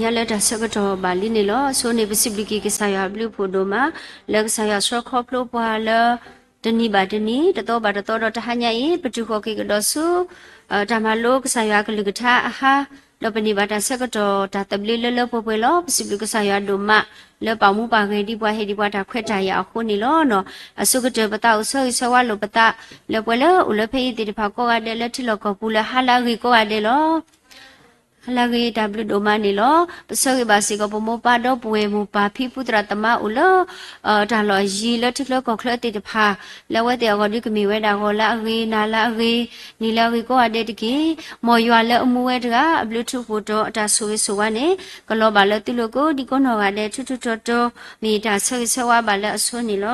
ညါလၢတၢ်ဆၢကတီၢ်ဘၣ်လံန့ၣ်လီၤ. အဆိန့ၣ် ပစံးဘျုးက့ၤကစၢ်ယွၤအဘျုးအဖှိၣ်ဒိၣ်မး လၢကစၢ်ယွၤဆှၢခီဖျိပှၤလၢ တနံၤဘၣ်တနံၤ တသီဘၣ်တသီဒီးတဟါညါအံၤ ပတုၤဃီၤက့ၤကဒီးဆူ တၢ်မၤလိကစၢ်ယွၤကလုၢ်ကထါအဟါ, ဒီးပန့ၢ်ဘၣ်တၢ်ဆၢကတီၢ်တၢ်သဘျ့လၢလၢပှဲၤပှဲၤလီၤ. ပစံးဘျုးကစၢ်ယွၤဒိၣ်မး လၢပာ်မူပာ်ဂဲၤဒံးပှၤဟ့ၣ်ဒံးပှၤတၢ်ခွဲးတၢ်ယာ်အဃိန့ၣ်လီၤ. အဆိကတၢၢ်ပသးအိၣ်ဆၢဂ့ၤဆၢဝါလိာ်ပသး လၢပှၤလၢအိၣ်လၢဖဲအံၤသ့ၣ်တဖၣ်ကိးဂၤဒဲးလၢထံလီၢ်ကီၢ်ပူၤလၢဟါလၢအဂ့ၤကိးဂၤဒဲးလီၤ. ဟါလၢအဂ့ၤတၢ်ဘျုးဒိၣ်မးန့ၣ်လီၤ. ပဆၢဂ့ၤဘၣ်စ့ၢ်ကီးပမိၢ်ပၢ်ဒီပုၢ်ဝဲၢ်မိၢ်ပၢ်ဖံဖုသရၣ်သမါအိၣ်လၢ တၢ်လီၢ်အယံၤလၢထံချၢကီၢ်ချၢသ့ၣ်တဖၣ် လၢအဝဲသ့ၣ်အဂီၢ်ဒုးကမ့ၢ်ဝဲဒၣ်ဂီၤလၢအဂ့ၤ နၤလၢအဂ့ၤ နံၤလၢအဂ့ၤကိးဂၤဒဲးတက့ၢ်. မ်ယွၤလၢအမူဝဲတဂၤ အဘျုးထူးဖှိၣ်တီၤအတၢ်ဆိၣ်ဂ့ၤဆိၣ်ဝါန့ၣ် ကလီၤဘၣ်လၢသုလိၤကိးဒံကိးနီၢ်ဂၤဒဲးထူထူတီၤတီၤ မ့ၢ်ယတၢ်ဆၢဂ့ၤဆၢဝါဘၣ်လၢအဆိန့ၣ်လီၤ.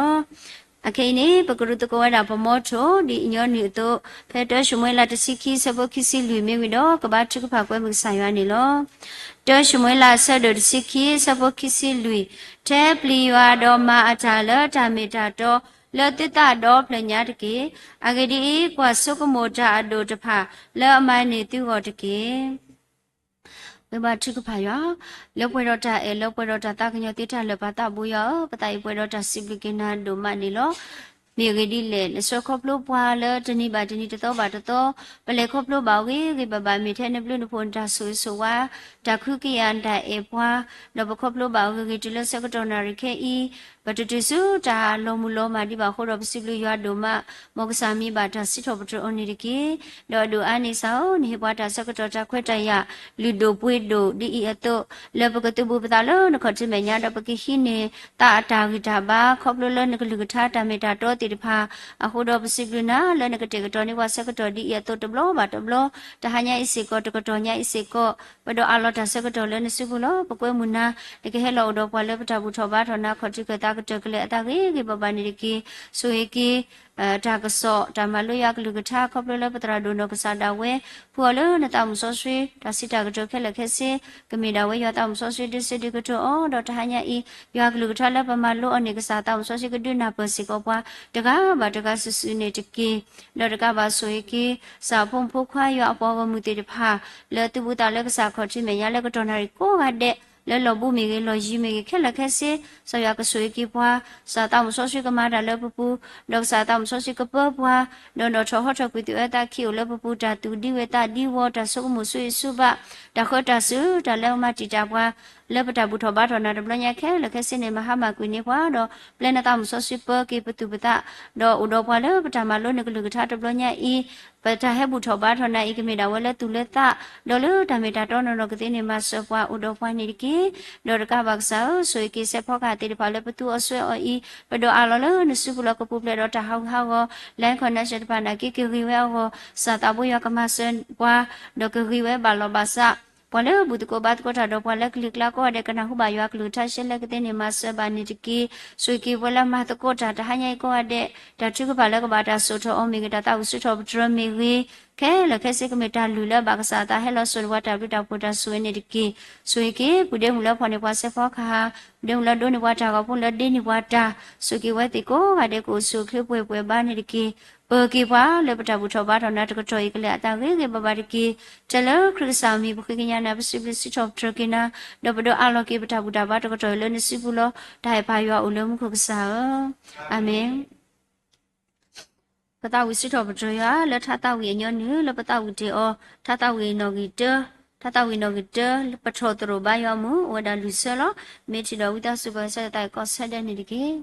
အခဲအံၤန့ၣ် ပကရူၢ်သကိးဝဲဒၣ်ပမီထိၣ် ဒ်အညီနုၢ်အသိး ဖဲတၢၡမူၤအ့လးတဆံခံ ဆၢဖိခံဆံလွံၢ်မ့ၢ်ဝံၤဒီး ကဘါထုကဖၣ်ကွဲမုာ်ကစၢ်ယွၤန့ၣ်လီၤ. တၢၡမူၤအ့လးအဆၢဒိၣ်တဆံခံ ဆၢဖိခံဆံလွံၢ်, ထဲပျံၤယွၤဒီးမၤအတၢ်လၢတၢ်မ့ၢ်တၢ်တီ လၢသုသးဒီဖျၢၣ်ညါတက့ၢ်. အဂ့ၢ်ဒ်အံၤ, ကွၢ်ဆိကမိၣ်တၢ်အဒိၣ်တဖၣ် လၢအမၤန့ၢ်သုဂီၢ်တက့ၢ်. ဝံဘါထုကဖၣ်ယွၤ, လၢပှဲၤဒီးတၢ်အဲၣ် လၢပှဲၤဒီးတၢ်သးကညီၤသုတၢ်လၢာ်ပာ်သးဘိယွၤဧၢ, ပသးအံၤပှဲၤဒီးတၢ်စံးဘျုးက့ၤနၤဒိၣ်မးန့ၣ်လီၤ. မ့ၢ်အဂ့ၢ်ဒ်လဲၣ်, နဆှၢခီဖျိပှၤလၢတနံၤဘၣ်တနံၤတသီဘၣ်တသီ, ပလဲၤခီဖျိဘၣ်အဂ့ၤဂ့ၤဘၣ်ဘၣ် မ့ၢ်ထဲနဘျုးနဖှိၣ်နတၢ်ဆိၣ်ဂ့ၤဆိၣ်ဝါ, တၢ်ခုကယာ်နတၢ်အဲၣ်ပှၤ, ဒီးပခီဖျိဘၣ်အဂ့ၤဂ့ၤတုၤလၢဆၢကတီၢ်နၣ်ရံၣ်ခဲအံၤ, ပတတုၤဆူတၢ်လီၤမုၢ်လီၤမၢ်ဒံးဘၣ်အဃိဒီး ပစံးဘျုးယွၤဒိၣ်မး, မ်ကစၢ်မံဘၣ်တၢ်စံးထီၣ်ပတြၢၤအီၤန့ၣ်တက့ၢ်. ဒီးအဒိၣ်အါန့ၣ်စ့ၢ်ဧၢ, နဟ့ၣ်ပှၤတၢ်ဆၢကတီၢ်တၢ်ခွဲးတၢ်ယာ် လုၢ်ဒိၣ်ပှ့ၤဒိၣ်ဒ်အံၤအသိး, လၢပကသုးဘူးပသးလၢနခီၣ်ထံးမဲာ်ညါ ဒီးပကဟံးန့ၢ်သးအတၢ်ဂံၢ်တၢ်ဘါ ခီဖျိလၢနကလုၢ်ကထါတၢ်မ့ၢ်တၢ်တီသ့ၣ်တဖၣ်အဃိဒီး ပစံးဘျုးနၤလၢနကတဲာ်ကတီၤန့ၢ်ပှၤဆၢကတီၢ်ဒ်အံၤအသိးတဘျီဘၣ်တဘျီ, တဟါညါအံၤစ့ၢ်ကီး တကတီၢ်ညါအံၤစ့ၢ်ကီး, ပဒိးအးလီၤတၢ်ဆၢကတီၢ်လၢနစုပူၤလီၤ. ပကွဲမုာ်နၤ, နကဟဲလီၤအိၣ်ဒီးပှၤလၢပတၢ်ဘူၣ်ထီၣ်ဘါထီၣ်နၤ ခီၣ်ထံးခၢၣ်သးကတၢၢ်ကလဲာ်အသးဂ့ၤဂ့ၤဘၣ်ဘၣ်န့ၣ်တက့ၢ်. ဆိၣ်ဂ့ၤက့ၤ တၢ်ကစီၣ် တၢ်မၤလိယွၤကလုၢ်ကထါ ခီဖျိလၢပသရၣ်ဒိၣ်နီၢ်ကစၢ်ဒၣ်ဝဲ, ဖှူအီၤလၢနသးမုၣ်စီဆှံ တၢ်စံးတၢ်ကတိၤခဲလၢာ်ခဲဆ့, ကမ့ၢ်ဒၣ်ဝဲယွၤသးမုၣ်စီဆှံဒုးဆၢဒုးကတိၤအီၤ, ဒီးတဟါညါအံၤ ယွၤကလုၢ်ကထါလၢပမၤလိအီၤန့ၣ် ကစၢ်သးမုၣ်စီဆှံကဒုးနၢ်ပၢၢ်စ့ၢ်ကီးပှၤ တဂၤဘၣ်တဂၤစုာ်စုာ်န့ၣ်တက့ၢ်. ဒီးတကးဘၣ်ဆိၣ်ဂ့ၤက့ၤ ကစၢ်ဖိမုၣ်ဖိခွါယွၤအပှၤဂီၢ်မုၢ်သ့ၣ်တဖၣ် လၢသုးဘူးသးလၢကစၢ်ခီၣ်ထံးမဲာ်ညါလၢကတီၢ်နၣ်ရံၣ်ကိးဂၤဒဲး လၢလီၢ်ဘူးမ့ၢ်ဂ့ၤ လီၢ်ယံၤမ့ၢ်ဂ့ၤ ခဲလၢာ်ခဲဆ့, ကစၢ်ယွၤကဆိၣ်ဂ့ၤက့ၤပှၤ, ကစၢ်သးမုၣ်စီဆှံကမၤတၢ်လၢပပူၤ, ဒီးကစၢ်သးမုၣ်စီဆှံကပၢပှၤ, ဒီးနီၣ်ထီၣ်ဟီထီၣ်ကွံာ်သုးအၢသးခံအိၣ်လၢပပူၤ တၢ်သူၣ်ဒံဝဲသးဒံဝီ တၢ်ဆိကမိၣ်ဆူအံၤဆူဘၣ်, တၢ်ဃၢတၢ်စူၤ တၢ်လၢအမၤတံာ်တာ်ပှၤ လၢပတၢ်ဘူၣ်ထီၣ်ဘါထီၣ်နၤတဘျီညါခဲလၢာ်ခဲဆ့န့ၣ် မၤဟါမၢ်ကွံာ်န့ၢ်ပှၤဒီး ပျဲနသးမုၣ်စီဆှံပၢက့ၤပသူၣ်ပသး, ဒီးအိၣ်ဒီးပှၤလၢပတၢ်မၤလိနကလုၢ်ကထါတဘျီညါအံၤ, ပတၢ်ဟဲဘူၣ်ထီၣ်ဘါထီၣ်နၤအံၤ ကမ့ၢ်ဒၣ်ဝဲလၢသူၣ်လၢသး, ဒီးလၢတၢ်မ့ၢ်တၢ်တီနီၢ်နီၢ်ကသ့န့ၣ် မၤစၢၤပှၤအိၣ်ဒီးပှၤန့ၣ်တက့ၢ်. ဒီးတကးဘၣ်ကစၢ်ဧၢ, ဆိၣ်ဂ့ၤက့ၤစဲးဖီကဟၣ်သ့ၣ်တဖၣ်လၢပသူအီၤစွဲအီၤအံၤ, ပဒိးအးလီၤလၢနစုပူၤလီၤ ကပူၤဖျဲးဒီးတၢ်ဟးဂူာ်ဟးဂီၤ လၢ connection တဖၣ်နာ်က့ ကဂ့ၤဝဲအဂီၢ်, ကစၢ်သးဘိယွၤကမၤစၢၤပှၤ, ဒီးကဂ့ၤဝဲဘၣ်လီၤဘၣ်စး ပှၤလၢဘူၣ်သကိးဘါသကိးတၢ်ဒီးပှၤလၢကလံၤကျါကိးဂၤဒဲး ကနၢ်ဟူဘၣ်ယွၤကလုၢ်ကထါရှဲလဲကသ့န့ၣ် မၤစၢၤဘၣ်န့ၣ်တက့ၢ်. ဆိၣ်ဂ့ၤက့ၤပှၤလၢမၤသကိးတၢ်တဟါညါအံၤကိးဂၤဒဲး, တၢ်ထုကဖၣ်လၢကဘၣ်တၢ်စိာ်ထီၣ်အီၤမ့ၢ်ဂ့ၤ, တၢ်သးဝံၣ်စူးထီၣ်ပတြၢၤမ့ၢ်ဂ့ၤ, ခဲလၢာ်ခဲဆ့ကမ့ၢ်တၢ်လုၢ်လၢအဘၣ်ကစၢ်အသးဟဲလီၤစိာ်န့ၢ်ပှၤတၢ်ဘျုးတၢ်ဖှိၣ်တၢ်ဆိၣ်ဂ့ၤန့ၣ်တက့ၢ်. ဆိၣ်ဂ့ၤက့ၤ ပုၢ်ဒ့မုၣ်လၢဖီၣ်န့ၢ်ပှၤစဲးဖီကဟၣ်, ပုၢ်ဒ့မုၣ်လၢဒိးန့ၢ်ပှၤတၢ်ဂီၤဖိလၢဒ့န့ၢ်ပှၤတၢ်, ဆိၣ်ဂ့ၤက့ၤဝဲသ့ၣ်ကိးဂၤဒဲး ကအိၣ်ဆူၣ်အိၣ်ချ့ပှဲၤပှဲၤဘါန့ၣ်တက့ၢ်. ပၢၤက့ၤပှၤလၢပတၢ်ဘူၣ်ထီၣ်ဘါထီၣ်နၤတကတီၢ်အံၤ ကလဲၤအသးဂ့ၤဂ့ၤဘၣ်ဘၣ်တက့ၢ်. ထဲလၢခရံာ်ကစၢ်အမံၤ ပဃ့ကညးနၤ ပစံးဘျုးစံးထီၣ်ပတြၢၤက့ၤနၤ, ဒီးပဒိးအးလီၤက့ၤပတၢ်ဘူၣ်တၢ်ဘါတကတီၢ်အံၤလၢနစုပူၤလီၤ. တၢ်အဲၣ်ပၢ်ယွၤအိၣ်လၢမူခိၣ်ကစၢ်ဧၢ, အၤမ့ၣ်. ပသးဝံၣ်စံးထီၣ်ပတြၢၤယွၤ လၢထါသးဝံၣ်အညီနုၢ် လၢပသးဝံၣ်တ့ၢ်အီၤ, ထါသးဝံၣ်နီၣ်ဂံၢ်တၢ, ထါသးဝံၣ်နီၣ်ဂံၢ်တၢ, ပထီၣ်သရိာ်ဘါယွၤအမုၢ် အိၣ်ဝဲဒၣ်လွံၢ်ဆၢလီၤ. မ့ၢ်ထံၣ်ဒီးဝံသးစူၤ ပဆၢဒၣ်သးကီၢ်ဆၢဒဲးန့ၣ်တက့ၢ်.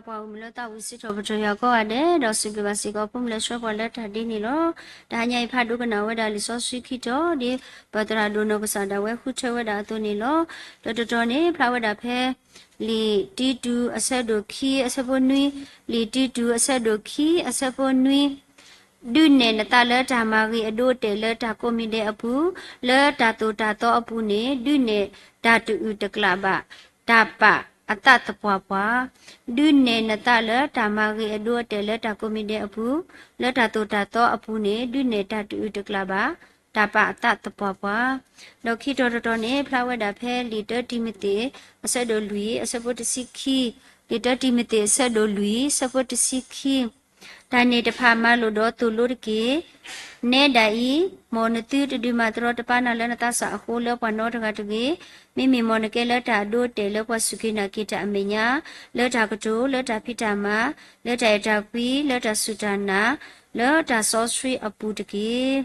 ပှၤဂီၢ်မုၢ်လၢသးဝံၣ်စံးထီၣ်ပတြၢၤယွၤကိးဂၤဒဲး, ဒီးစံးဘျုးဘၣ်စ့ၢ်ကီး ဖိမုၣ်လၢဆှၢပှၤလၢတၢ်ဒ်န့ၣ်လီၤ. တဟါညါအံၤ ဖးဒိၣ်ကနၣ်ဝဲဒၣ်လံာ်စီဆှံခံတီၤ, ဒ်ပသရၣ်ဒိၣ်နီၢ်ကစၢ်ဒၣ်ဝဲဃုထၢဝဲဒၣ်အသိးန့ၣ်လီၤ. တၢတတီၤန့ၣ် ဖျါဝဲဒၣ်ဖဲ လံာ်တံတူးအဆၢဒိၣ်ခံအဆၢဖိနွံ, လံာ်တံတူးအဆၢဒိၣ်ခံအဆၢဖိနွံ ဒုးနဲၣ်နသးလၢတၢ်မၤဂ့ၤအဒိအတဲာ်လၢတၢ်ကိးမံၤဒဲးအပူၤ, လၢတၢ်သိၣ်တၢ်သီအပူၤန့ၣ် ဒုးနဲၣ်တၢ်တအုၣ်တကျးဘၣ်, တၢ်ပာ်အသးသပှၢ်ပှၢ်, ဒုးနဲၣ်နသးလၢတၢ်မၤဂ့ၤအဒိအတဲာ်လၢတၢ်ကိးမံၤဒဲးအပူၤ, လၢတၢ်သိၣ်တၢ်သီအပူၤန့ၣ် ဒုးနဲၣ်တၢ်တအုၣ်တကျးဘၣ်, တၢ်ပာ်အသးသပှၢ်ပှၢ်. ဒီးခံတီၤတတီၤန့ၣ် ဖျါဝဲဒၣ်ဖဲလံာ်တၢတံၤမသ့း အဆၢဒိၣ်လွံၢ် အဆၢဖိတဆံခံ, လံာ်တၢတံၤမသ့း အဆၢဒိၣ်လွံၢ် အဆၢဖိတဆံခံ တၢ်န့ၣ်တဖၣ်မၤလိာ်ဒီးသိၣ်လိတက့ၢ်. နဲဒၣ်အံၤ, မ်နသုတဒုးမၤတရီတပါနၤလၢနသးစၢ်အဃိလၢပှၤနီတဂၤတဂ့ၤ, မ့မ့ၢ်မ်နကဲလၢတၢ်အဒိအတဲာ်လၢပှၤစူၢ်က့ၤနာ်က့ၤတၢ်အမဲာ်ညါ, လၢတၢ်ကတိၤ, လၢတၢ်ဖံးတၢ်မၤ, လၢတၢ်အဲၣ်တၢ်ကွံ, လၢတၢ်စူၢ်တၢ်နာ်, လၢတၢ်စီဆှံအပူၤတက့ၢ်.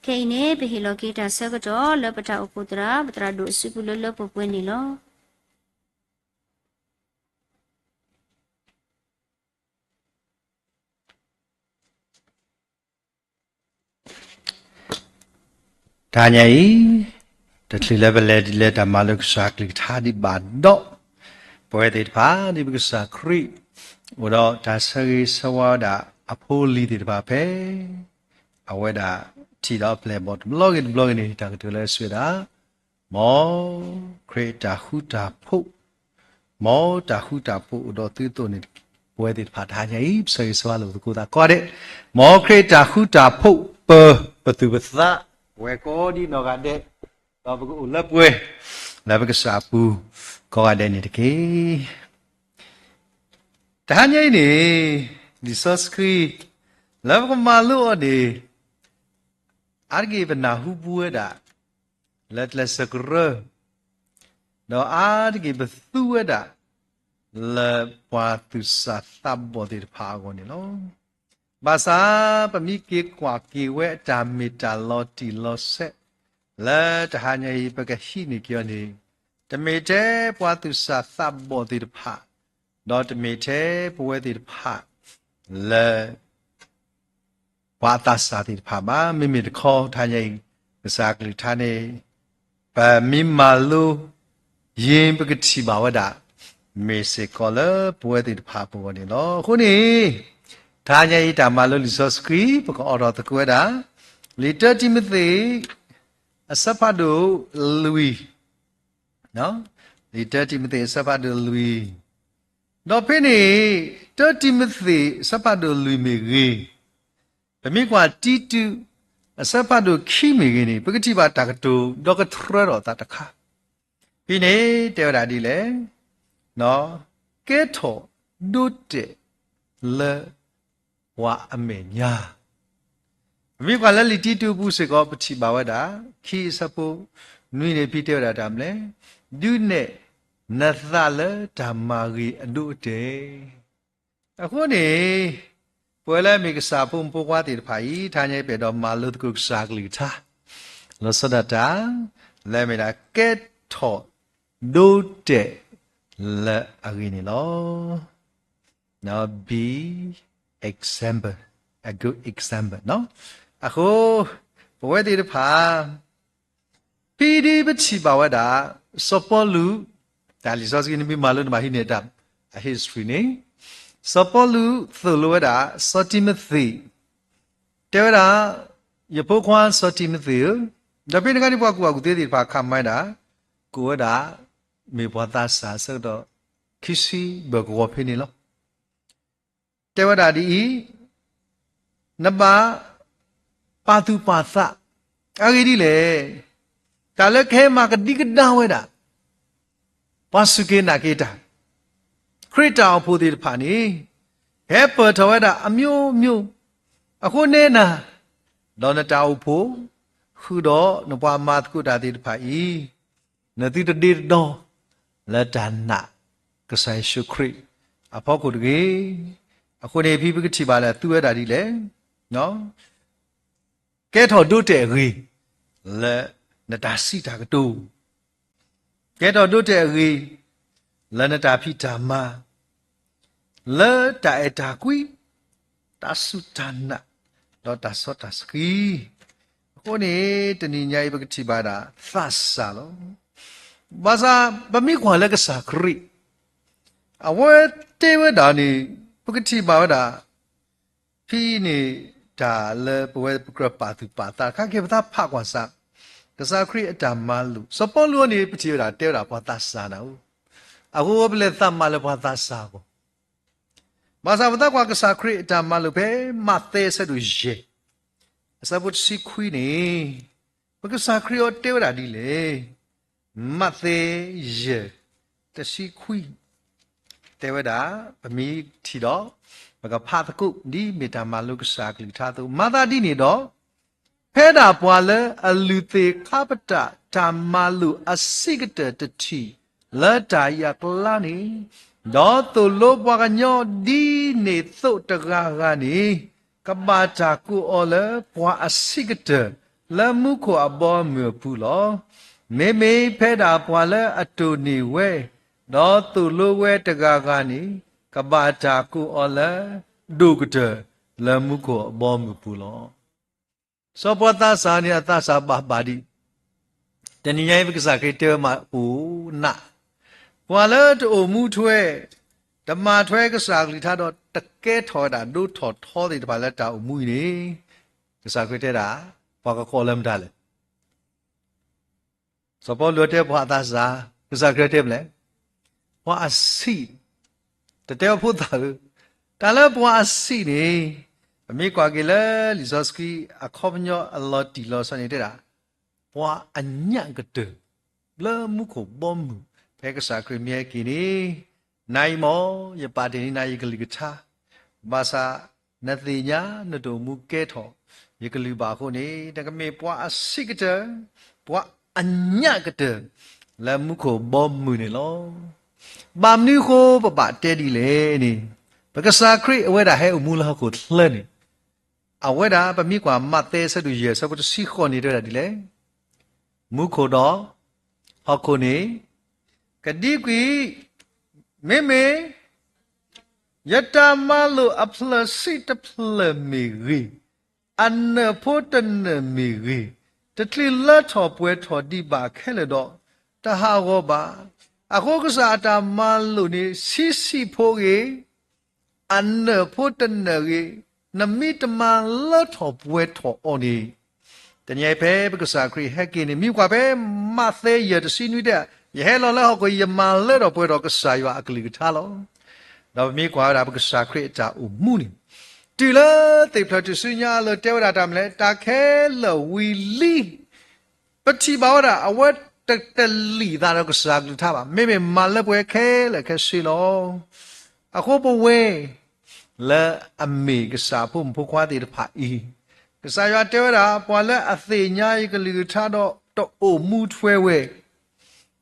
ခဲအံၤန့ၣ် ပဟ့ၣ်လီၤက့ၤတၢ်ဆၢကတီၢ်လၢပတၢ်အိၣ်ဖှိၣ်သရၣ်, ပသရၣ်ဒိၣ်အစုပူၤလၢလၢပှဲၤပှဲၤန့ၣ်လီၤ. တဟါညါအံၤ, တချုးလၢပလဲၤဒ်လဲၣ်တၢ်မၤလိကစၢ်ကလုၢ်ကထါဒံးဘၣ်ဒီး, ပဝဲသ့ၣ်တဖၣ် ဒ်ပကစၢ်ခရံာ် အိၣ်ဒီးတၢ်ဆၢဂ့ၤဆၢဝါဝဲဒၣ်အဖိအလံၤသ့ၣ်တဖၣ်ဖဲ အဝဲဒၣ်ထံၣ်ဒီးအပျဲၢ်အဘီၣ်တဘျီဂ့ၤတဘျီဂ့ၤန့ၣ် တၢ်ကတိၤလၢအစံးဝဲဒၣ် မ်ခရံာ်တၢ်ဃူတၢ်ဖိး, မ်တၢ်ဃူတၢ်ဖိးအိၣ်ဒီးသုအသိးန့ၣ်, ပဝဲသ့ၣ်တဖၣ်တဟါညါအံၤ ပဆၢဂ့ၤဆၢဝါလိာ်သကိးသးကိးဂၤဒဲး, မ်ခရံာ်တၢ်ဃူတၢ်ဖိးပၢၤပသူၣ်ပသး, ပဝဲကိးဒံနီၢ်ဂၤဒဲး, ဒီးပကအိၣ်လၢပှဲၤ လၢပကစၢ်အပူၤ ကိးဂၤဒဲးန့ၣ်တက့ၢ်. တဟါညါအံၤန့ၣ် လံာ်စီဆှံ လၢပကမၤလိအီၤန့ၣ် အါတက့ၢ်ပနၢ်ဟူပူၤဝဲဒၣ် လၢကျဲးစၢးကရၢ, ဒီးအါတက့ၢ်ပသူဝဲဒၣ် လၢပှၤသူၣ်စၢ်သးဘီၣ်သ့ၣ်တဖၣ်အဂီၢ်န့ၣ်လီၤ. ဘၣ်ဆၣ်ပမ့ၢ်က့ၤကွၢ်က့ၤဝဲအတၢ်မ့ၢ်တၢ်လီၤတံၢ်လီၤဆဲး လၢတဟါညါအံၤ ပကဟံးန့ၢ်က့ၤအီၤန့ၣ်, တမ့ၢ်ထဲပှၤသူၣ်စၢ်သးဘီၣ်သ့ၣ်တဖၣ်, ဒီးတမ့ၢ်ထဲပဝဲသ့ၣ်တဖၣ် လၢ ပှၤအသးစၢ်သ့ၣ်တဖၣ်ဘၣ်. မ့မ့ၢ်တခီတဟါညါအံၤ ကစၢ်ကလုၢ်ကထါန့ၣ် ပမ့ၢ်မၤလိ ယံၤပကထံၣ်ဘၣ်ဝဲဒၣ် မ့ၢ်စ့ၢ်ကီးလၢပဝဲသ့ၣ်တဖၣ်အပူၤအဂီၢ်န့ၣ်လီၤ. အဃိန့ၣ် တဟါညါအံၤတၢ်မၤလိလံာ်စီဆှံ ပကအိးထီၣ်သကိးဝဲဒၣ် လံာ်တၢတံၤမသ့း အဆၢဖးဒိၣ်လွံၢ်, လံာ်တၢတံၤမသ့း အဆၢဖးဒိၣ်လွံၢ်, ဒီးဖဲန့ၣ် တၢတံၤမသ့း အဆၢဖးဒိၣ်လွံၢ်မ့ၢ်ဂ့ၤ, ပမ့ၢ်ကွၢ်တံတူး အဆၢဖးဒိၣ်ခံမ့ၢ်ဂ့ၤန့ၣ် ပကထံၣ်ဘၣ်တၢ်ကတိၤ ဒီးကထြၢထီၣ်သးတခါ, ဖဲန့ၣ်တဲဝဲဒၣ်ဒ်လဲၣ်, ကဲထီၣ်ဒိတဲာ်လၢ ပှၤအမဲာ်ညါ, ပမ့ၢ်ကွၢ်လၢလံာ်တံတူးအပူၤစ့ၢ်ကီး ပထံၣ်ဘၣ်ဝဲဒၣ် ခံအဆၢဖိနွံန့ၣ် ဖဲတဲဝဲဒၣ်တၢ်မနုၤလဲၣ်, ဒုးနဲၣ်နသးလၢတၢ်မၤဂ့ၤအဒိအတဲာ်. အဃိန့ၣ် ပဝဲလၢမ့ၢ်ကစၢ်ဖိမုၣ်ဖိခွါသ့ၣ်တဖၣ်အံၤ တဟါညါအံၤ ပအဲၣ်ဒိးမၤလိသကိးကစၢ်ကလုၢ်ကထါ လီၤဆီဒၣ်တၢ် လၢအမ့ၢ်ဒၣ် ကဲထီၣ်ဒိတဲာ်လၢအဂ့ၤန့ၣ်လီၤ. Now be example, a good example အဃိ ပဝဲသ့ၣ်တဖၣ် ဖဲဒ်ပထံၣ်ဘၣ်ဝဲဒၣ် စီၤပီလူး, တၢ်လံာ်စီဆှံနမ့ၢ်မၤလိနဘၣ်ဟံးန့ၢ်တၢ်အ history န့ၣ်, စီၤပီလူးသိၣ်လိဝဲဒၣ် စီၤတံၤမသ့း, တဲဝဲဒၣ်, ယဖိခွါစီၤတံၤမသ့းဧၢ, ဒီးဖဲန့ၣ်အခါန့ၣ် ပှၤကူၣ်ဘၣ်ကူၣ်သ့သ့ၣ်တဖၣ်ခးမၤဝဲဒၣ်, ကိးဝဲဒၣ် မ့ၢ်ပှၤသးစၢ်အဆၢကတီၢ် ခံဆံဘျဲၣ်ကဝီၤဖဲန့ၣ်လီၤ. တဲဝဲဒၣ်ဒ်အံၤ, နဘၣ်ပာ်သူၣ်ပာ်သး, အဂ့ၢ်ဒ်လဲၣ်, တၢ်လၢကဟဲမၤကဒံကဒါဝဲဒၣ် ပှၤစူၢ်က့ၤနာ်က့ၤတၢ် ခရံာ်တၢ်အိၣ်ဖှိၣ်သ့ၣ်တဖၣ်န့ၣ် ဟဲပၢၢ်ထီၣ်ဝဲဒၣ်အမျိုးမျိုး, အဃိနဲနၤ, ဒီးနတၢ်အိၣ်ဖှိၣ် ဃုာ်ဒီးနပှၤမၤသကိးတၢ်သ့ၣ်တဖၣ်အံၤ နသုတဒ့တဒီ လၢတၢ်နာ်ကစၢ်ယ့ၣ်ၡူးခရံာ်အဖီခိၣ်တဂ့ၤ. အဃိန့ၣ် ဖဲပကထံၣ်ဘၣ်လၢသူဝဲဒၣ်ဒ်လဲၣ်, ကဲထီၣ်ဒိတဲာ်အဂ့ၤ လၢနတၢ်စံးတၢ်ကတိၤ, ကဲထီၣ်ဒိတဲာ်အဂ့ၤ လၢနတၢ်ဖံးတၢ်မၤ, လၢတၢ်အဲၣ်တၢ်ကွံ, တၢ်စူၢ်တၢ်နာ်, ဒီးတၢ်စီတၢ်ဆှံ. အဃိန့ၣ် တနံၤညါအံၤ ပကထံၣ်ဘၣ်ဒၣ်သးစၢ်လီၤ. ဘၣ်ဆၣ် ပမ့ၢ်ကွၢ်လၢကစၢ်ခရံာ် အဝဲတဲဝဲဒၣ်န့ၣ် ပကထံၣ်ဘၣ်ဝဲဒၣ် ဖဲန့ၣ် တၢ်လၢပဝဲပကြၢးပာ်သူၣ်ပာ်သးတခါ ကဲပသးဖးကွၢ်စး ကစၢ်ခရံာ်အတၢ်မၤလိာ်. စီၤပီလူးန့ၣ် ပထံၣ်ဝဲဒၣ်တဲဝဲဒၣ်ပှၤသးစၢ်နၢ်ဟူ, အဃိပလဲၤသးမၤလၢပှၤသးစၢ်အဂီၢ်. ဘၣ်ဆၣ်ပသးကွၢ်ကစၢ်ခရံာ်အတၢ်မၤလိာ်ဖဲ မးသဲအဆၢဒိၣ်ယဲၢ် အဆၢဖိတဆံခွံန့ၣ်, ပကစၢ်ခရံာ်အီၤတဲဝဲဒၣ်ဒ်လဲၣ်. မးသဲယဲၢ် တဆံခွံ တဲဝဲဒၣ်, ပမ့ၢ်ထံၣ်ဒီး ပကဖးသကိး ဒ်မ့ၢ်တၢ်မၤလိကစၢ်အကလုၢ်ကထါအသိး, မၤသးဒ်န့ၣ်ဒီး ဖဲဒၣ်ပှၤလၢအလုၢ်သ့ၣ်ခါပတာ်တၢ်မၤလိာ်အဆံးကတၢၢ်တထံၣ်လၢတၢ်အံၤအကျါန့ၣ်, ဒီးသိၣ်လိပှၤကညီဒ်န့ၣ်သိးတဂၤဂၤန့ၣ်, ကဘၣ်တၢ်ကိးအီၤလၢပှၤအဆံးကတၢၢ်လၢမူခိၣ်အဘီအမုၢ်အပူၤလီၤ. မ့မ့ၢ်ဖဲဒၣ်ပှၤလၢအတိၢ်နီၣ်ဝဲ, ဒီးသိၣ်လိဝဲတဂၤဂၤန့ၣ်, ကဘၣ်တၢ်ကိးအီၤလၢ ဒိၣ်ကတၢၢ်လၢမူခိၣ်အဘီအမုၢ်ပူၤလီၤ. စီၤပၤသးစၢ်န့ၣ် အသးစၢ်ဘၣ်ဘၣ်ဒံး, တနံၤညါအံၤ ပကစၢ်ခရံာ်တဲဝဲမးအိၣ်နး, ပှၤလၢတအိၣ်မူထွဲ, တမၤထွဲကစၢ်အကလုၢ်ကထါဒီး တကဲထီၣ်ဝဲဒၣ်ဒိထီၣ်ထီသ့ၣ်တဖၣ်လၢတၢ်အိၣ်မူအံၤန့ၣ်, ကစၢ်ခရံာ်တဲဒၣ်, ပှၤကကိးလၢမတၤလဲၣ်. စီၤပီလူးတဲပှၤအသးစၢ်, ကစၢ်ခရံာ်တဲမလဲၣ်, ပှၤအဆံး, တတဲဝဲဖိသၣ်ဧၢ, တၢ်လၢပှၤအဆံးန့ၣ်, ပမ့ၢ်ကွၢ်က့ၤလၢလံာ်စီဆှံ အခီပညီအလီၤတံၢ်လီၤဆဲးန့ၣ်တဲဒၣ်, ပှၤအညၣ်ကတၢၢ် လၢမူခိၣ်ဘီမုၢ် ဖဲကစၢ်ခရံာ်မ့ၢ်ဟဲက့ၤန့ၣ်, နၤအံၤမ့ၢ် ယပာ်တ့ၢ်န့ၢ်နၤယကလုၢ်ကထါ, ဘၣ်ဆၣ် နသ့ၣ်ညါနတအိၣ်မူကဲထီၣ်ယကလုၢ်ဘၣ်အဃိန့ၣ်, နကမ့ၢ်ပှၤအဆံးကတၢၢ်, ပှၤအညၣ်ကတၢၢ် လၢမူခိၣ်ဘီမုၢ်န့ၣ်လီၤ. ဘၣ်မနုၤအဃိပဘၣ်တဲဒ်လဲၣ်န့ၣ်, ပကစၢ်ခရံာ်အဝဲဒၣ်ဟဲအိၣ်မူလၢဟီၣ်ခိၣ်ချၢန့ၣ်, အဝဲဒၣ်ပမ့ၢ်ကွၢ်မးသဲအဆၢဒိၣ်ယဲၢ်အဆၢဖိတဆံဃိးန့ၣ်တဲဝဲဒၣ်ဒ်လဲၣ်, မူခိၣ်ဒီး ဟီၣ်ခိၣ်န့ၣ် ကဒံကွံာ်, မ့မ့ၢ် ယတၢ်မၤလိာ်အဖျၢၣ်ဆံးတဖျၢၣ်မ့ၢ်ဂ့ၤ, အနၢၣ်ဖိတနၢၣ်မ့ၢ်ဂ့ၤ, တချုးလၢထီၣ်ပှဲၤထီၣ်ဒံးဘၣ်ခဲလၢာ်ဒီး, တဟးဂီၤဘၣ်. အဃိကစၢ်အတၢ်မၤလိာ်န့ၣ် ဆံးဆံးဖိဂ့ၤ, အနၢၣ်ဖိတနၢၣ်ဂ့ၤ, နမ့ၢ်တမၤလၢထီၣ်ပှဲၤထီၣ်အီၤန့ၣ်, တနံၤအံၤဖဲပကစၢ်ခရံာ်ဟဲက့ၤန့ၣ် မ့ၢ်ကွၢ်ဖဲမးသဲယဲၢ်တဆံနွံတဲ, ယဟဲလီၤလၢဟီၣ်ခိၣ် ယမၤလၢထီၣ်ပှဲၤထီၣ်ကစၢ်ယွၤအကလုၢ်ကထါလီၤ. ဒီးပမ့ၢ်ကွၢ်ဝဲဒၣ်ပကစၢ်ခရံာ်အတၢ်အိၣ်မူန့ၣ်, တုၤလၢသ့ၣ်ဖျၢၣ်ထူၣ်စုညါအလီၢ်တဲဝဲဒၣ်တၢ်မနုၤလဲၣ်, တၢ်ခဲလၢာ်ဝံၤလံ ပထံၣ်ဘၣ်ဝဲဒၣ် အဝဲတတလံာ်သးဒီးကစၢ်အကလုၢ်ကထါဘၣ်. မ့မ့ၢ်မၤလၢပှဲၤခဲလၢာ်ခဲဆ့လီၤ. အဃိပဝဲ လၢအမ့ၢ်ကစၢ်အဖိမုၣ်ဖိခွါသ့ၣ်တဖၣ်အံၤ, ကစၢ်ယွၤတဲဝဲဒၣ် ပှၤလၢအသ့ၣ်ညါယကလုၢ်ကထါဒီးတအိၣ်မူထွဲဝဲ,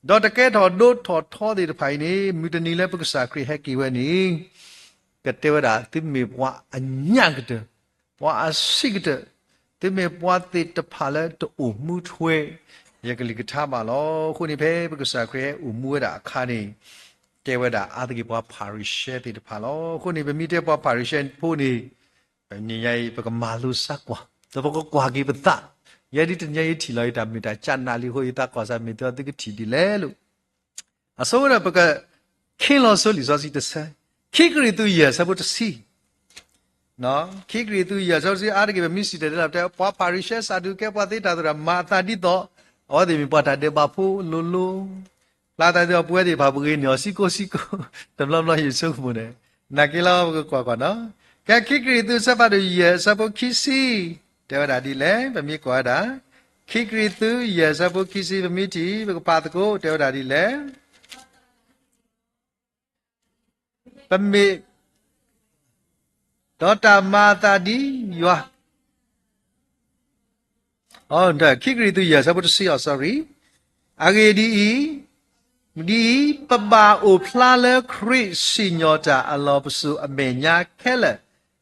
ဒီးတကဲထီၣ်ဒိထီၣ်ထီသ့ၣ်တဖၣ်အံၤန့ၣ်, မုၢ်တနံၤလၢပကစၢ်ခရံာ်ဟဲက့ၤဝဲန့ၣ်, ကတဲဝဲဒၣ် သုမ့ၢ်ပှၤအညၣ်ကတၢၢ်, ပှၤအဆံးကတၢၢ်, သုမ့ၢ်ပှၤသ့ၣ်တဖၣ်လၢတအိၣ်မူထွဲ ယကလုၢ်ကထါဘၣ်လီၤ. အဃိန့ၣ်ဖဲပကစၢ်ခရံာ်ဟဲအိၣ်မူဝဲဒၣ်အခါန့ၣ်, တဲဝဲဒၣ်အါတက့ၢ်ပှၤဖၤရံၤၡဲသ့ၣ်တဖၣ်လီၤ. အဃိန့ၣ် ပမ့ၢ်တဲပှၤဖၤရံၤၡဲဖိန့ၣ်, တနံၤညါအံၤ ပကမၤလိစၢ်ကွၢ်, ဒီးပကကွၢ်က့ၤပသး, ယဲဒ်တနံၤညါအံၤထံၣ်လီၤယတၢ်မုာ်တၢ်ကနၣ်လံအဃိ ယသးကွၢ်စၢ်မ့ၢ်တဲအီၤသုကထံၣ်ဒ်လဲၣ်လိၤ အဆိကတၢၢ် ပကခ့လီၤဆိလံာ်စီဆှံတဆၢ, ခံကရံၣ်သူးယဲၢ်အဆၢဖိတဆံ, ခံကရံၣ်သူးယဲၢ်အဆၢဖိတဆံ အါတက့ၢ်ပမ့ၢ်စံၣ်တဲၤတဲလီၤတဲ ပှၤဖၤရံၤၡဲစၤဒူးကဲပှၤသ့တၢ်သိၣ်တၢ် မၤအသးဒ်သိး အဝဲသ့ၣ်မ့ၢ်ပှၤတၢ်ဒဲးဘးဖိလိၤလိၤ, ဖျါသးဒ်သိးပဝဲသ့ၣ်တဖၣ်ပဂ့ၤန့ၢ်အီၤစ့ၢ်ကီးစ့ၢ်ကီး, တဘျီဘျီယဆိကမိၣ်န့ၣ်, နာ်က့လီၤပကကွၢ်ကွၢ်နီၤ, ကဲခံကရံၣ်သူးအဆၢဖးဒိၣ်ယဲၢ်အဆၢဖိခံဆံ, တဲဝဲဒၣ်ဒ်လဲၣ်, ပမ့ၢ်ကွၢ်ဝဲဒၣ်, ခံကရံၣ်သူးယဲၢ်အဆၢဖိခံဆံ ပမ့ၢ်ထံၣ် ပကဖးသကိး တဲဝဲဒၣ်ဒ်လဲၣ် ပမ့ၢ်, ဒီးတၢ်မၤအသးဒ်ယွၤ, ခံကရံၣ်သူးယဲၢ်အဆၢဖိတဆံ, sorry, အဂ့ၢ်ဒ်အံၤ, ဒ်အံၤ, ပဘၣ်အိၣ်ဖျါလၢခရံာ်စံၣ်ညီၣ်တၢ်အလီၢ်ပစိာ်အမဲာ်ညါခဲလၢာ်,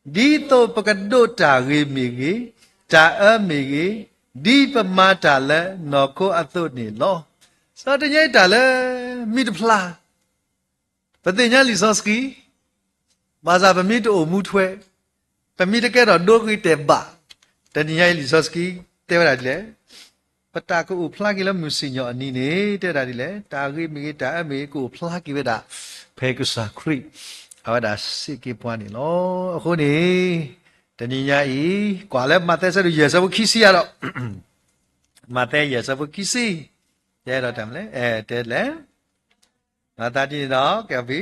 ဒ်သိးပကဒိးတၢ်ဂ့ၤမ့ၢ်ဂ့ၤ, တၢ်အၢမ့ၢ်ဂ့ၤ, ဒ်ပမၤတၢ်လၢနီၢ်ခိအသိးန့ၣ်လီၤ. စီၤတညဲတၢ်လၢ မ့ၢ်တဖျါ ပသ့ၣ်ညါလံာ်စီဆှံ, ဘၣ်ဆၣ်ပမ့ၢ်တအိၣ်မူထွဲ, ပမ့ၢ်တကဲထီၣ်ဒိဂ့ၤတဲာ်ဘၣ်, တနံၤညါအံၤလံာ်စီဆှံတဲဝဲဒၣ်ဒ်လဲၣ်, ပတၢ်ကအိၣ်ဖျါက့ၤလၢမုၢ်စံၣ်ညီၣ်အနံၤန့ၣ် တဲဝဲဒၣ်ဒ်လဲၣ်, တၢ်ဂ့ၤမ့ၢ်ဂ့ၤ တၢ်အၢမ့ၢ်ဂ့ၤ ကအိၣ်ဖျါက့ၤဝဲဒၣ် ဖဲကစၢ်ခရံာ် အဝဲဒၣ်စ့ၢ်က့ၤပှၤန့ၣ်လီၤ. အဃိန့ၣ် တနံၤညါအံၤ ကွၢ်လၢမးသဲဆၢဒိၣ်ယဲၢ်ဆၢဖိခံဆံယၤဒီး, မးသဲယဲၢ်ဆၢဖိခံဆံ, တဲဒီးတၢ်မနုၤလဲၣ်, အဲ တဲလဲၣ်, မၤသးဒ်န့ၣ်ဒီး ကဲဖံ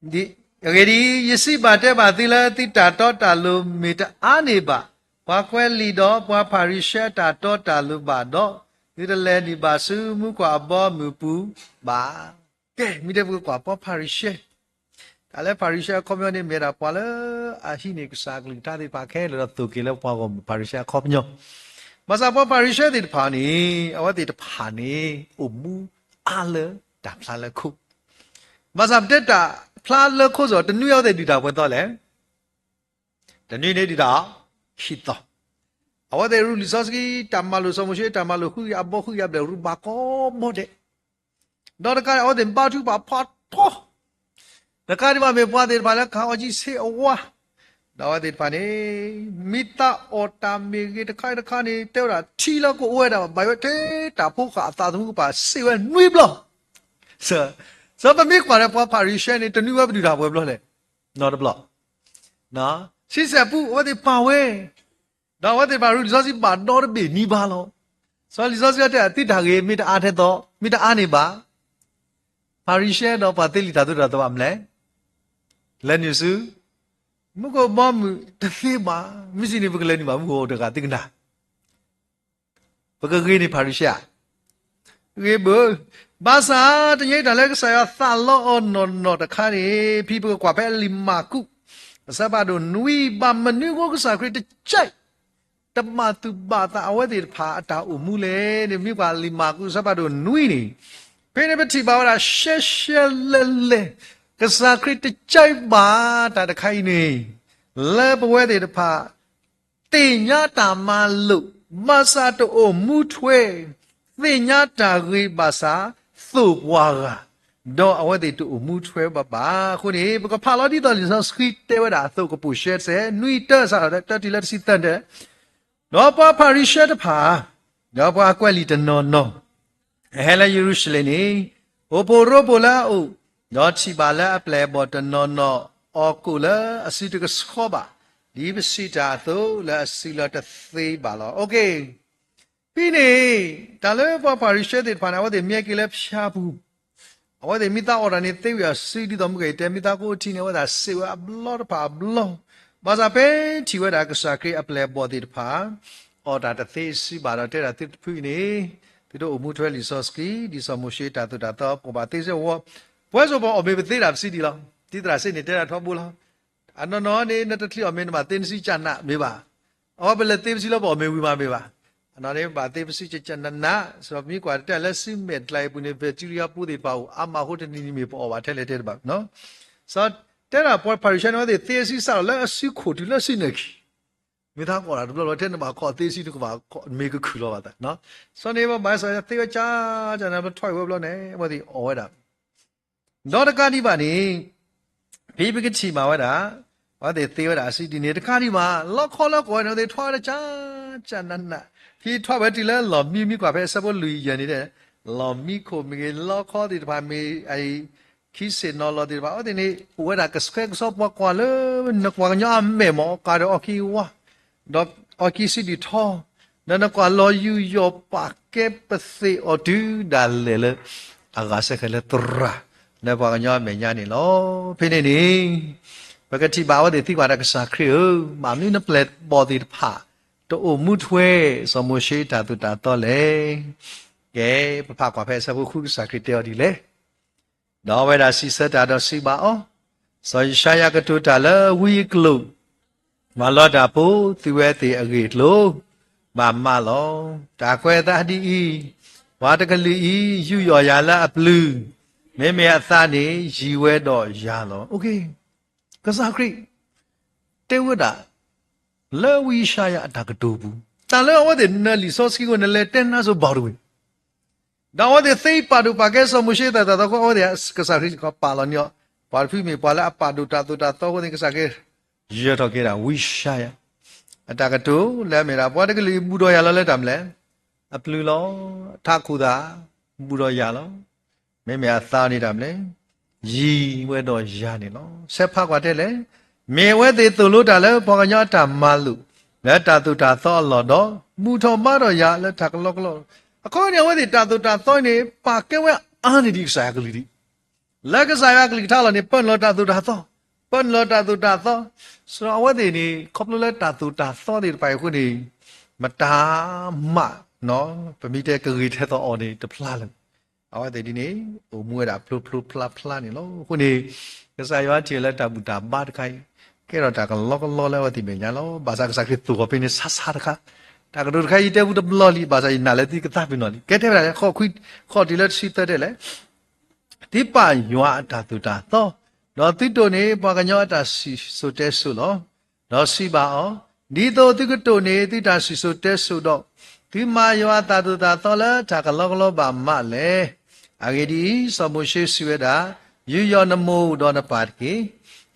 အဂ့ၢ်ဒ်အံၤ, ယစံးဘၣ်တဲဘၣ်သုလၢ သုတၢ်တီတၢ်လိၤမ့ၢ်တအါန့ၢ်ဘၣ် ပှၤကွဲးလံာ်ဒီးပှၤဖၤရံၤၡဲအတၢ်တီတၢ်လိၤဘၣ်ဒီး, သုတလဲၤနုာ်ဘၣ်ဆူမူခိၣ်အဘီအမုၢ်ပူၤဘၣ်. ကဲ မ့ၢ်တဲပကကွၢ်ပှၤဖၤရံၤၡဲ, တၢ်လၢဖၤရံၤၡဲအခီပညီန့ၣ် မ့ၢ်ဝဲဒၣ်ပှၤလၢအဟံးန့ၢ်ကစၢ်အကလုၢ်ကထါသ့ၣ်တဖၣ်ခဲလၢာ်ဒီး သိၣ်က့ၤလၢပှၤဂီၢ်မုၢ်ဖၤရံၤၡဲအခီပညီ. ဘၣ်ဆၣ်ပှၤဖၤရံၤၡဲသ့ၣ်တဖၣ်န့ၣ် အဝဲသ့ၣ်တဖၣ်န့ၣ် အိၣ်မူအါလၢတၢ်ဖျါလၢခိၣ် ဘၣ်ဆၣ်ပတဲတၢ်ဖျါလၢခိၣ်စ့ၢ်ကီး တနွံအဝဲသ့ၣ်ဒုးတၢ်ပှဲၤသီလဲၣ်, တနွံန့ၣ်ဒုးတၢ်ခံသီ, အဝဲသ့ၣ်ရူလံာ်စီဆှံ တၢ်မၤလိာ်စီၤမိၤၡ့ တၢ်မၤလိာ်ဃုကယၤအဘီဃုကယၤဘျဲၣ် ရူဘၣ်ကိးဘီဒဲး, ဒီးတကးဒံး အဝဲသ့ၣ်ဘါထုကဖၣ်ဖးထီ, တကးဒံးဘၣ်မ့ၢ်ပှၤသ့ၣ်တဖၣ်လၢကဟးအီကံဆ့အဝါ, ဒီးအဝဲသ့ၣ်တဖၣ်န့ၣ် မ့ၢ်သးအီၣ်တၢ်မ့ၢ်ဂ့ၤတခါတခါန့ၣ် တဲဝဲဒၣ်ထံလၢကအိၣ်ဝဲဒၣ် ဘၣ်ယွၤထဲတၢ်ဖိဃာ်အသးသမူကပၤစံးဝဲနွံဘျီ စီၤပမ့ၢ်ကွၢ်ဒီးပှၤဖၤရံၤၡဲန့ၣ် တနွံဝဲပဒုၣ်တၢ်ပှဲၤဘျီလဲၣ်, နီတဘျီ, ဆံဆဲၣ်ပူ အဝဲသ့ၣ်ပာ်ဝဲ, ဒီးအဝဲသ့ၣ်တဖၣ်ရူလံာ်စီဆှံဘၣ်ဒီတဘ့ၣ်နံၤဘၣ်လီၤ. စီၤလံာ်စီဆှံတဲ သုတၢ်ဂ့ၤမ့ၢ်တအါထဲသိး မ့ၢ်တအါန့ၢ်ဘၣ်, ဖၤရံၤၡဲဒီးပှၤသ့လံာ်တၢ်သိၣ်တၢ်သီဘၣ်မနုၤလဲၣ်, လဲၤနုာ်ဆူ မူခိၣ်ဘီမုၢ်တသ့ဘၣ်, မ့ၢ်စံးန့ၣ် ပကလဲၤနုာ်ဘၣ်မူခိၣ်တဂၤသုကနၣ် ပကဂ့ၤန့ၢ်ဖၤရံၤၡဲဧါ, ဂ့ၤဘၣ်, ဘၣ်ဆၣ် တနံၤအံၤတၢ်လၢကစၢ်ယွၤသးလီအီၤနီၢ်နီၢ်တခါန့ၣ် ဖဲပကကွၢ်ဖဲလံာ်မၢ်ကူး အဆၢဖးဒိၣ်နွံ ဘၣ်မနုၤအဃိကစၢ်ခရံာ်တကဲ တဘၣ်သူၣ်ဘၣ်သးအဝဲသ့ၣ်တဖၣ်အတၢ်အိၣ်မူလဲၣ်န့ၣ် မ့ၢ်ကွၢ်လံာ်မၢ်ကူးအဆၢဖးဒိၣ်နွံန့ၣ်, ဖဲန့ၣ်ပထံၣ်ဘၣ်ဝဲဒၣ်ရှဲရှဲလဲလဲ ကစၢ်ခရံာ်တကဲဘၣ်တၢ်တခါအံၤန့ၣ် လၢပဝဲသ့ၣ်တဖၣ် သ့ၣ်ညါတၢ်မၤလိာ် ဘၣ်ဆၣ်တအိၣ်မူထွဲ, သ့ၣ်ညါတၢ်ဂ့ၤဘၣ်ဆၣ် သိၣ်ပှၤဂၤ, ဒီးအဝဲသ့ၣ်တအိၣ်မူထွဲဘၣ်ဘၣ်. အဃိန့ၣ် ပကဖးလီၤဒ်သိးလံာ်စီဆှံတဲဝဲဒၣ်အသိး ကပိာ်ရှဲစဲး နွံတၢ စးထီၣ်တၢတုၤလၢတဆံသၢတၢ, ဒီးပှၤဖၤရံၤၡဲတဖၣ်, ဒီးပှၤကွဲးလံာ်တနီၤနီၤ အဟဲလၢယရူၤၡလ့ၣ်န့ၣ်, အိၣ်ဖှိၣ်ရိဖှိၣ်လၢအအိၣ်, ဒီးထံၣ်ဘၣ်လၢအပျဲၢ်အဘီၣ်တနီၤနီၤ အီၣ်ကိၣ်လၢအစုတကဆှီဘၣ်, ဒ်ပစံးတၢ်အသိးလၢအစုလီၤတသ့ဘၣ်လီၤ. ဖဲန့ၣ် တၢ်လၢပှၤဖၤရံၤၡဲသ့ၣ်တဖၣ်န့ၣ် အဝဲသ့ၣ်မ့ၢ်က့ၤလၢဖၠါပူၤ, အဝဲသ့ၣ်မ့ၢ်သးအီၣ်တၢ်န့ၣ် သ့ဝံၤအစုဒ်သိးမုၢ်ကယၤတဲ မ့ၢ်သးကအိၣ်ထံန့ၣ် အဝဲသ့ၣ်စံးဝဲအဘျီတဖၣ်အဘျီ, ဘၣ်ဆၣ်ဖဲထံၣ်ဝဲဒၣ်ကစၢ်ခရံာ်အပျဲၢ်အဘီၣ်သ့ၣ်တဖၣ် အီၣ်တၢ်တသ့စုဘၣ်ဒီးတဲဒၣ်သုတဖုအံၤန့ၣ်, သုတအိၣ်မူထွဲလံာ်စီဆှံ ဒ်စီၤမိၤၡ့တၢ်သိၣ်တၢ်သီ ပှၤဘၣ်သ့စ့ၢ်ဝဲ, ပဝဲစ့ၢ်ကီးပှၤအီၣ်မ့ၤပသ့ဒၣ်ပစံးဒ်လီၤ. ဒ်သရၣ်စ့န့ၣ် တဲဒၣ်ထီဘိလီၤ. အနီၢ်နီၢ်န့ၣ် နတချုးအီၣ်မ့ၤနဘၣ်သ့နစုကနးမ့ၢ်ဘၣ်. အဝဲပလဲၤသ့ပစုလၢပအီၣ်မ့ၤဝံၤမးမ့ၢ်ဘၣ်. အနီၢ်န့ၣ် ဘၣ်သ့ပစုကနးနး, စီၤပမ့ၢ်ကွၢ်တၢ်လၢစုမဲာ်ကျါအံၤပူၤန့ၣ် ဘဲၣ်ထံရံယါပူသ့ၣ်တဖၣ်အိၣ် အါမးအဃိတနံၤနံၤမ့ၢ်ပအီၣ်ဘၣ်ထဲလဲၣ်တဲတဘၣ်. စီၤတဲဒၣ်ပှၤဖၤရံၤၡဲန့ၣ် အဝဲသ့ၣ်သ့အစုစးထီၣ်လၢအစုခိၣ်တုၤလၢအစုနၢၢ်ခံ မ့ၢ်သးကအီၣ်တၢ်တဘျီဘျီ ထဲနဘၣ်ခီသ့စုနကဘၣ်မ့ၢ်ကခုၣ်လီၤဘၣ်သး. စီၤန့ၣ် ဘၣ်ဘၣ်စီၤယၤသ့ဝဲကၢ်ကၢ်န့ၣ် ပထီၣ်အံၤဝဲဘျီန့ၣ် အဝဲသ့ၣ်အီၣ်ဝဲဒၣ် ဒီးတကးဒံးဘၣ်န့ၣ် ဖဲပကထံၣ်ဘၣ်ဝဲဒၣ် အဝဲသ့ၣ်သ့ဝဲဒၣ်အစုဒ်န့ၣ် တကးဒံးဘၣ် လီခီလၢကီၢ်ဝဲန့ၣ် အဝဲသ့ၣ်ထွါဝဲဒၣ်ကၢ်ကၢ်နးနး, ဖဲထွါဝဲတုၤလၢလီၢ်မံ မ့ၢ်ကွၢ်ဖဲအဆၢဖိလွံၢ်ယဲၢ်န့ၣ် လီၢ်မံခိၣ်မ့ၢ်ဂ့ၤ လီခီသ့ၣ်တဖၣ်မ့ၢ် အံၤ ခံဆ့ၣ်နီၤလီၤသ့ၣ်တဖၣ် အဝဲသ့ၣ်န့ၣ် အိၣ်ဝဲဒၣ်ကဆှဲကဆှီ ပှၤကွၢ်လၢ နကွၢ်ကညီအမဲာ်မ့ၢ် ကးဒီးအီၣ်က့ၤဝါ ဒီးအီၣ်က့ၤစုဒုၣ်ထီ ဒီးနကွၢ်လီၤယူးယီၣ်ပာ်ကဲပသ့ၣ်အီၤတုၤဒၣ်လဲာ်လၢ အဂၤစဲဃဲၤလၢသရၣ် လၢပှၤကညီအမဲာ်ညါန့ၣ်လီၤ. ဖဲန့ၣ်န့ၣ် ပကထံၣ်ဘၣ်အဝဲသ့ၣ်သံကွၢ်ဒီးကစၢ်ခရံာ်ဧၢ, မ့ၢ်မနုၤနပျဲၢ်ဘီၣ်သ့ၣ်တဖၣ် တအိၣ်မူထွဲ စီၤမိၤၡ့တၢ်သိၣ်တၢ်သီလဲၣ်. ကဲ ပဖးကွၢ်ဖဲအဆၢဖိဃု ကစၢ်ခရံာ်တဲအီၤဒ်လဲၣ်. ဒီးအဝဲဒၣ်စံးဆၢတၢ်ဒီးစံးဘၣ်အီၤ, စီၤယၡါယၤကတိၤတၢ်လၢဝံအကျိာ်, ပှၤလီတၢ်ဖိသုဝဲသ့ၣ်အဂ့ၢ်အကျိၤ ဘၣ်မးလီၤ. တၢ်ကွဲးအသးဒ်အံၤ, ပှၤတကလုာ်အံၤ ယူးယီၣ်ယၤလၢအပျုၤ, မ့မ့ၢ်အသးန့ၣ် ယံၤဝဲဒီးယၤလီၤ. ကစၢ်ခရံာ် တဲဝဲဒၣ် လၢဝံယၡါယၤအတၢ်ကတိၤပူၤ, တၢ်လၢအဝဲသ့ၣ်နၢၤလံာ်စီဆှံအဃိ နလဲၤတဲနါစိၤဘၣ်တဝ့ၢ် ဒီးအဝဲသ့ၣ်သ့ပာ်ဒိၣ်ပာ်ကဲစီၤမိၤၡ့တၢ်သိၣ်တၢ်သီအဃိ အဝဲသ့ၣ်ကစၢ်ခရံာ်စ့ၢ်ကီးပာ်လီၤန့ၢ်အီၤ, ပှၤတဖုမ့ၢ်ပှၤလၢအပာ်ဒိၣ်တၢ်သိၣ်တၢ်သီအဃိသ့ၣ် ကစၢ်ခရံာ် ယၢၤထီၣ်က့ၤဒၣ်ဝံယၡါယၤ အတၢ်ကတိၤလၢအမ့ၢ်ဒၣ် ပှၤတကလုာ်အံၤဘူၣ်ထီၣ်ယၤလီၤလၢတၢ်မနုၤလဲၣ်, အပျုၤလီၤ, ထးခိၣ်သၣ် ဘူၣ်ထီၣ်ယၤလီၤ. မ့မ့ၢ်အသးန့ၣ်တၢ်မနုၤလဲၣ်, ယံၤဝဲဒီးယၤန့ၣ်လီၤ. ဆဲးဖးကွၢ်တဲလဲၣ်, မ့ၢ်အဝဲသ့ၣ်သိၣ်လိတၢ်လၢပှၤကညီအတၢ်မၤလိာ် လၢတၢ်သိၣ်တၢ်သီအလီၢ်ဒီး ဘူၣ်ထီၣ်ဘါထီၣ်ယၤလၢတၢ်ကလီကလီ, အဃိန့ၣ် အဝဲသ့ၣ်တၢ်သိၣ်တၢ်သီန့ၣ် ပာ်ကဲဝဲအါန့ၢ်ဒံးကစၢ်ယွၤကလုၢ်ဒံး လၢကစၢ်ယွၤအကလုၢ်ကထါလီၤန့ၣ် ပၢနုာ်လီၤတၢ်သိၣ်တၢ်သီ, ပၢနုာ်လီၤတၢ်သိၣ်တၢ်သီ, စးအဝဲသ့ၣ်န့ၣ် ခီဖျိလၢတၢ်သိၣ်တၢ်သီသ့ၣ်တဖၣ်အံၤအဃိန့ၣ် မတၤမး ပမ့ၢ်တဲကဂ့ၤထဲသိးအီၤန့ၣ်တဖျါလၢၤ, အဝဲသ့ၣ်ဒ်န့ၣ် အိၣ်မူဝဲဒၣ်ဖျိဖျိဖျါဖျါန့ၣ်လီၤ. အဃိန့ၣ် ကစၢ်ယွၤထံၣ်လၢတၢ်ဘူၣ်တၢ်ဘါတခါအံၤ ကဲထီၣ်တၢ်ကလီကလီလၢအဝဲသ့ၣ်မဲာ်ညါလီၤ. ဘၣ်ဆၣ်ကစၢ်ခရံာ်သိၣ်အီၤဖဲန့ၣ်ဆါဆါတခါ, တၢ်ကတိၤတခါအံၤတဲဘူးတဘျီလံ, ဘၣ်ဆၣ်ယနာ်လၢသုကသးပ့ၤနီၣ်လံ. ကဲထဲဝဲဒၣ်လဲၣ်, ဃိးခွံ, ဃိးတုၤလၢတဆံသၢတဲလဲၣ် သုပာ်ယွၤအတၢ်သိၣ်တၢ်သီ, ဒီးသုတိၢ်န့ၢ်ပှၤကညီအတၢ်စံၣ်စိၤတဲစိၤလီၤ. ဒီးစံးဘၣ်အီၤ, ဒ်သိးသုကတိၢ်န့ၢ်သုတၢ်စံၣ်စိၤတဲစိၤဒီး သုမၤယွၤအတၢ်သိၣ်တၢ်သီလၢတၢ်ကလီကလီဘၣ်မးလဲၣ်. အဂ့ၢ်ဒ်အံၤ, စီၤမိၤၡ့စံးဝဲဒၣ်, ယူးယီၣ်နမိၢ်ဒီးနပၢ်တက့ၢ်.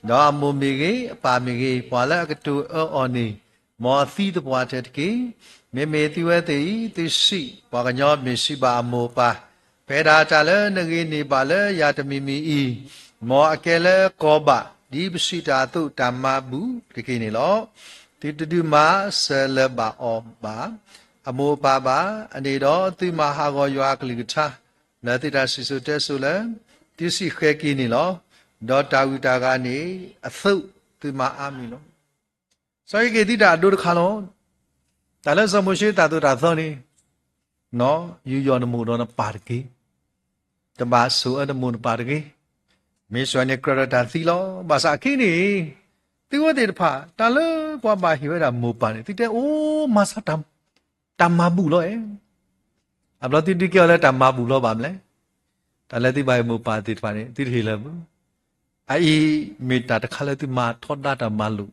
ဒီးအမိၢ်မ့ၢ်ဂ့ၤ, အပၢ်မ့ၢ်ဂ့ၤ, ပှၤလၢအကတိၤအၢအီၤန့ၣ် မ်အသံသပှၢ်တၢၢ်တက့ၢ်. မ့မ့ၢ်သုဝဲသ့ၣ်အံၤ သုစံး, ပှၤကညီမ့ၢ်စံးဘၣ်အမိၢ်အပၢ်, ဖဲဒၣ်တၢ်လၢနဂ့ၤန့ၢ်ဘၣ်လၢယၤတမံၤမံၤအံၤ, မ်အကဲလၢကီၢ်ဘၣ် ဒ်ပစံးတၢ်အသိး တၢ်မၤဘူၣ်တက့ၢ်န့ၣ်လီၤ. သုတဒုးမၤစၢၤလၢၤဘၣ်အီၤဘၣ်, အမိၢ်အပၢ်ဘၣ်. အန့ၣ်ဒီး သုမၤဟးဂီၤယွၤအကလုၢ်ကထါ လၢသုတၢ်စံၣ်စိၤတဲစိၤလၢ သုစံၣ်ဃဲၤက့ၤန့ၣ်လီၤ. ဒီးတၢ်ဂုၤတၢ်ဂၤန့ၣ်အသိး သုမၤအါမံၤလီၤ. စီၤယံးက့ၤသုတၢ်အဒိတခါလီၤ. တၢ်လၢစီၤမိၤၡ့တၢ်သိၣ်တၢ်သီန့ၣ်, ယူးယီၣ်နမိၢ်ဒီးနပၢ်တက့ၢ်. တဘၣ်ဆိၣ်အၢနမိၢ်နပၢ်တဂ့ၤ. မ့ၢ်ဆိၣ်န့ၣ်ကြၢးဒီးတၢ်သံလီၤ. ဘၣ်ဆၣ်အခဲအံၤန့ၣ် သုဝဲသ့ၣ်တဖၣ် တၢ်လၢပှၤဘၣ်ဟ့ၣ်ဝဲဒၣ်မိၢ်ပၢ်န့ၣ် သုတဲအိၣ်မၤဆါ တၢ်မၤဘူၣ်လီၤအဲ အဘျီသုဒုးကဲအီၤလၢတၢ်မၤဘူၣ်လီၤဘၣ်မလဲၣ်. တၢ်လၢသုဘၣ်ဟ့ၣ်မိၢ်ပၢ်သ့ၣ်တဖၣ်န့ၣ် သုတဟ့ၣ်လၢၤဘၣ်. အအံၤမ့ၢ်တၢ်တခါလၢသုမၤထီဒါတၢ်မၤလိာ်,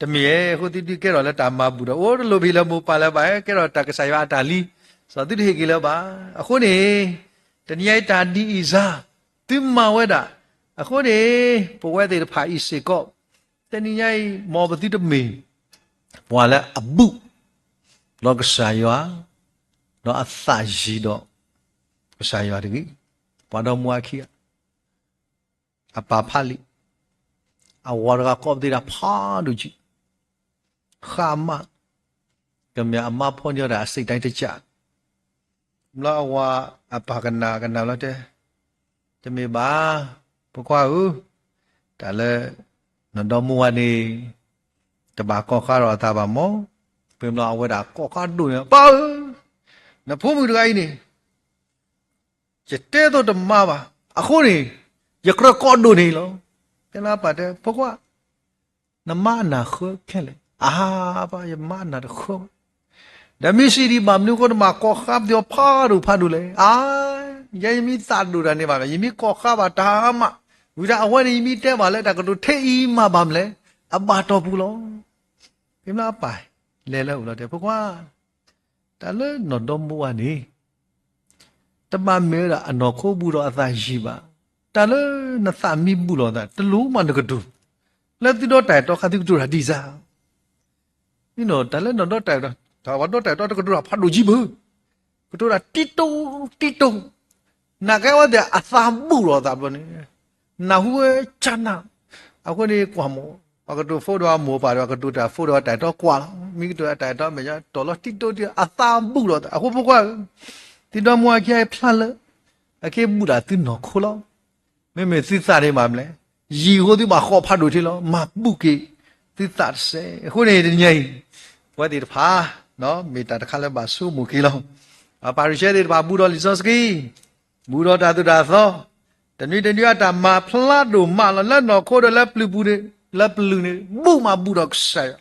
တမ့ၢ်အဃိ သုဒုးကဲထီၣ်လၢတၢ်မၤဘူၣ်ဒီး အိၣ်တလိၣ်ဟ့ၣ်လၢမိၢ်ပၢ်လၢၤဘၣ်, ကဲထီၣ်တၢ်ကစၢ်ယွၤအတၢ်လံ, စီၤသုတဟ့ၣ်က့ၤလၢၤဘၣ်. အဃိန့ၣ် တနံၤအံၤတၢ်ဒ်အံၤစါ သုမၤဝဲဒၣ်. အဃိန့ၣ် ပဝဲသ့ၣ်တဖၣ်အံၤစ့ၢ်ကီး တနံၤညါအံၤ မ်ပသုတမ့ၢ် ပှၤလၢအဘူၣ် ဒီးကစၢ်ယွၤ ဒီးအသးယံၤဒီး ကစၢ်ယွၤတဂ့ၤ. ပှၤဒီမါဝၤခံဂၤ အပၢ်ဖးလံာ်, အဝၤတဂၤကိးပသူဒၣ်ဖးဒိၣ်ကံ, ဃါအမါ, ကမ့ၢ်အမါဖီၣ်န့ၢ်အီၤဒၣ်အစိတ်တိုင်းတကျ, ဘျီအဝၤအပၢ်ကနၣ်ကနၣ်ဘျီတဲ, တမ့ၢ်ဘၣ်, ဖိခွါဧၢ, တၢ်လၢ နဒီမါဝၤန့ၣ် တဘၣ်ကိးဃါဒီးအသးဘၣ်မး. ဖဲဘျီအဝဲဒၣ်ကိးဃါဒိၣ်န့ၣ် ပၢ်ဧၢ, နဖိမုၣ်တဂၤအံၤန့ၣ် ယတဲသိးတမါဘၣ်. အဃိန့ၣ် ယကြၢးကိးဒိၣ်န့ၣ်လီၤ. ဖဲလၢအပၢ်တဲ ဖိခွါ, နမါအနၢ်ဃၢခဲလၢာ်. အါ, ပၢ်, ယမါအနၢ်တဃၢဘၣ်. ဒီးမ့ၢ်စံးဒံးဘၣ်မနုၤအဃိ နဘၣ်ကိးဃါပသ့ၣ်ဖးဒိၣ်ဖးဒိၣ်လဲၣ်. အါ, ယဲယမ့ၢ်သးဒိၣ်တၢ်န့ၣ်ဘၣ်, ယမ့ၢ်ကိးဃါဘၣ်တၢ်မး, ဝံၤဒီးအဝဲန့ၣ် ယမ့ၢ်တဲဘၣ်လၢတၢ်ကတိၤထဲအံၤမးဘၣ်မလဲၣ်, အဘၣ်တီၢ်ပူၤလီၤ. ဖဲလၢအပၢ်လဲၤလၢအအိၣ်လီၤတဲ ဖိခွါ တၢ်လၢနီၢ်ဒီမါဝၤန့ၣ် တဘၣ်မ့ၢ်ဝဲဒၣ်အနီၢ်ခိဘူၣ်ဒီးအသးယံၤဘၣ်. တၢ်လၢနသးမံဘူၣ်လီၤသး တလိၣ်မးနကတိၤ, လၢသုဒီတၢ်အဲၣ်တီခါသုကတိၤတၢ်ဒ်စါ, တၢ်လၢနီၢ်ဒီတၢ်အဲၣ်တီ, တၢ်ဝဲဒီတၢ်အဲၣ်တီတကတိၤတၢ်ဖးဒိၣ်ကံဘၣ်, ကတိၤတၢ်တံတိ, တံတိ, နာ်ကဲဝဲသ့ၣ်အသးဘူၣ်လီၤသးဘျီန့ၣ်, နၢ်ဟူဝဲကၢ်နၢ်, အဃိန့ၣ်ကွၢ်မိၢ်, ပှၤကတိၤဖိဒီးမိၢ်ပၢ်ဒီး ပှၤကတိၤတၢ်ဖိဒီးတၢ်အဲၣ်တီကွၢ်လီၤ, မ့ၢ်ကတိၤတၢ်အဲၣ်တီမဲာ်ညါ တီၢ်လီၤတံတိတံ, အသးဘူၣ်လီၤသး, အဃိဖိခွါဧၢ, သုဒီမါဝၤခံဂၤဖျါလၢ အက့ၤဘူၣ်ဒၣ်သုနီၢ်ခိလီၤ. မ့မ့ၢ်သုသးန့ၣ်မးမလဲၣ်, ယံၤအဃိသုဘၣ်ဃီဖးဒိၣ်ထဲလီၤ, မၤဘူၣ်က့ၤသုသးတစဲး. အဃိန့ၣ် တနံၤအံၤ ပဝဲသ့ၣ်တဖၣ် မ့ၢ်တၢ်တခါလၢဘၣ်ဆိကမိၣ်က့ၤလီၤ. ပှၤဖၤရံၤၡဲသ့ၣ်တဖၣ် ဘူၣ်ဒီးလံာ်စီဆှံ, ဘူၣ်ဒီးတၢ်သိၣ်တၢ်သီ, တနွံတနွံအတၢ်မၤဖျါဒိၣ်မးလီၤ, လၢနီၢ်ခိဒီးလၢပျုၤပူၤန့ၣ်, လၢပျုၤန့ၣ် ဘူၣ်မးဘူၣ်ဒီးကစၢ်ယွၤ,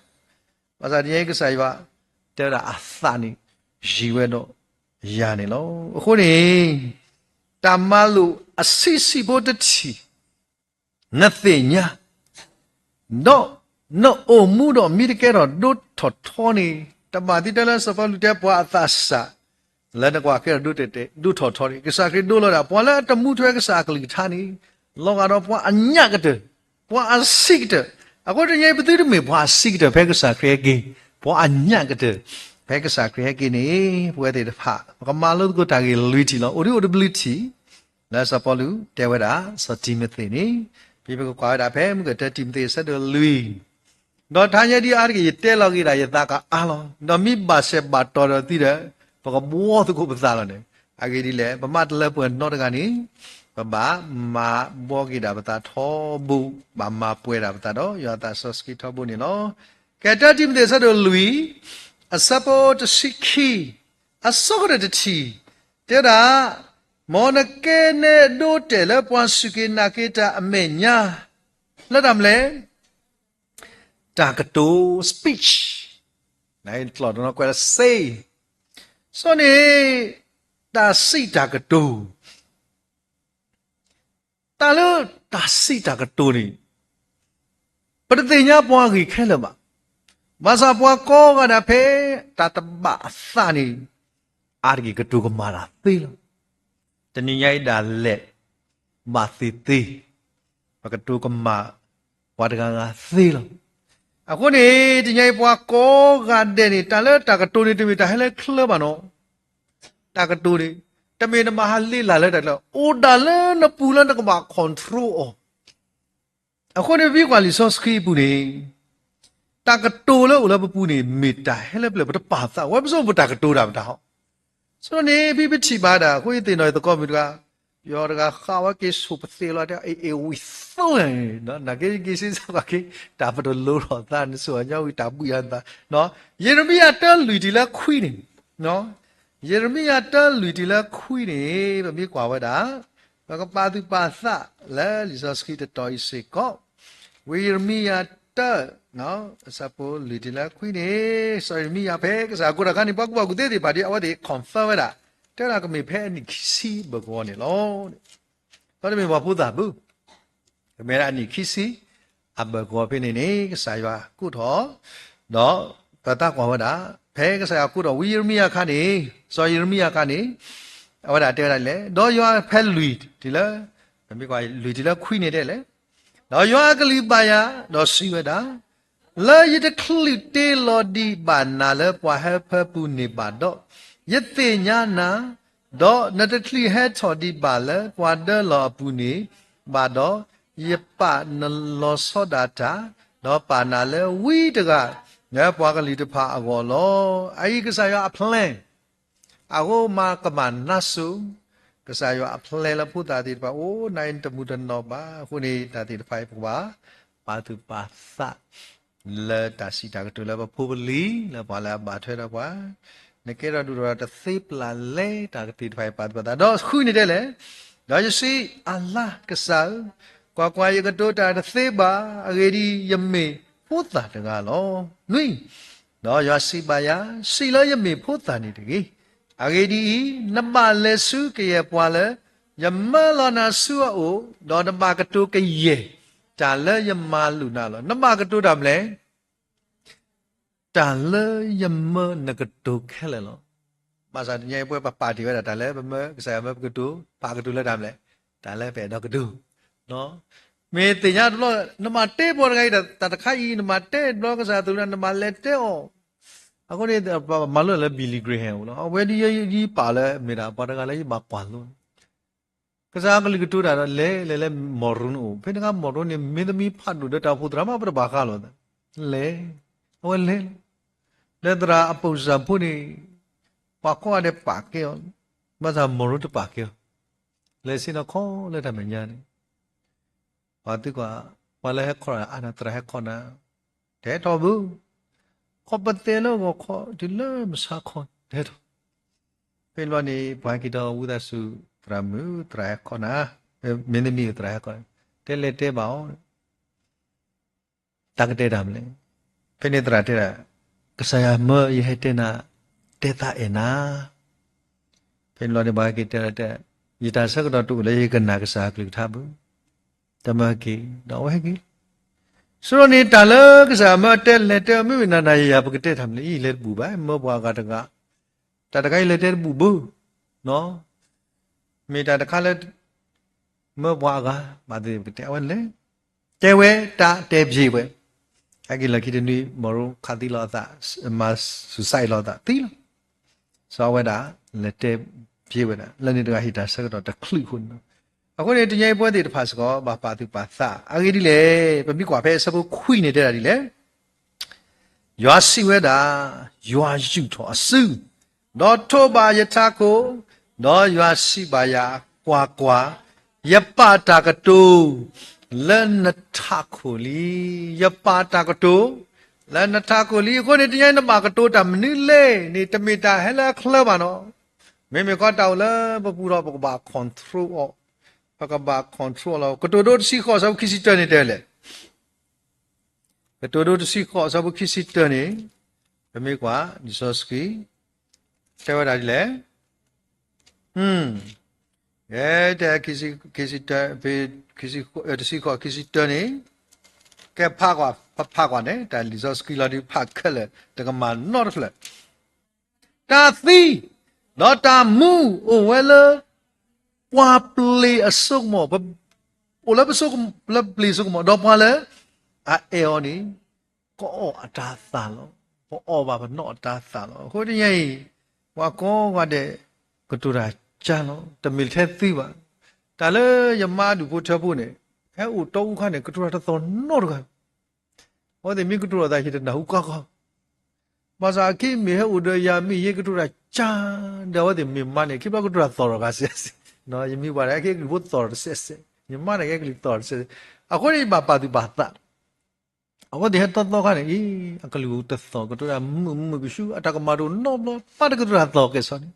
ဘၣ်ဆၣ်တနံၤအံၤကစၢ်ယွၤ တဲဝဲဒၣ်အသးန့ၣ် ယံၤဝဲဒီးယၤန့ၣ်လီၤ. အဃိန့ၣ် တၢ်မၤလိာ်အဆံးဆံးဖိတထံၣ် နသ့ၣ်ညါ, ဒီးနအိၣ်မူဒီးမ့ၢ်တကဲထီၣ်ဒိထီၣ်ထီန့ၣ်, တဘၣ်သုတဲလၢစီၤပီလူးတဲပှၤအသးစၢ် လၢနကွၢ်ကဲထီၣ်ဒိထီၣ်ထီန့ၣ်, ကစၢ်ခရံာ်ဒိလီၤဒၣ် ပှၤလၢအတမူထွဲကစၢ်အကလုၢ်ကထါန့ၣ်, လီၤဂာ်ဒီးပှၤအညၣ်ကတၢၢ်, ပှၤအဆံးကတၢၢ်. အဃိတနံၤအံၤ ပသုတမ့ၢ်ပှၤအဆံးကတၢၢ်ဖဲကစၢ်ခရံာ်ဟဲက့ၤ, ပှၤအညၣ်ကတၢၢ်ဖဲကစၢ်ခရံာ်ဟဲက့ၤန့ၣ် ပဝဲသ့ၣ်တဖၣ် ပကမၤလိသကိးတၢ်ဂ့ၢ်လွံၢ်ထံၣ်လီၤ. အိၣ်ဒံးအိၣ်တဘျုးထံၣ် လၢစီၤပီလူးတဲဝဲဒၣ် စီၤတံၤမသ့းန့ၣ်, ဖဲပကကွၢ်ဝဲဒၣ်ဖဲမုၢ်ကတၢၢ်တံၤမသ့းအဆၢဒိၣ်လွံၢ်, ဒီးတဟါညါဒ်အါတက့ၢ် ယတဲလီၤက့ၤဒၣ်ယသးကအါလီၤ. ဒီးမ့ၢ်ဘၣ်ဆဲးဘၣ်တီၤဒီးသုဒီး ပကဘှီသကိးပသးလီၤန့ၣ်. အဂ့ၢ်ဒ်လဲၣ်, ပမၤတလၢပှဲၤနီတဂၤန့ၣ် ပဘၣ်မၤဘှီက့ၤဒၣ်ပသးထီဘိ, ဘၣ်မၤပှဲၤဒၣ်ပသးဒီးယွၤအသးစီဆှံထီဘိန့ၣ်လီၤ. ကတၢၢ်တံၤမသ့းအဆၢဒိၣ်လွံၢ်, အဆၢဖိတဆံခံ, အဆိကတၢၢ်တထံၣ်, တဲဒၣ်, မ်နကဲနဲဒိတဲာ်လၢပှၤစူၢ်က့ၤနာ်က့ၤတၢ်အမဲာ်ညါ လၢတၢ်မနုၤလဲၣ်, တၢ်ကတိၤ speech, နတလီၢ်တနီၤကွဲးလၢ စ့, စီၤန့ၣ် တၢ်စံးတၢ်ကတိၤ, တၢ်လၢတၢ်စံးတၢ်ကတိၤန့ၣ် ပတသ့ၣ်ညါပှၤဂ့ၢ်ခဲလၢာ်ဘၣ်. ဘၣ်ဆၣ်ပှၤကိးဂၤဒဲးဖဲတၢ်တဘၣ်အသးန့ၣ် အါတက့ၢ်ကတိၤကမၣ်တၢ်သ့လီၤ. တနံၤညါအံၤဒၣ်လဲာ် ဘၣ်သ့ၣ်သ့ၣ် ပကတိၤကမၣ်ပှၤတဂၤဂၤသ့လီၤ. အဃိန့ၣ် တနံၤညါအံၤပှၤကိးဂၤဒဲးန့ၣ် တၢ်လၢတၢ်ကတိၤန့ၣ် တမ့ၢ်တၢ်ဟဲလၢချၢဘၣ်နီၤ. တၢ်ကတိၤန့ၣ် တမ့ၢ်နဘၣ်ဟးလ့လၢ်လၢတၢ်ကျၢၤ, အိၣ်ဒၣ်လၢနပူၤလၢနကဘၣ် control အီၤ. အဃိန့ၣ် ပမ့ၢ်ကွၢ်လံာ်စီဆှံအပူၤန့ၣ် တၢ်ကတိၤလၢအိၣ်လၢပပူၤန့ၣ် မ့ၢ်တၢ်ဟဲလၢပျၢၤ ပတပာ်သးဝဲ ပစိပတၢ်ကတိၤတၢ်ပတၢ်ဟီ. ဆိန့ၣ် ဖဲပထံၣ်ဘၣ်ဒၣ် အဃိယသ့ၣ်နီၣ်ယသကိးမုၣ်တဂၤ ယီၤတဂၤဃးဝဲက့ၤဆိၣ်ပသ့လီၤတဲ အ့ၣ်အ့ၣ်ဝံၤသိန့ၣ် နာ်က့က့ၤစ့စ့ၢ်ကီးက့ၤ တၢ်ပတလိၤထီၣ်သး နဆိၣ်အညီဝံၤတၢ်ဘှံးယၤသး. ယံးရမံယၤတၢလွံၢ်တုၤလၢခွံန့ၣ် ယံးရမံယၤတၢလွံၢ်တုၤလၢခွံန့ၣ် ပမ့ၢ်ကွၢ်ဝဲဒၣ် ပကပာ်သူၣ်ပာ်သးလၢလံာ်စီဆှံတတီၤအံၤစ့ၢ်ကီး, ဝံယံးရမံယၤတၢ အဆၢဖိလွံၢ်တုၤလၢခွံန့ၣ် စီၤယံးရမံယၤဖဲကစၢ်ယွၤကိးထီၣ်အခါန့ၣ် ပှၤကူၣ်ဘၣ်ကူၣ်သ့သ့ၣ်တဖၣ်ဒီး အဝဲသ့ၣ် confirm ဝဲဒၣ် တဲဝဲဒၣ်ကမ့ၢ်ဖဲအနံၣ်ခံဆံဘၢၣ်ကဝီၤန့ၣ်လီၤ. ဒီးတမ့ၢ်ပှၤဖိသၣ်ဘၣ် ကမ့ၢ်ဒၣ်အနံၣ်ခံဆံ အဘၢၣ်ကဝီၤဖဲန့ၣ်န့ၣ် ကစၢ်ယွၤကိးထီၣ်, ဒီးပသးကွၢ်ဝဲဒၣ် ဖဲကစၢ်ယွၤကိးထီၣ်ဝံယံးရမံယၤအခါန့ၣ် စီၤယံးရမံယၤအခါန့ၣ် အဝဲဒၣ်တဲဝဲဒၣ်လဲၣ်, ဒီးယွၤဖဲလွံၢ်တုၤလၢ ပမ့ၢ်ကွၢ်လွံၢ်တုၤလၢခွံန့ၣ်တဲလဲၣ်, ဒီးယွၤအကလုၢ်ဘၣ်ယၤ ဒီးစံးဝဲဒၣ် လၢယတချုးတ့လီၤဒံးဘၣ်နၤလၢပှၤဟၢဖၢပူၤန့ၣ်ဘၣ်ဒီး, ယသ့ၣ်ညါနၤ, ဒီးနတချုးဟဲထီၣ်ဒံးဘၣ်လၢပှၤဒၢလီၢ်အပူၤန့ၣ်ဘၣ်ဒီး, ယပာ်နလီၤဆီဒၣ်တၢ်, ဒီးပာ်နၤလၢဝံတဂၤ လၢပှၤကလုာ်တဖၣ်အဂီၢ်လီၤ. အအံၤကစၢ်ယွၤအ plan အဃိမၤကမၣ်နါစိၤ, ကစၢ်ယွၤအ plan လၢဖိသၣ်သ့ၣ်တဖၣ် အိၣ်နၤအံၤတမုာ်တနီၣ်ဘၣ်. အဃိန့ၣ် တၢ်သ့ၣ်တဖၣ်အံၤ ပကဘၣ်ပာ်သူၣ်ပာ်သး လၢတၢ်စံးတၢ်ကတိၤလၢပဖိပလံၤ လၢပှၤလၢအဘၣ်ထွဲဒီးပှၤ, နကဲထီၣ်ဒူၣ်ထီၣ်တသ့ပျၢ်လဲၣ် တၢ်ကသ့ၣ်တဖၣ်အံၤပာ်သူၣ်ပာ်သး, ဒီးဃုန့ၣ်တဲလဲၣ်, ဒီးယစံး, အလါကစၢ်ဧၢ, ကွၢ်ကွၢ်, ယကတိၤတၢ်တသ့ဘၣ်, အဂ့ၢ်ဒ်အံၤ, ယမ့ၢ်ဖိသၣ်တဂၤလီၤ. နွံ, ဒီးယွၤစံးဘၣ်ယၤ, စံးလၢယမ့ၢ်ဖိသၣ်န့ၣ်တဂ့ၤ. အဂ့ၢ်ဒ်အံၤ, နဘၣ်လဲၤဆူကယဲၢ်ပှၤလၢ ယမၢလီၤနၤဆူအအိၣ်, ဒီးနဘၣ်ကတိၤကယဲၢ်တၢ်လၢယမၤလိာ်နၤလီၤ. နဘၣ်ကတိၤတၢ်မနုၤလဲၣ် တၢ်လၢယမၢနကတိၤခဲလၢာ်လီၤ. ဘၣ်ဆၣ်တနံၤအံၤပဝဲပပာ်တ့ၢ်ဝဲဒၣ်တၢ်လၢပမၢကစၢ်ယွၤမၢပကတိၤ, ပာ်ကတိၤလၢတၢ်မနုၤလဲၣ်, တၢ်လၢပအဲၣ်ဒိးကတိၤ. မ့ၢ်သ့ၣ်ညါတဘျီ, နမၤတဲပှၤတဂၤအံၤ တၢ်တခါအံၤ နမၤတဲတဘျီကစၢ်ယွၤအကလုၢ်ကထါ နဘၣ်လဲၤတဲအီၤ. အဃိန့ၣ် ပမၤလိလၢ Billy Graham အအိၣ်လီၤ. အဝဲဒ်ယပာ်လၢမ့ၢ်ဒၣ်ပှၤတဂၤလၢယဘၣ်ကွၢ်လိ ကစၢ်ယွၤအကလုၢ်ကတိၤတၢ်ဒီး လဲၤ လဲၤလၢ မော်ရိ အအိၣ်, ဖဲန့ၣ်အခါ မော်ရိ န့ၣ် မ့ၢ်တမံၤဖးဒိၣ်ဒီးတၢ်အိၣ်ဖှိၣ်သရၣ်မး ပတဘၣ်ဃးလိာ်သး, လဲၤ, အဝဲလဲၤလီၤ. လၢသရၣ်အပိာ်စၢ်ဖိန့ၣ် ပှၤကိးဂၤဒဲးပာ်ကဲအီၤ, ဘၣ်ဆၣ်မော်ရိတပာ်ကဲအီၤ, လဲၤဆ့ၣ်နီၤခီလၢတၢ်မဲာ်ညါန့ၣ် ပှၤသံကွၢ်, ပှၤလၢဟဲခီနၤအါနၤ သရၣ်ဟဲခီနၤ, တဟဲထီၣ်ဘၣ်, ခီပသဲလၢဂီၤခီတုၤလၢမုၢ်ဆါခီ တဟဲထီၣ်. ဖဲန့ၣ်ဘျီန့ၣ် ပှၤဟဲက့ၤထီၣ်ဝံသးစူၤ သရၣ်မုၣ် သရၣ်ဟဲခီနၤ, မ့တမ့ၢ် သရၣ်ဟဲခီ, တဲလဲၤတဲဘၣ်အီၤ တၢ်ကတဲတၢ်မနုၤလဲၣ်. ဖဲန့ၣ်သရၣ်တဲဒၣ်, ကစၢ်ယွၤမၢယဟဲတဲနၤ, တဲသးအဲၣ်နၤ. ဖဲန့ၣ်ဘျီန့ၣ် ပှၤဟဲက့ၤတဲတဲ, ယတၢ်ဆၢကတီၢ်တအိၣ်လၢယကနာ်ကစၢ်အကလုၢ်ကထါဘၣ်, တမၢဟဲက့ၤ, ဒီးအဝဲဟဲက့ၤ. ဆိန့ၣ် တၢ်လၢကစၢ်မၢအတဲလဲၤတဲ မ့မ့ၢ်နၤနၤယၤယၤ ပကတဲတၢ်မနုၤလဲၣ်, အံၤလဲၤတဘူၣ်ဘၣ်, မၢပှၤအဂၤတဂၤ, တၢ်တခါအံၤလဲၤတဲတဘူၣ်ဘၣ်, မ့ၢ်တၢ်တခါလၢ မၢပှၤအဂၤ, ဘၣ်သ့ၣ်သ့ၣ်ပကတဲအဝဲလဲၤ တဲဝဲတၢ်တဲဘၣ်ဝဲ, ဟဲက့ၤလီၢ်ခံတနွံ မီၤရိခးသံလီၤအသး, မၤဆူၣ်စဲအ့ၣ်လီၤအသးသံလီၤ. စီၤအဝဲဒၣ် လဲၤတဲဘၣ်ဝဲဒၣ် လၢန့ၣ်တဂၤဟ့ၣ်တၢ်ဆၢကတီၢ်တချုးအဃိန့ၣ်လီၤ. အဃိန့ၣ် တနံၤအံၤပဝဲသ့ၣ်တဖၣ်စ့ၢ်ကီး ဘၣ်ပာ်သူၣ်ပာ်သး အဂ့ၢ်ဒ်လဲၣ်. ပမ့ၢ်ကွၢ်ဖဲအဆၢဖိခွံန့ၣ်တဲဒၣ်ဒ်လဲၣ်. ယွၤစံးဝဲဒၣ်, ယွၤယူာ်ထီၣ်အစု, ဒီးထိးဘၣ်ယထးခိၣ်, ဒီးယွၤစံးဘၣ်ယၤ, ကွၢ်ကွၢ်, ယပာ်တၢ်ကတိၤလၢနထးခိၣ်လံ. ယပာ်တၢ်ကတိၤလၢနထးခိၣ်လံ. အဃိန့ၣ် တနံၤအံၤနဘၣ်ကတိၤတၢ်မနုၤလဲၣ်န့ၣ် တမ့ၢ်တၢ်ဟဲလၢအချၢဘၣ်နီၤ. မ့မ့ၢ်ကီတၢ်အိၣ်လၢပပူၤဒီး ပကဘၣ် control အီၤ, ပကဘၣ် control အီၤလီၤ. ကတိၤဒိတဆံဃိး ဆၢဖိခံဆံတၢန့ၣ်တဲလဲၣ်. ကတိၤဒိတဆံဃိး ဆၢဖိခံဆံတၢန့ၣ်, ပမ့ၢ်ကွၢ် လံာ်စီဆှံ တဲဝဲဒၣ်ဒ်လဲၣ်. ယဲတဲ ခံဆံတၢ, တဆံဃိး ခံဆံတၢန့ၣ်, ကဲဖးကွၢ်, ဖးကွၢ်န့ၣ် တၢ်လံာ်စီဆှံလီၤဒုးဖးခဲလၢာ် တကမၤနီတဖျၢၣ်. တၢ်သံ, ဒီးတၢ်မူအိၣ်ဝဲလၢ ပှၤပျ့ၤအစိကမီၤ, အိၣ်လၢပစိကမီၤ, လၢပျ့ၤစိကမီၤ, ဒီးပှၤလၢ အအဲၣ်အီၤန့ၣ် ကအီၣ်အတၤသၣ်လီၤ. ပအီၣ်ဘၣ်ပနီၢ်အတၤသၣ်လီၤ. အဃိတနံၤအံၤ ပှၤကိးဂၤဒဲး ကတိၤတၢ်ကါလီၤ. တမ့ၢ်ထဲသုဘၣ်. တၢ်လၢယမါဒူၣ်ဖိထၢဖိန့ၣ် ဟဲအိၣ်တီအူခါန့ၣ် ကတိၤတၢ်တသီၣ်နီတဂၤ. အဝဲသ့ၣ်မ့ၢ်ကတိၤတၢ်သး ယတနၢ်ဟူကီကီ. ဘၣ်ဆၣ်အခဲအံၤမ့ၢ်ဟဲအိၣ်ဒီးယၤ မ့ၢ်ယဲကတိၤတၢ်ကါ ဒီးအဝဲသ့ၣ်မ့ၢ်မါန့ၣ် ခံဘျီကတိၤတၢ်သီၣ်ထီၣ်ဂၤစဲးစဲး. ယမံၤပှၤန့ၣ် အကဲကလုၢ်ဖိသီၣ်ထီၣ်တစဲးစဲး, ယမါန့ၣ် ကဲကလုၢ်သီၣ်ထီၣ်တစဲးစဲး. အဃိန့ၣ် ယဘၣ်ပာ်သူၣ်ပာ်သး အဝဲသ့ၣ်ဟဲသီသီခါန့ၣ် အံၤ အကလုၢ်တသီၣ် ကတိၤတၢ်မုာ်မုာ်ကဆူ အတၢ်ကမၣ်တအိၣ်နီတဘျီ ပၢ်တကတိၤတၢ်သီၣ်ကဲၣ်ဆိးန့ၣ်.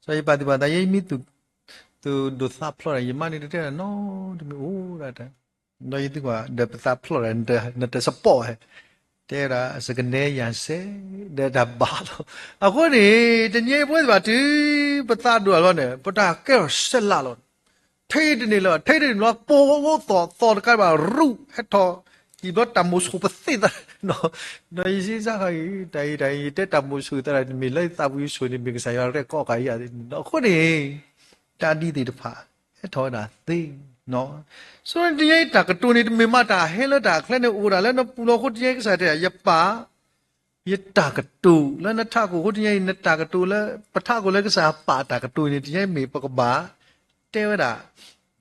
စီၤယပာ်သူၣ်ပာ်သး ယဲမ့ၢ် သုးဒိၣ်သးဖျိးဒီး ယမါန့ၣ်တတဲတၢ်နီတမံၤအိၣ်ဒၣ်တၢ်, ဒီးယသုကွၢ်ဒီးပသးဖျိးဒီး နတစပီးဝဲ, တဲဒၣ် စကနဲယၤစဲး ဒီးတၢ်ဘၣ်လီၤ. အဃိန့ၣ် တနံၤအံၤပဝဲသ့ၣ်တဖၣ်တုၤ ပသးဒိၣ်အလီၢ်န့ၣ် ပတၢ်ကဲထီၣ်ဆဲးလၢ်လီၤ. ထဲတန့ၢ်လၢၤ ထဲတန့ၢ်လၢၤ ပိာ်သီၣ်တကးဘၣ်ရူၢ် ဟဲထီၣ် ယံာ်ဘျီတၢ်မိၤဆိၣ်ပသ့ၣ်သး, ဒီးယစံးစၢ်ခါအံၤ တၢ်အံၤတၢ်အံၤ ယတဲတၢ်မိၤဆိၣ်သးဒီး မ့ၢ်လၢယသးပူၤယဆိၣ်န့ၣ် မ့ၢ်ကစၢ်ယွၤရဲၣ်ကီၢ်ကးယၤန့ၣ်ဒီး အဃိန့ၣ် တၢ်ဒ်သ့ၣ်တဖၣ် ဟဲထီၣ်ဝဲဒၣ်သ့. ဆိတနံၤအံၤ တၢ်ကတိၤန့ၣ် တမ့ၢ်မးတၢ်ဟဲလၢတၢ်အချၢန့ၣ် အိၣ်ဒၣ်လၢနပူၤလီၤ. အဃိတနံၤအံၤ ကစၢ်တဲ ယပာ် ယတၢ်ကတိၤလၢနထးခိၣ်. အဃိတနံၤအံၤ နတၢ်ကတိၤလၢ ပထးခိၣ်လၢကစၢ်ပာ်တၢ်ကတိၤန့ၣ် တနံၤအံၤမ့ၢ်ပကဘၣ် တဲဝဲဒၣ်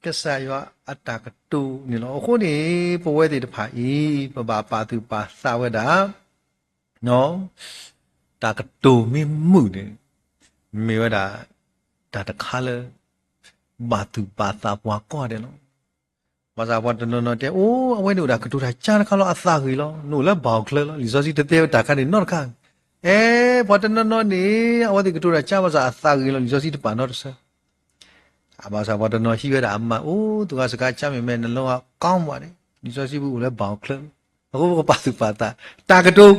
ကစၢ်ယွၤအတၢ်ကတိၤန့ၣ်လီၤ. အဃိန့ၣ် ပဝဲသ့ၣ်တဖၣ်အံၤ ပဘၣ်ပာ်သူၣ်ပာ်သးဝဲဒၣ် တၢ်ကတိၤမ့ၢ်မုာ်န့ၣ် မ့ၢ်ဝဲဒၣ် တၢ်တခါလၢ ဘၣ်သူၣ်ပာ်သးပှၤကိးဂၤဒဲးလီၤ. ဘၣ်ဆၣ်ပှၤတနီၤနီၤတဲ အိၣ် အဝဲန့ၣ်အိၣ်ဒၣ်ကတိၤတၢ်ကါတခါလီၤ အသးဂ့ၤလီၤ. နအိၣ်လၢဘၣ်အိၣ်ချၢလီၤ. လံာ်စီဆှံတတဲဝဲတၢ်ခါန့ၣ်နီတခါ. အဲ ပှၤတနီၤနီၤန့ၣ် အဝဲသ့ၣ်ကတိၤတၢ်ကါဘၣ်ဆၣ်အသးဂ့ၤလီၤ. လံာ်စီဆှံတပာ်နီတဆၢ ဘၣ်ဆၣ်ပှၤတနီၤဟံးဝဲဒၣ်အမၤ အိၣ် သူၣ်ဂၤစကါကါမ့ၢ်မဲာ် နလီၤဂာ်ကီမးန့ၣ် လံာ်စီဆှံပူၤအိၣ်လၢဘၣ်အိၣ်ချၢ, အဃိပကပာ်သူၣ်ပာ်သး, တၢ်ကတိၤ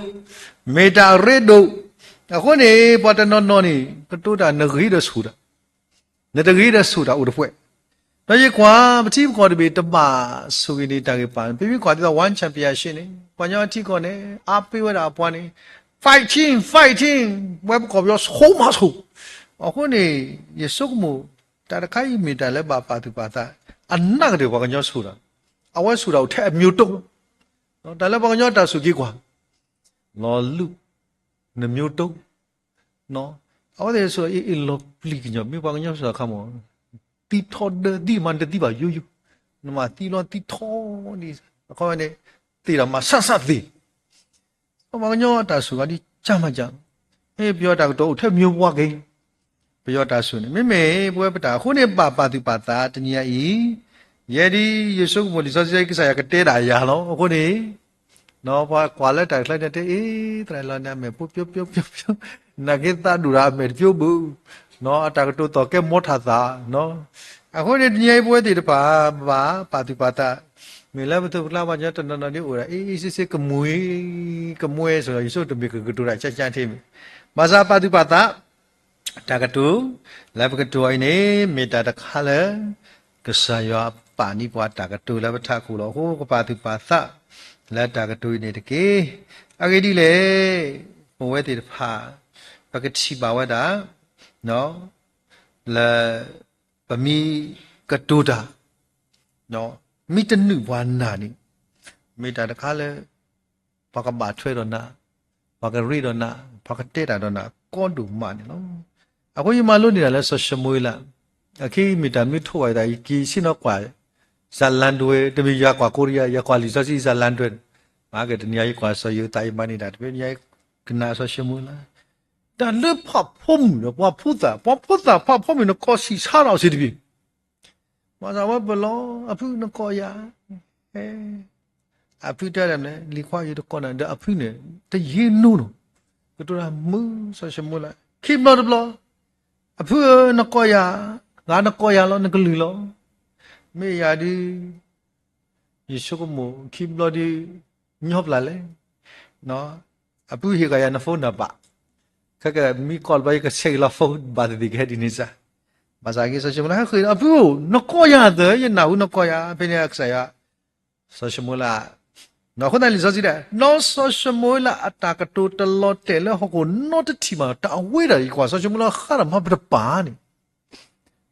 မ့ၢ်တၢ်ရ့ဒိၣ်, အဃိန့ၣ် ပှၤတနီၤနီၤန့ၣ် ကတိၤတၢ်နဂ့ၤဒီးဆိၣ်တၢ်, နတဂ့ၤဒီးဆိၣ်တၢ်အိၣ်တဖှဲၣ်, ဒီးယကွၢ် ပထံပကီၢ်တဘ့ၣ်တဘၣ်ဆိၣ်ဂ့ၤန့ၣ် တၢ်ဂ့ၢ်ပာ် ပမ့ၢ်ကွၢ်ဒ်သိး One Championship န့ၣ် ပှၤကညီထံကီၢ်န့ၣ် အါပ့ၤဝဲဒၣ်အပှၤန့ၣ် fighting fighting ဝဲပကီၢ်ပယီၤဆိၣ်မးဆိၣ်, အဃိန့ၣ် ယဆိကမိၣ် တၢ်တခါအံၤမ့ၢ်တၢ်လၢဘၣ်ပာ်သူၣ်ပာ်သး, အနၢ်ကတၢၢ်ပှၤကညီဆိၣ်တၢ်, အဝဲဆိၣ်တၢ်အိၣ်ထဲအမျိုးတုံးလီၤ, တၢ်လၢပှၤကညီတၢ်ဆိၣ်က့ၤကွၢ်, လီၤလူၤ နမျိုးတုံး, အဝဲသ့ၣ်ဆိၣ်အံၤ အ့ၣ်လီၤပျံၤကညီၤ မ့ၢ်ပှၤကညီဆိၣ်တၢ်ခါမး, သံထီဒီးသံမး နတသံဘၣ်ယိယိ, နမၤသံလီၤသံထီန့ၣ်, အခီပညီန့ၣ် သ့ၣ်တၢ်မၤဆၣ်ဆၣ်သ့ၣ် ပှၤကညီတၢ်ဆိၣ်ဂၤဒ်ကၢ်မးကၢ်, ဟဲပယီၤတၢ်ကတိၤအိၣ်ထဲမျိုးဝါက့ၤ, ပယီၤတၢ်ဆိၣ်န့ၣ် မ့မ့ၢ်ပဝဲပတၢ်အဃိန့ၣ် ဘၣ်ပာ်သူၣ်ပာ်သးတနံၤအံၤ, ယဲဒ်ယဆိကမိၣ်လံာ်စီဆှံကစၢ်ယွၤကတဲဒၣ်ယၤလီၤ. အဃိန့ၣ် ပှၤကွၢ်လၢတၢ်ချၢန့ၣ်တဲ အ့ သရၣ်လီၤန့ၣ် အမဲာ်ဖိပျိပျိပျိပျိ, နာ်က့သးဒူၣ်ဒီးအမဲာ်တပျိဘၣ်, အတၢ်ကတိၤသီၣ်ကဲမိထၣ်သး, အဃိန့ၣ် တနံၤအံၤပဝဲသ့ၣ်တဖၣ် ဘၣ်ပာ်သူၣ်ပာ်သး, မ့ၢ်လၢပသိးပကျါပှၤကညီတနီၤနီၤဒ်အိၣ်ဒၣ် အ့ အ့စ့စ့ကမှံ, ကမှံဆိၣ်ဒီး ယဆိကမိၣ်တမ့ၢ်ကကတိၤတၢ်ကၠၢ်ကၠၢ်ထဲမ့ၢ်, ဘၣ်ဆၣ်ပာ်သူၣ်ပာ်သး, တၢ်ကတိၤ လၢပကတိၤအံၤန့ၣ် မ့ၢ်တၢ်တခါလၢ ကစၢ်ယွၤပာ်န့ၢ်ပှၤတၢ်ကတိၤလၢပထးခိၣ်လီၤ. အဃိပကပာ်သူၣ်ပာ်သး လၢတၢ်ကတိၤအံၤန့ၣ်တက့ၢ်. အဂ့ၢ်ဒ်လဲၣ်, ပဝဲသ့ၣ်တဖၣ် ပကထံၣ်ဘၣ်ဝဲဒၣ် လၢ ပမ့ၢ်ကတိၤတၢ် မ့ၢ်တနုာ်ပှၤနၤန့ၣ် မ့ၢ်တၢ်တခါလၢ ပှၤကဘၣ်ထွဲဒီးနၤ, ပှၤကရ့ဒီးနၤ, ပှၤကတဲတၢ်ဒီးနၤ ကီဒိၣ်မးန့ၣ်လီၤ. အဃိယမၤလိန့ၢ်တၢ်လၢစီၤၡမူၤအ့လး, အခဲအံၤမ့ၢ်တၢ်မ့ၢ်ထိၣ်ဘၣ်ယသး ယက့ၤဆ့ၣ်နီၤကွၢ် စၤလါဒွဲ, တမ့ၢ်ယၤကွၢ်ကိရံယါ, ယကွၢ်လံာ်စီဆှံစၤလါဒွဲန့ၣ်, မၤကတနံၤအံၤ ယကွၢ်စီၤယိၤသး ယမၤန့ၢ်တၢ်တဘျီညါ ကနၣ်စီၤၡမူၤအ့လး, တၢ်လၢဖးဖီမုၢ်ဒီးပှၤဖိသၣ်, ပှၤဖိသၣ်ဖးဖီမုၢ်န့ၣ် ကီၢ်ဆံးဆါထီၣ်စ့ၢ်တဘ့ၣ် ဘၣ်ဆၣ်ဝဲပလီၢ်, အဖုနကီၢ်ယၤ, အဖုတဲဒ်လဲၣ်, လံၤခွါယတကီၢ်နၤ, ဒီးအဖုန့ၣ် တယ့နိနီၤ, ကတိၤတၢ်မုာ်စီၤၡမူၤအ့လး, ခံဘျီတဘျီ, အဖုဧၢ, နကီၢ်ယၤ, ဂၤနကီၢ်ယၤလီၤ, နကလုၢ်လီၤ, မ့ၢ်ယၤဒုး ယဆိကမိၣ်ခံဘျီဒုး ညီပျၢ်လဲၣ်, အဖုဟ့ၣ်ဃာ်ယၤန phone number, ခဲကမံကီၢ်တဘျီ ယကဆဲးက့ၤလီၤ phone ဘၣ်သ့ၣ်သ့ၣ်ကဟဲဒ်န့ၣ်စ့ၢ်, ဘၣ်ဆၣ်က့ၤစီၤၡမူၤအ့လး ဟဲဃ့ၢ်ဒီး အဖုဧၢ, နကီၢ်ယၤသၢ, ယနၢ်ဟူနကီၢ်ယၤ, ဖဲန့ၣ်ကစၢ်ယွၤ, စီၤၡမူၤအ့လး အဃိသတးလံာ်စီဆှံတဲ, ဒီးစီၤၡမူၤအ့လးအတၢ်ကတိၤတလီၤတဲာ်လၢဟီၣ်ခိၣ်နီတထံၣ်ဘၣ်လီၤ, တၢ်အဝဲဒၣ်အံၤကွၢ် စီၤၡမူၤအ့လးဃါတၢ်မၤပတပာ်န့ၣ်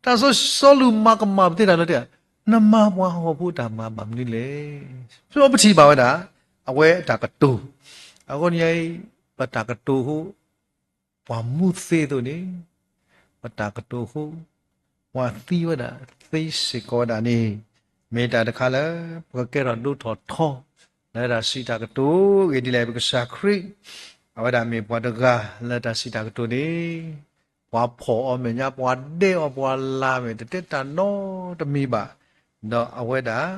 တၢ်စီၤစီလူးမၤကမၣ်ပသ့တၢ်လီၤတဲာ်, နမၤပှၤဟီၣ်ခိၣ်ဖိတၢ်မၤဘၣ်မနုၤလဲၣ်. ပထံၣ်ဘၣ်ဝဲဒၣ် အဝဲအတၢ်ကတိၤ, အဃိန့ၣ် ပတၢ်ကတိၤအဃိ ပှၤမူသ့အသိးန့ၣ်, ပတၢ်ကတိၤအဃိ ပှၤသံဝဲဒၣ်သ့စ့ၢ်ကီးဝဲဒၣ်န့ၣ်, မ့ၢ်တၢ်တခါလၢ ပကကဲထီၣ်ဒိထီၣ်ထီ လၢတၢ်စံးတၢ်ကတိၤအဂ့ၢ်ဒ်လဲၣ်, ပကစၢ်ခရံာ် အဝဲဒၣ်မ့ၢ်ပှၤတဂၤလၢတၢ်စံးတၢ်ကတိၤန့ၣ် ပှၤဖီၣ်အီၤမဲာ်ညါ, ပှၤဒဲးအီၤ, ပှၤလၤမဲာ်, တတဲတၢ်နီတမံၤဘၣ်, ဒီးအဝဲဒၣ်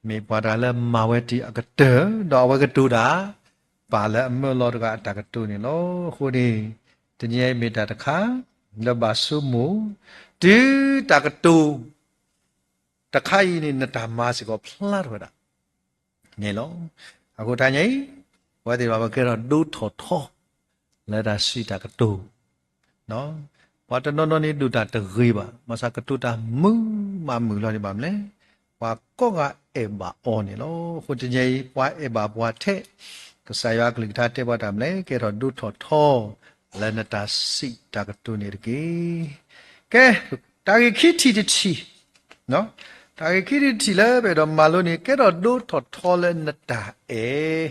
မ့ၢ်ပှၤတဂၤလၢမၤဝဲတ့ၢ်အကတၢၢ်, ဒီးအဝဲကတိၤတၢ် ပာ်လၢအမၢလီၤတဂၤအတၢ်ကတိၤန့ၣ်လီၤ. အဃိန့ၣ် တနံၤအံၤမ့ၢ်တၢ်တခါ လၢဘၣ်ဆိကမိၣ် တုၤတၢ်ကတိၤ တခါအံၤန့ၣ် နတၢ်မၤစ့ၢ်ကီးဖျါထီၣ်ဝဲဒၣ်န့ၣ်လီၤ. အဃိတနံၤအံၤ အဝဲသ့ၣ်တဖၣ်ပကဲထီၣ်ဒိထီၣ်ထီ လၢတၢ်စံးတၢ်ကတိၤ ပှၤတနီၤနီၤန့ၣ်ဒိၣ်တၢ်တဂ့ၤဘၣ်, ဘၣ်ဆၣ်ကတိၤတၢ်မုာ်မးမုာ်လီၤန့ၣ်ဘၣ်မနုၤလဲၣ်, ပှၤကိးဂၤအဲၣ်ဘၣ်အီၤန့ၣ်လီၤ. အဃိတနံၤအံၤ ပှၤအဲၣ်ဘၣ်ပှၤထဲ ကစၢ်ယွၤအကလုၢ်ကထါတဲပှၤတၢ်မနုၤလဲၣ်, ကဲထီၣ်ဒိထီၣ်ထီ လၢနတၢ်စံးတၢ်ကတိၤန့ၣ်တက့ၢ်. ကဲ, တၢ်ဂ့ၢ်ခံထံၣ်တထံၣ်, တၢ်ဂ့ၢ်ခံထံၣ်တထံၣ်လၢပအဲၣ်ဒိးမၤလိန့ၣ် ကဲထီၣ်ဒိထီၣ်ထီလၢနတၢ်အဲၣ်,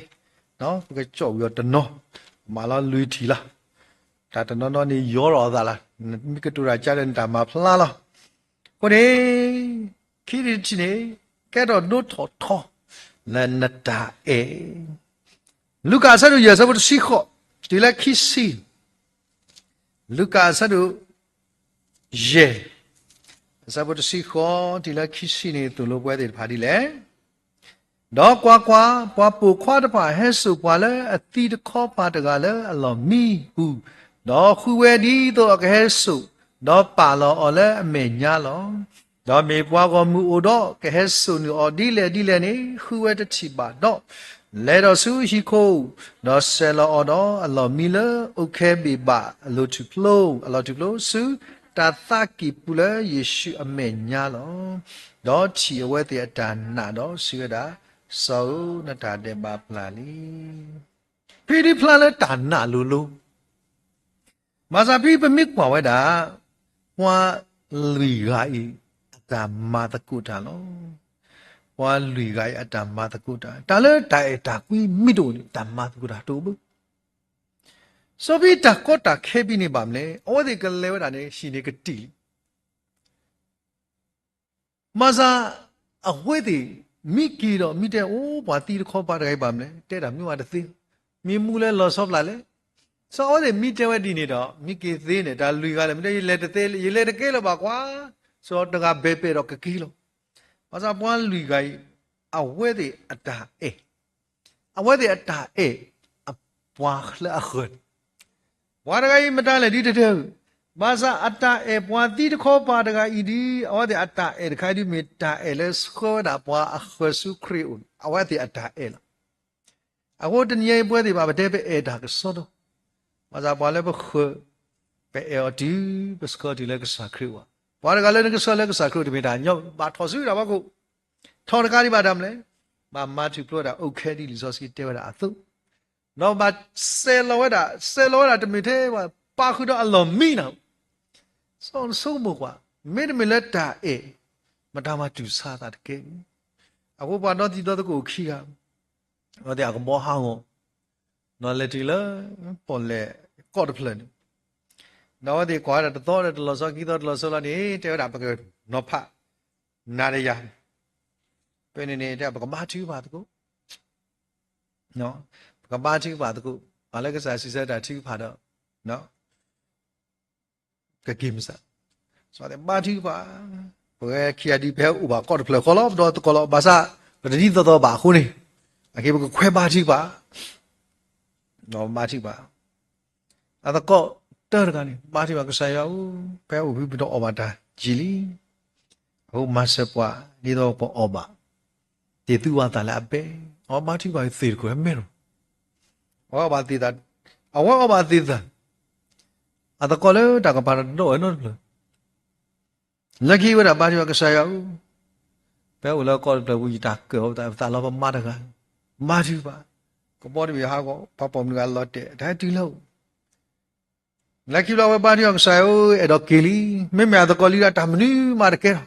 ပကကၠီၣ်ဝံၤအီၤတနီၤ, မၤလီၤလွံၢ်ထံၣ်လီၤ. တၢ်တနီၤနီၤန့ၣ်ယီၤထီၣ်အသးလီၤ. မ့ၢ်ကတိၤတၢ်ကါဒီးနတၢ်မၤဖျါလီၤ. အဃိန့ၣ် ခံထံၣ်တထံၣ်န့ၣ် ကဲထီၣ်ဒိထီၣ်ထီ လၢနတၢ်အဲၣ်. လူၤကၣ်အဆၢဒိၣ်ယဲၢ် အဆၢဖိတဆံဃိး တုၤလၢခံဆံ, လူၤကၣ်အဆၢဒိၣ်ယဲၢ် အဆၢဖိတဆံဃိး တုၤလၢခံဆံန့ၣ် သိၣ်လိပဝဲသ့ၣ်တဖၣ်ဒ်လဲၣ်. ဒီးကွၢ်ကွၢ်, ပှၤပိာ်ခွါတဖၣ်ဟဲစိာ်ပှၤလၢအသံတခီပၤတဂၤလၢအလီၢ်မံပူၤ, ဒီးဃုဝဲဒ်သိးအကဟဲစိာ်, ဒီးပာ်လီၤအီၤလၢအမဲာ်ညါလီၤ. ဒီးမ့ၢ်ပှၤဂီၢ်မုၢ်အိၣ်ဒီးကဟဲစိာ်နုာ်အီၤဒ်လဲၣ်ဒ်လဲၣ်န့ၣ် ဃုဝဲတထံၣ်ဘၣ်ဒီး, လဲၤဒီးဆူဟံၣ်ခိၣ်, ဒီးဆဲးလီၤအီၤဒီးအလီၢ်မံလၢအိၣ်ခဲဘ့ၣ်ဘၣ်အလီၢ်ထူၣ်ဖျိ, အလီၢ်ထူၣ်ဖျိဆူတၢ်သးကံၢ်ပူၤလၢယ့ၣ်ၡူးအမဲာ်ညါလီၤ. ဒီးထံၣ်အဝဲသ့ၣ်အတၢ်နာ်ဒီးစံးဝဲဒၣ်, စီၤဧၢ, နတၢ်ဒဲးဘးပျၢ်လံ. ဖဲဒုးဖျါလၢတၢ်နာ်လိၤလိၤ ဘၣ်ဆၣ်ဖဲပမ့ၢ်ကွၢ်ဝဲဒၣ် ပှၤလွံၢ်ဂၤအံၤ အတၢ်မၤသကိးတၢ်လီၤ. ပှၤလွံၢ်ဂၤအံၤအတၢ်မၤသကိးတၢ်, တၢ်လၢတၢ်အဲၣ်တၢ်ကွံမ့ၢ်တအိၣ်န့ၣ် တၢ်မၤသကိးတၢ်တအိၣ်ဘၣ်. စီၤဖံတၢ်ကီတၢ်ခဲဖဲန့ၣ်ဘၣ်မနုၤလဲၣ်, အဝဲသ့ၣ်ကလဲၤဝဲဒၣ်န့ၣ် ဟံၣ်န့ၣ်ကတံၢ်လံ ဘၣ်ဆၣ် အဝဲသ့ၣ် မ့ၢ်က့ၤဒီး မ့ၢ်တဲအိၣ်ပှၤသံတခီပၤတဂၤအံၤဘၣ်မနုၤလဲၣ်, တဲတၢ်မ့ၢ်ဝဲတသ့, မ့ၢ်မူလၢလီၤဆီဖျါလဲၣ်. စီၤအဝဲသ့ၣ်မ့ၢ်တဲဝဲဒ်န့ၣ်ဒီး မ့ၢ်က့ၤသ့န့ၣ် တၢ်လွံၢ်ဂၤလဲၣ် မ့ၢ်တဲ ယလဲၤတသ့ ယလဲၤတကဲလၢၤဘၣ်ကွၢ်, စီၤတဂၤဘဲးပဲာ်ဒီးကက့ၤလီၤ. ဘၣ်ဆၣ်ပှၤလွံၢ်ဂၤအံၤ အဝဲသ့ၣ်အတၢ်အဲၣ် အဝဲသ့ၣ်အတၢ်အဲၣ် ပှၤလၢအဃၢၤန့ၣ်, ပှၤတဂၤအံၤမတၤလဲၣ်ဒ်တတဲဧၢ, ဘၣ်ဆၣ်အတၢ်အဲၣ်ပှၤသံတခီပၤတဂၤအံၤဒ် အဝဲသ့ၣ်အတၢ်အဲၣ်တခါအံၤဒ်မ့ၢ်တၢ်အဲၣ်လၢဆှၢဝဲဒၣ်ပှၤအဃၢၤဆူခရံာ်အအိၣ်န့ၣ် အဝဲသ့ၣ်အတၢ်အဲၣ်လီၤ. အဃိတနံၤအံၤပဝဲသ့ၣ်ဘၣ်ပတဲပအဲၣ်တၢ်ကစီဒီ, ဘၣ်ဆၣ်ပှၤလၢပဃၢၤ ပအဲၣ်အီၤတုၤပဆှၢတုၤလၢကစၢ်ခရံာ်အအိၣ်, ပှၤတဂၤလၢနကဆှၢလၢကစၢ်ခရံာ်အအိၣ်တမ့ၢ်တၢ်ညီဘၣ်, ထီၣ်ဆူတၢ်ဖီခိၣ်, ထီၣ်တခါဒ်ဘၣ်တၢ်မနုၤလဲၣ်, ဘၣ်မၤထူၣ်ဖျိဝဲဒၣ်အိၣ်ခဲဒ်လံာ်စီဆှံတဲဝဲဒၣ်အသိး, ဒီးဘၣ်စဲးလီၤဝဲဒၣ်, စဲးလီၤဝဲဒၣ်တမ့ၢ်ထဲ ပာ်ဃုာ်ဒီးအလီၢ်မံနၤ, စီၤဆိကမိၣ်ကွၢ်, မ့တမ့ၢ်လၢတၢ်အဲၣ်, မတၤမၤတူၢ်ဆါအသးတကဲ အဃိပှၤဒီတံၤဒီသကိးခံဂၤ, အဝဲသ့ၣ်အကဘီဟးဂီၤ, ဒီးလဲၤတုၤလၢပီၣ်လဲၣ်ကီၢ်တဖျၢၣ်န့ၣ်, ဒီးအဝဲသ့ၣ်ကွၢ်ဝဲဒၣ်တသီဒီးတလီၤဆီခံသီတလီၤဆီလီၤန့ၣ် တဲဝဲဒၣ်ပကနီၤဖးနၤဒီးယၤ, ဖဲန့ၣ်န့ၣ် တဲပကဘါထုကဖၣ်သကိး ပကဘါထုကဖၣ်သကိး, ပှၤလၢကစၢ်စံးဆၢတၢ်ထုကဖၣ်ဒီး ကက့ၤမုၢ်ဆ့ၣ်, ဘါထုကဖၣ်, ပဝဲခံဂၤဒ်ပဟဲအိၣ်ဘၣ်ကီၢ်တဖျၢၣ်ဃီလီၤ ပဒီသကိးလီၤ ဘၣ်ဆၣ် ပတဒ်သိးသိးဘၣ်အဃိန့ၣ်, အက့ၤပကခွဲဘါထုကဖၣ်, ဒီးဘါထုကဖၣ်, အသကိးတၢတဂၤန့ၣ် ဘါထုကဖၣ်ကစၢ်ယွၤဧၢ, ပဟဲအိၣ်ဖဲပတအီၣ်ဘၣ်တၢ်ယံာ်လံ, အဃိမၤစၢၤပှၤ ဒ်သိးပအီၣ်ဘၣ် သ့ၣ်သူဝါသးလၢအဘဲ, အဝဲဘါထုကဖၣ်သ့ၣ်တခိၣ်ဟဲမဲာ်လီၤ, အဝဲအီၣ်ဘၣ်သ့ၣ်သၣ်, အဝဲအီၣ်ဘၣ်သ့ၣ်သၣ်, အသကိးလၢတၢ်ကပၤတဒိၣ်ဝဲနီတဖျၢၣ် လၢခံဝဲဒၣ်ဘါထုကဖၣ်ကစၢ်ယွၤဧၢ, ပဟဲအိၣ်လၢကီၢ်တဖျၢၣ်ပူၤ ယတၢ်ကၢၣ်အီၤပသးလီၤပမါတဂၤ, ဘါထုကဖၣ်, ကဘီတဘ့ၣ်ဟးဂီၤ ပှၤပိာ်မုၣ်တဂၤလီၤတဲာ် တၢ်ဟဲတုၤလၢအိၣ် လၢခံဘျီဝဲဘါထုကဖၣ်ကစၢ်ယွၤဧၢ အဲၣ်ဒိးက့ၤလံ, မ့မ့ၢ်အသကိးလံဒီးတၢ်မနုၤမးတကဲထီၣ်,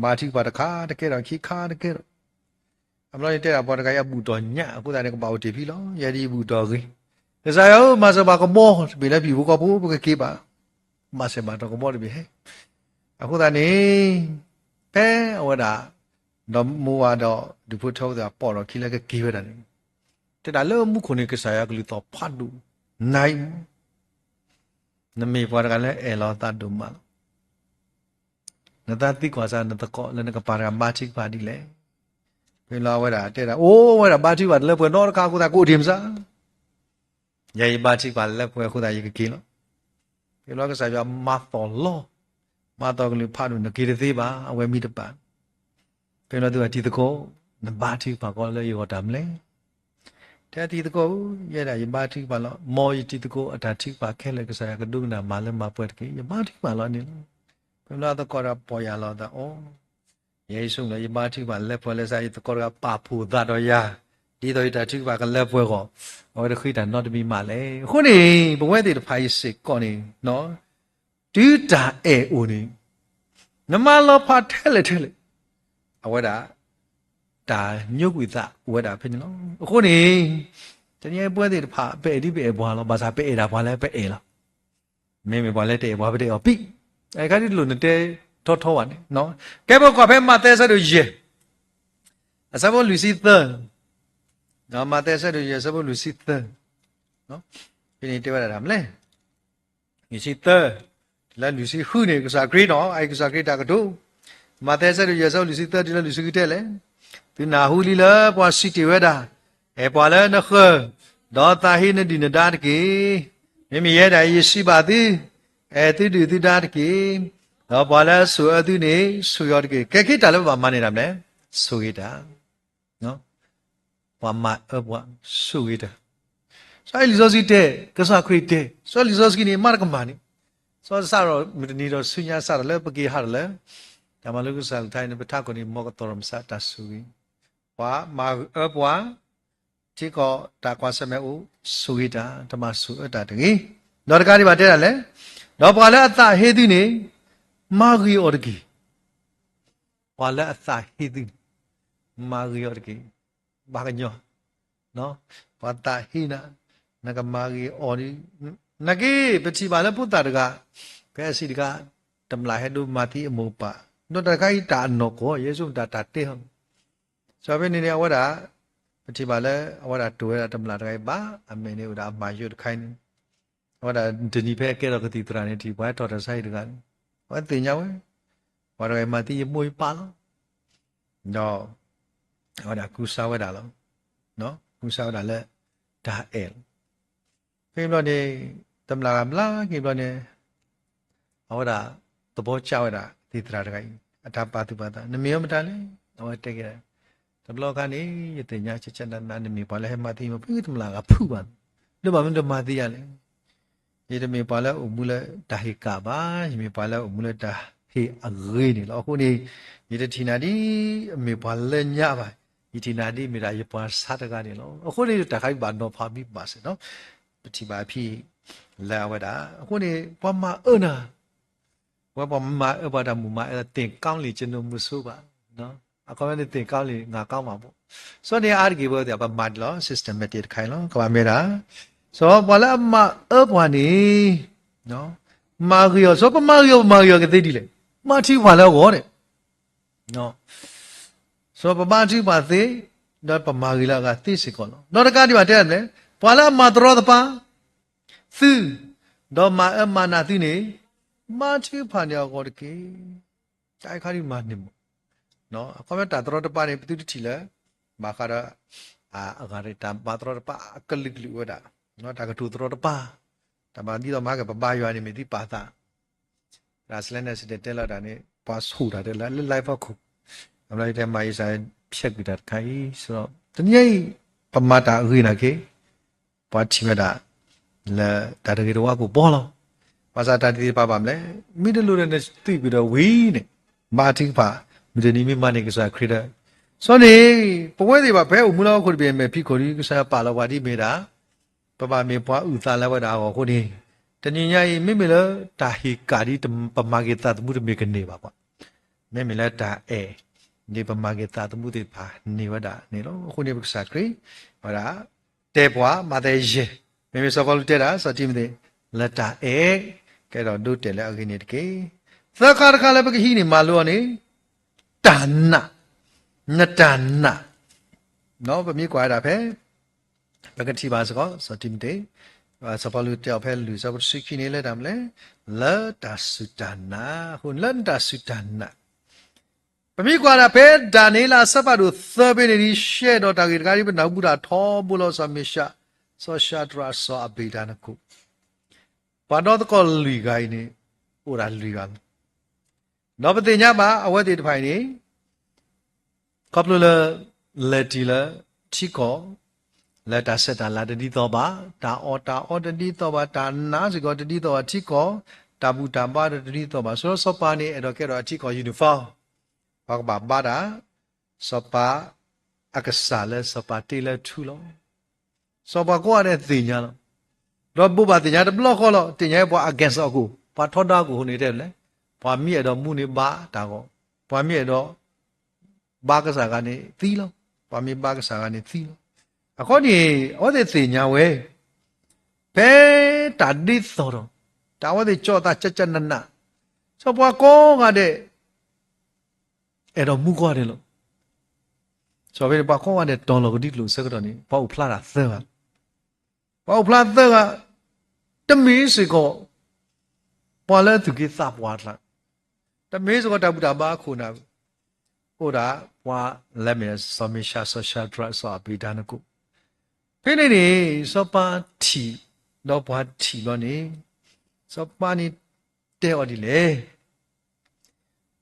ဘါထုကဖၣ်တခါတကဲထီၣ် ခံခါတကဲထီၣ် အဘျီန့ၣ်တဲဒၣ်ပှၤတဂၤအံၤအဘူၣ်တီၢ်ညၣ်အဃိသတးန့ၣ် ကဘၣ်အိၣ်တ့ၢ်ဖံလီၤ, ယဲဒ်ယဘူၣ်တီၢ်ဂ့ၤ, ကစၢ်ယွၤဧၢ မၤစၢၤပှၤကဘီတဘ့ၣ်လၢဟံၣ်ဖိဃီဖိ ပကက့ၤဘၣ်, မၤစၢၤဘၣ်ဒီးကဘီတဘ့ၣ်ဟဲ, အဃိသတးန့ၣ် ဖဲအဝဲဒၣ် ဒီးမိၢ်ဝၤဒီးဒူၣ်ဖိထၢဖိသ့ၣ်တဖၣ်ပိာ်ထီၣ်ခံလၢကက့ၤဝဲဒၣ်န့ၣ်, တဲဒၣ်လၢမူခိၣ်န့ၣ် ကစၢ်ယွၤကလုၢ်သီၣ်ဖးဒိၣ်နၤအံၤမး, နမ့ၢ်ပှၤတဂၤလၢအဲၣ်လီၤသးဒိၣ်မးလီၤ. နသးသံကွၢ်စၢ်နသကိးလၢနကပၤတဂၤဘါထုကဖၣ်ဒ်လဲၣ်. ဖဲလီၤအဝဲဒၣ်တဲဒၣ် အိၣ်ဝဲဒၣ်ဘါထုကဖၣ်တလၢပှဲၤနီတခါအဃိသတး ကအိၣ်တ့ၢ်မစၢ်, ယဲယဘါထုကဖၣ်လၢပှဲၤအဃိသတးယကက့ၤလီၤ. ဖဲလီၤကစၢ်ယွၤမၤသီၣ်လီၤ, မၤသီၣ်ကလုၢ်ဖးဒိၣ် နက့ၤတသ့ဘၣ် အဝဲမ့ၢ်တပာ် ဖဲလီၤသုဝဲတံၤသကိး, နဘါထုကဖၣ်ကီးလၢယဂီၢ်တၢ်မနုၤလဲၣ်. တဲတံၤသကိးဧၢ, ယဲဒၣ်ယဘါထုကဖၣ်လီၤ. မ်ယတံၤသကိးအတၢ်ထုကဖၣ်ခဲလၢာ် ကစၢ်ယွၤကဒိကနၣ်မၤလၢမၤပှဲၤတက့ၢ်. ယဘါထုကဖၣ်လီၤန့ၣ်လီၤ. ဖဲလီၤသကိးတဂၤပီၢ်ယၢ်လီၤသးအီၤ, ယဲယဆိကမိၣ်လၢယဘါထုကဖၣ်လၢပှဲၤလၢစ့ၢ် ယသကိးတဂၤပာ်ဖှိၣ်သးဒီးယၤ, ဒ်သိးယတၢ်ထုကဖၣ်ကလၢပှဲၤအဂီၢ်, အဝဲတဃ့တၢ်နီတမံၤမးလဲၣ်. အဃိန့ၣ် ပဝဲသ့ၣ်တဖၣ်အံၤစ့ၢ်ကီးန့ၣ် တုၤတၢ်အဲၣ်အိၣ်န့ၣ် နမၤလီၤဖးထဲလဲၣ်ထဲလဲၣ်, အဝဲဒၣ် တၢ်ညိကွံာ်သးအိၣ်ဝဲဒၣ်ဖဲန့ၣ်လီၤ. အဃိန့ၣ် တနံၤအံၤပဝဲသ့ၣ်တဖၣ် ပအဲၣ်ဒ်ပအဲၣ်ပှၤလီၤ. ဘၣ်ဆၣ်ပအဲၣ်ဒၣ်ပှၤလၢပအဲၣ်လီၤ. မ့မ့ၢ်ပှၤလၢတအဲၣ်ပှၤ ပတအဲၣ်အီၤပံး. အခါဒ်တလိၣ်နတဲထီထီဘၣ်န့ၣ်, ကဲပကွၢ်ဖဲမးသဲအဆၢဒိၣ်ယဲၢ် အဆၢဖိလွံၢ်ဆံသၢ, မးသဲအဆၢဒိၣ်ယဲၢ် အဆၢဖိလွံၢ်ဆံသၢ, ဖဲန့ၣ်တဲဝဲဒၣ်တၢ်မနုၤလဲၣ်. လွံၢ်ဆံသၢ တုၤလၢလွံၢ်ဆံဃုန့ၣ် ကစၢ်ခရံာ်နီၤ, အအံၤကစၢ်ခရံာ်တၢ်ကတိၤ, မးသဲအဆၢဒိၣ်ယဲၢ် အဆၢဖိလွံၢ်ဆံသၢ တုၤလၢလွံၢ်ဆံဃုတဲလဲၣ်, သုနၢ်ဟူလံလၢပှၤစံးတ့ၢ်ဝဲဒၣ်, အဲၣ်ပှၤလၢနဃၢၤ, ဒီးသးဟ့နဒုၣ်နဒါတက့ၢ်. မ့မ့ၢ်ယဲဒၣ်အံၤယစံးဘၣ်သု, အဲၣ်သုဒုၣ်သုဒါတက့ၢ်. ဒီးပှၤလၢအဆိၣ်အၢသုန့ၣ် ဆိၣ်ဂ့ၤအီၤတက့ၢ်. ကဲခဲတၢ်လၢပဘၣ်မၤန့ၣ်တၢ်မနုၤလဲၣ်, ဆိၣ်ဂ့ၤတၢ် ပှၤမၤအၢပှၤဆိၣ်ဂ့ၤတၢ်, စီၤလံာ်စီဆှံတဲ, ကစၢ်ခရံာ်တဲ, စီၤလံာ်စီဆှံန့ၣ် မၤတကမၣ်န့ၣ်, စီၤစးထီၣ်မုၢ်တနံၤဒီးဆူညါစးထီၣ်လၢပက့ၤဟးထီၣ်လၢ တၢ်မၤလိကစၢ်အကလုၢ်ကထါန့ၣ် ပထးခိၣ်န့ၣ် မ်ကသီၣ်ထီၣ်မစးတၢ်ဆိၣ်ဂ့ၤ, ပှၤမၤအၢပှၤ ထံကီၢ်တၢ်ကွၢ်ဆၢၣ်မဲာ်အိၣ် ဆိၣ်ဂ့ၤတၢ်, တမၤဆိၣ်အၢတၢ်တဂ့ၤ. ဒီးတကးဒံးဘၣ်တဲဒၣ်လဲၣ်, ဒီးပှၤလၢအသးဟ့သုန့ၣ် မၤဂ့ၤအီၤတက့ၢ်. ပှၤလၢအသးဟ့သုန့ၣ် မၤဂ့ၤအီၤတက့ၢ်. ဘၣ်ကညီ ပှၤသးဟ့နၤ, နကမၤဂ့ၤအီၤဒီး, နာ်က့ ပထံၣ်ဘၣ်လၢဖိသၣ်တဂၤ, ဖဲအဆံးတဂၤ, တမျၢ်ဟဲဒိးမၤသံအမိၢ်ပၢ်, ဒီးတၢ်တခါအံၤတၢ်အနီၢ်ကီၢ် ယဲဆိကမိၣ်တၢ်တၢ်တဲဟီ စီၤဖဲန့ၣ်န့ၣ် အဝဲဒၣ် ပထံၣ်ဘၣ်လၢ အဝဲဒၣ်တိၢ်ဝဲဒၣ်တမျၢ်တဂၤအံၤဘၣ်, အမဲာ်န့ၣ်အိၣ်ဒီးအမၤယိးတခါအံၤန့ၣ်, အဝဲဒၣ်တနံၤဖဲအကဲထီၣ်ကသံၣ်သရၣ်န့ၣ် ထံၣ်ပှၤဟဲထီၣ်တၢ်ဆါဟံၣ်တဂၤန့ၣ်, အဝဲသ့ၣ်ညါဝဲ, ပှၤတဂၤအံၤမၤသံယမိၢ်ယပၢ်လီၤ. ဒီး အဝဲဒၣ်ကူစါဝဲဒၣ်လီၤ. ကူစါဝဲဒၣ်လၢ တၢ်အဲၣ်လီၤ. ဖဲဘျီန့ၣ် တမျၢ်ဂၤဘျါက့ၤဘျီန့ၣ် အဝဲဒၣ် သဘီကၢ်ဝဲဒၣ် သံၣ်သရၣ်တဂၤအံၤ အတၢ်ပာ်သူၣ်ပာ်သး, နမ့ၢ်အီၤမတၤလဲၣ်. အဝဲတဲက့ၤ, တဘျီခါန့ၣ် ယသ့ၣ်ညါကကနန နမ့ၢ်ပှၤလၢဟဲမၤသံယမိၢ်ပၢ် တမျၢ်ဂၤဖုးဘၣ်, ဒီးဘၣ်မနုၤတမၤသံယၤလဲၣ်. ယတမ့ၢ်ပှၤလၢအိၣ်မူလၢတၢ်ဟ့ၣ်ကၣ်ဘၣ်, ယမ့ၢ်ပှၤလၢအိၣ်မူလၢတၢ်ဟ့ၣ်အဂ့ၤန့ၣ်လီၤ. အဃိန့ၣ် ယတထံၣ်နၤဒ်အမ့ၢ်ပှၤလၢညါဘၣ်, ယထံၣ်နၤဒ်မ့ၢ်ဒၣ်ယပှၤဆါတဂၤန့ၣ်လီၤ. အဃိန့ၣ် တၢ်ခါအံၤဘၣ်နီၤဖးမံဘၣ်စ့ၢ်နီၤ, ပထံၣ်ဘၣ်အဖံ လၢအဝဲဒၣ်, အဃိန့ၣ် ပှၤမၤအၢနၤ, ပှၤပှၤမၤအၢပှၤတၢ်မုၣ်မၤအၢ သင်ကောင်းလင် ကျွန်တော်မဆိုပါ, အ အခီပညီန့ၣ်သ့ၣ်ကီလံာ် ငါးကောင်းမး ဘိၣ်. စီန့ၣ်အါတက့ၢ် ပဝဲသ့ၣ် ပမၤဒ်လီၤ systematic တခါအံၤလီၤ. ကဘၣ်မ့ၢ်ဒၣ် စီၤပၤလၢအမၤအၢပှၤန့ၣ် မၤဂ့ၤအီၤ, စီၤပၤမၤဂ့ၤအီၤ ပမၤဂ့ၤအီၤကသ့ဒ်လဲၣ်. မၤထံပှၤလၢအဂီၢ်န့ၣ် စီၤပၤမၤထံပှၤသ့, ဒီးပမၤဂ့ၤလၢအဂၤသ့စ့ၢ်ကီးလီၤ. ဒီးတကးဒံးဘၣ်တဲလဲၣ်, ပှၤလၢအမၤတရီတပါသု, ဒီးမၤအၢမၤနးသုန့ၣ်, မၤထံဖးန့ၣ်အဂီၢ်တက့ၢ်. တၢ်အခါဒ်မၤန့ၢ်မး, အခီပညီတၢ်တရီတပါန့ၣ် ပသုတထံၣ်လၢ ဘၣ်ဃးဒီး အဂၤတၢ်မၤတရီတပါအကလုာ်ကလုာ်ဝဲဒၣ်, တၢ်ကတိၤတရီတပါ, တၢ်မၤဒ်သိးမၤက့ၤ ပဘါယွၤန့ၣ် မ့ၢ်သုပာ်သး တၢ်စလဲန့ၣ်စတဲတဲလီၤတၢ်န့ၣ် ပှၤဆိၣ်တၢ်တဲလၢလၢ live ဖီခိၣ်, အဘျီယတဲမၤယစၢ်ဖျဲးကွံာ်တၢ်တခါအံၤ, တနံၤအံၤ ပမၤတၢ်အဂ့ၤနာ်က့ၤ, ပှၤထံၣ်ဝဲဒၣ် လၢတၢ်တဂ့ၤတဝါကအိၣ်ပှီၢ်လီၤ. ဘၣ်ဆၣ်တၢ်တသ့ၣ်တဖၣ်ဘၣ်မလဲၣ်, မ့ၢ်တလိၣ်ဒီးနသွံၣ်ကွံာ်ဒီးဝံၤန့ၣ်, ဘါထုကဖၣ်, မုၢ်တနံၤမ့ၢ်မၤန့ၢ်ကစၢ်ခရံာ်ဒီး, စီန့ၣ် ပဝဲသ့ၣ်ဘၣ်ဖဲအိၣ်မူလၢဟီၣ်ခိၣ်တဘ့ၣ်အမဲာ်ဖံးခိၣ်ဒီး ကစၢ်ယွၤပာ်လီၤပှၤဒ်မ့ၢ်ဒၣ် ပဘၣ်မ့ၢ်ပှၤအုၣ်သးလၢဝဲဒၣ်အဂီၢ်အဃိန့ၣ်, တနံၤညါအံၤ မ့မ့ၢ်လၢတၢ်ဟ့ၣ်ကၣ်ဒ်ပမၤက့ၤသးသမူတမ့ၢ်ကန့ၢ်ဘၣ်ပှၤ, မ့မ့ၢ်လၢတၢ်အဲၣ် ဒ်ပမၤက့ၤသးသမူသ့ၣ်တဖၣ်န့ၢ်ဝဲဒၣ်န့ၣ်လီၤ. အဃိန့ၣ် ပကစၢ်ခရံာ် ဝဲဒၣ် တဲပှၤ မးသဲယဲၢ်, မ့မ့ၢ်စီၤပီလူးတဲဒၣ် စီၤတံၤမသ့း လၢတၢ်အဲၣ် ကဲထီၣ်ဒိတဲာ်လၢအဂ့ၢ်န့ၣ်တက့ၢ်. သၢခါတခါလၢပကဟံးန့ၢ်မၤလိအီၤန့ၣ် တၢ်နာ်, နတၢ်နာ်, ပမ့ၢ်ကွၢ်ဝဲဒၣ်ဖဲ ပကထံၣ်ဘၣ်စ့ၢ်ကီး စီၤတံၤမသ့း, စီၤပီလူးတဲအီၤဖဲလံာ်စီၤပီတဆံခံန့ၣ် လၢတၢ်မနုၤလဲၣ်, လၢတၢ်စူၢ်တၢ်နာ်, အဃိလၢနတၢ်စူၢ်တၢ်နာ် ပမ့ၢ်ကွၢ်ဒၣ်ဖဲဒၤနံးယ့လးအဆၢဖးဒိၣ်သၢဖဲန့ၣ် ဒ်ရှဲဒီးတၢ်ဂ့ၢ်တခါဒ် ပနၢ်ဟူတၢ်ထီဘိလီၤစီၤမ့ၤရှး, စီၤၡၤဒြး, စီၤအဘ့းနၤနကိၣ်, ပှၤဒီသကိးလွံၢ်ဂၤအံၤန့ၣ် အိၣ်ဒၣ်လွံၢ်ဂၤလီၤ. ဒီးပသ့ၣ်ညါဘၣ်အဝဲသ့ၣ်တဖၣ်အံၤန့ၣ် ခီဖျိလၢ လဲၤတ့ၢ်လၢထံကီၢ် လၢတၢ်ဆဲးတၢ်လၤတဒ်သိးဘၣ်, တၢ်အီၣ်တၢ်အီတဒ်သိးဘၣ်, တၢ်နာ်စ့ၢ်ကီးတဒ်သိးဘၣ်, ထံကီၢ် တၢ်ဘူၣ်တၢ်ဘါဒီးတဒ်သိးဘၣ်. စီၤစီၤပၤန့ၣ် အဲၣ်ဒိးကဲထီၣ်အထံကီၢ် uniform, ပှၤကဘၣ်ဘါတၢ် စီၤပၤအကစၢ်လၢစီၤပၤတ့လၢထူလီၤ. စီၤပၤကိးဂၤဒဲးသ့ၣ်ညါလီၤ. ဒီးဘိးဘၣ်သ့ၣ်ညါတဘျီဃီလီၤ. သ့ၣ်ညါပှၤ against အီၤကိၣ်, ပှၤထီဒါအီၤကိၣ်အဃိန့ၣ်တဲလဲၣ်, ပှၤမ့ၢ်အဲၣ်ဒိးမူန့ၣ်ဘါတၢ်ဂီၤ, ပှၤမ့ၢ်အဲၣ်ဒိး ဘါကစၢ်ဂၤန့ၣ်သံလီၤ. ပှၤမ့ၢ်ဘါကစၢ်ဂၤန့ၣ်သံလီၤ. အဃိန့ၣ် အဝဲသ့ၣ်သ့ၣ်ညါဝဲ ဖဲတၢ်ဒ်သိးဒီး တၢ်အဝဲသ့ၣ်ကၠီသးကၠးကၠးနးနး, စီၤပၤကိးဂၤဒဲး အဲၣ်ဒိးမူကိးဂၤဒဲးလီၤ. စီၤပၤပှၤကိးဂၤဒဲးတီၤလီၤကဒံကလုာ်အဆၢကတီၢ်န့ၣ် ပှၤအိၣ်ဖျါတၢ်သၢဂၤ, ပှၤအိၣ်ဖျါသၢဂၤ, တမ့ၢ်စ့ၢ်ကီး ပှၤလၢအသူၣ်က့သးပှၢ်အကျါ, တမ့ၢ်စ့ၢ်ကီးတၢ်ဘူၣ်တၢ်ဘါအခိၣ်နၢ်, အိၣ်ဒၣ်ပှၤလၢမ့ၢ်စီၤမ့ၤရှး စီၤၡၤဒြး စီၤအဘ့းနၤနကိၣ်. ဖဲန့ၣ်န့ၣ် စီၤပၤထံၣ်, ဒီးပှၤထံၣ်ဘျီန့ၣ် စီၤပၤန့ၣ်တဲအီၤဒ်လဲၣ်,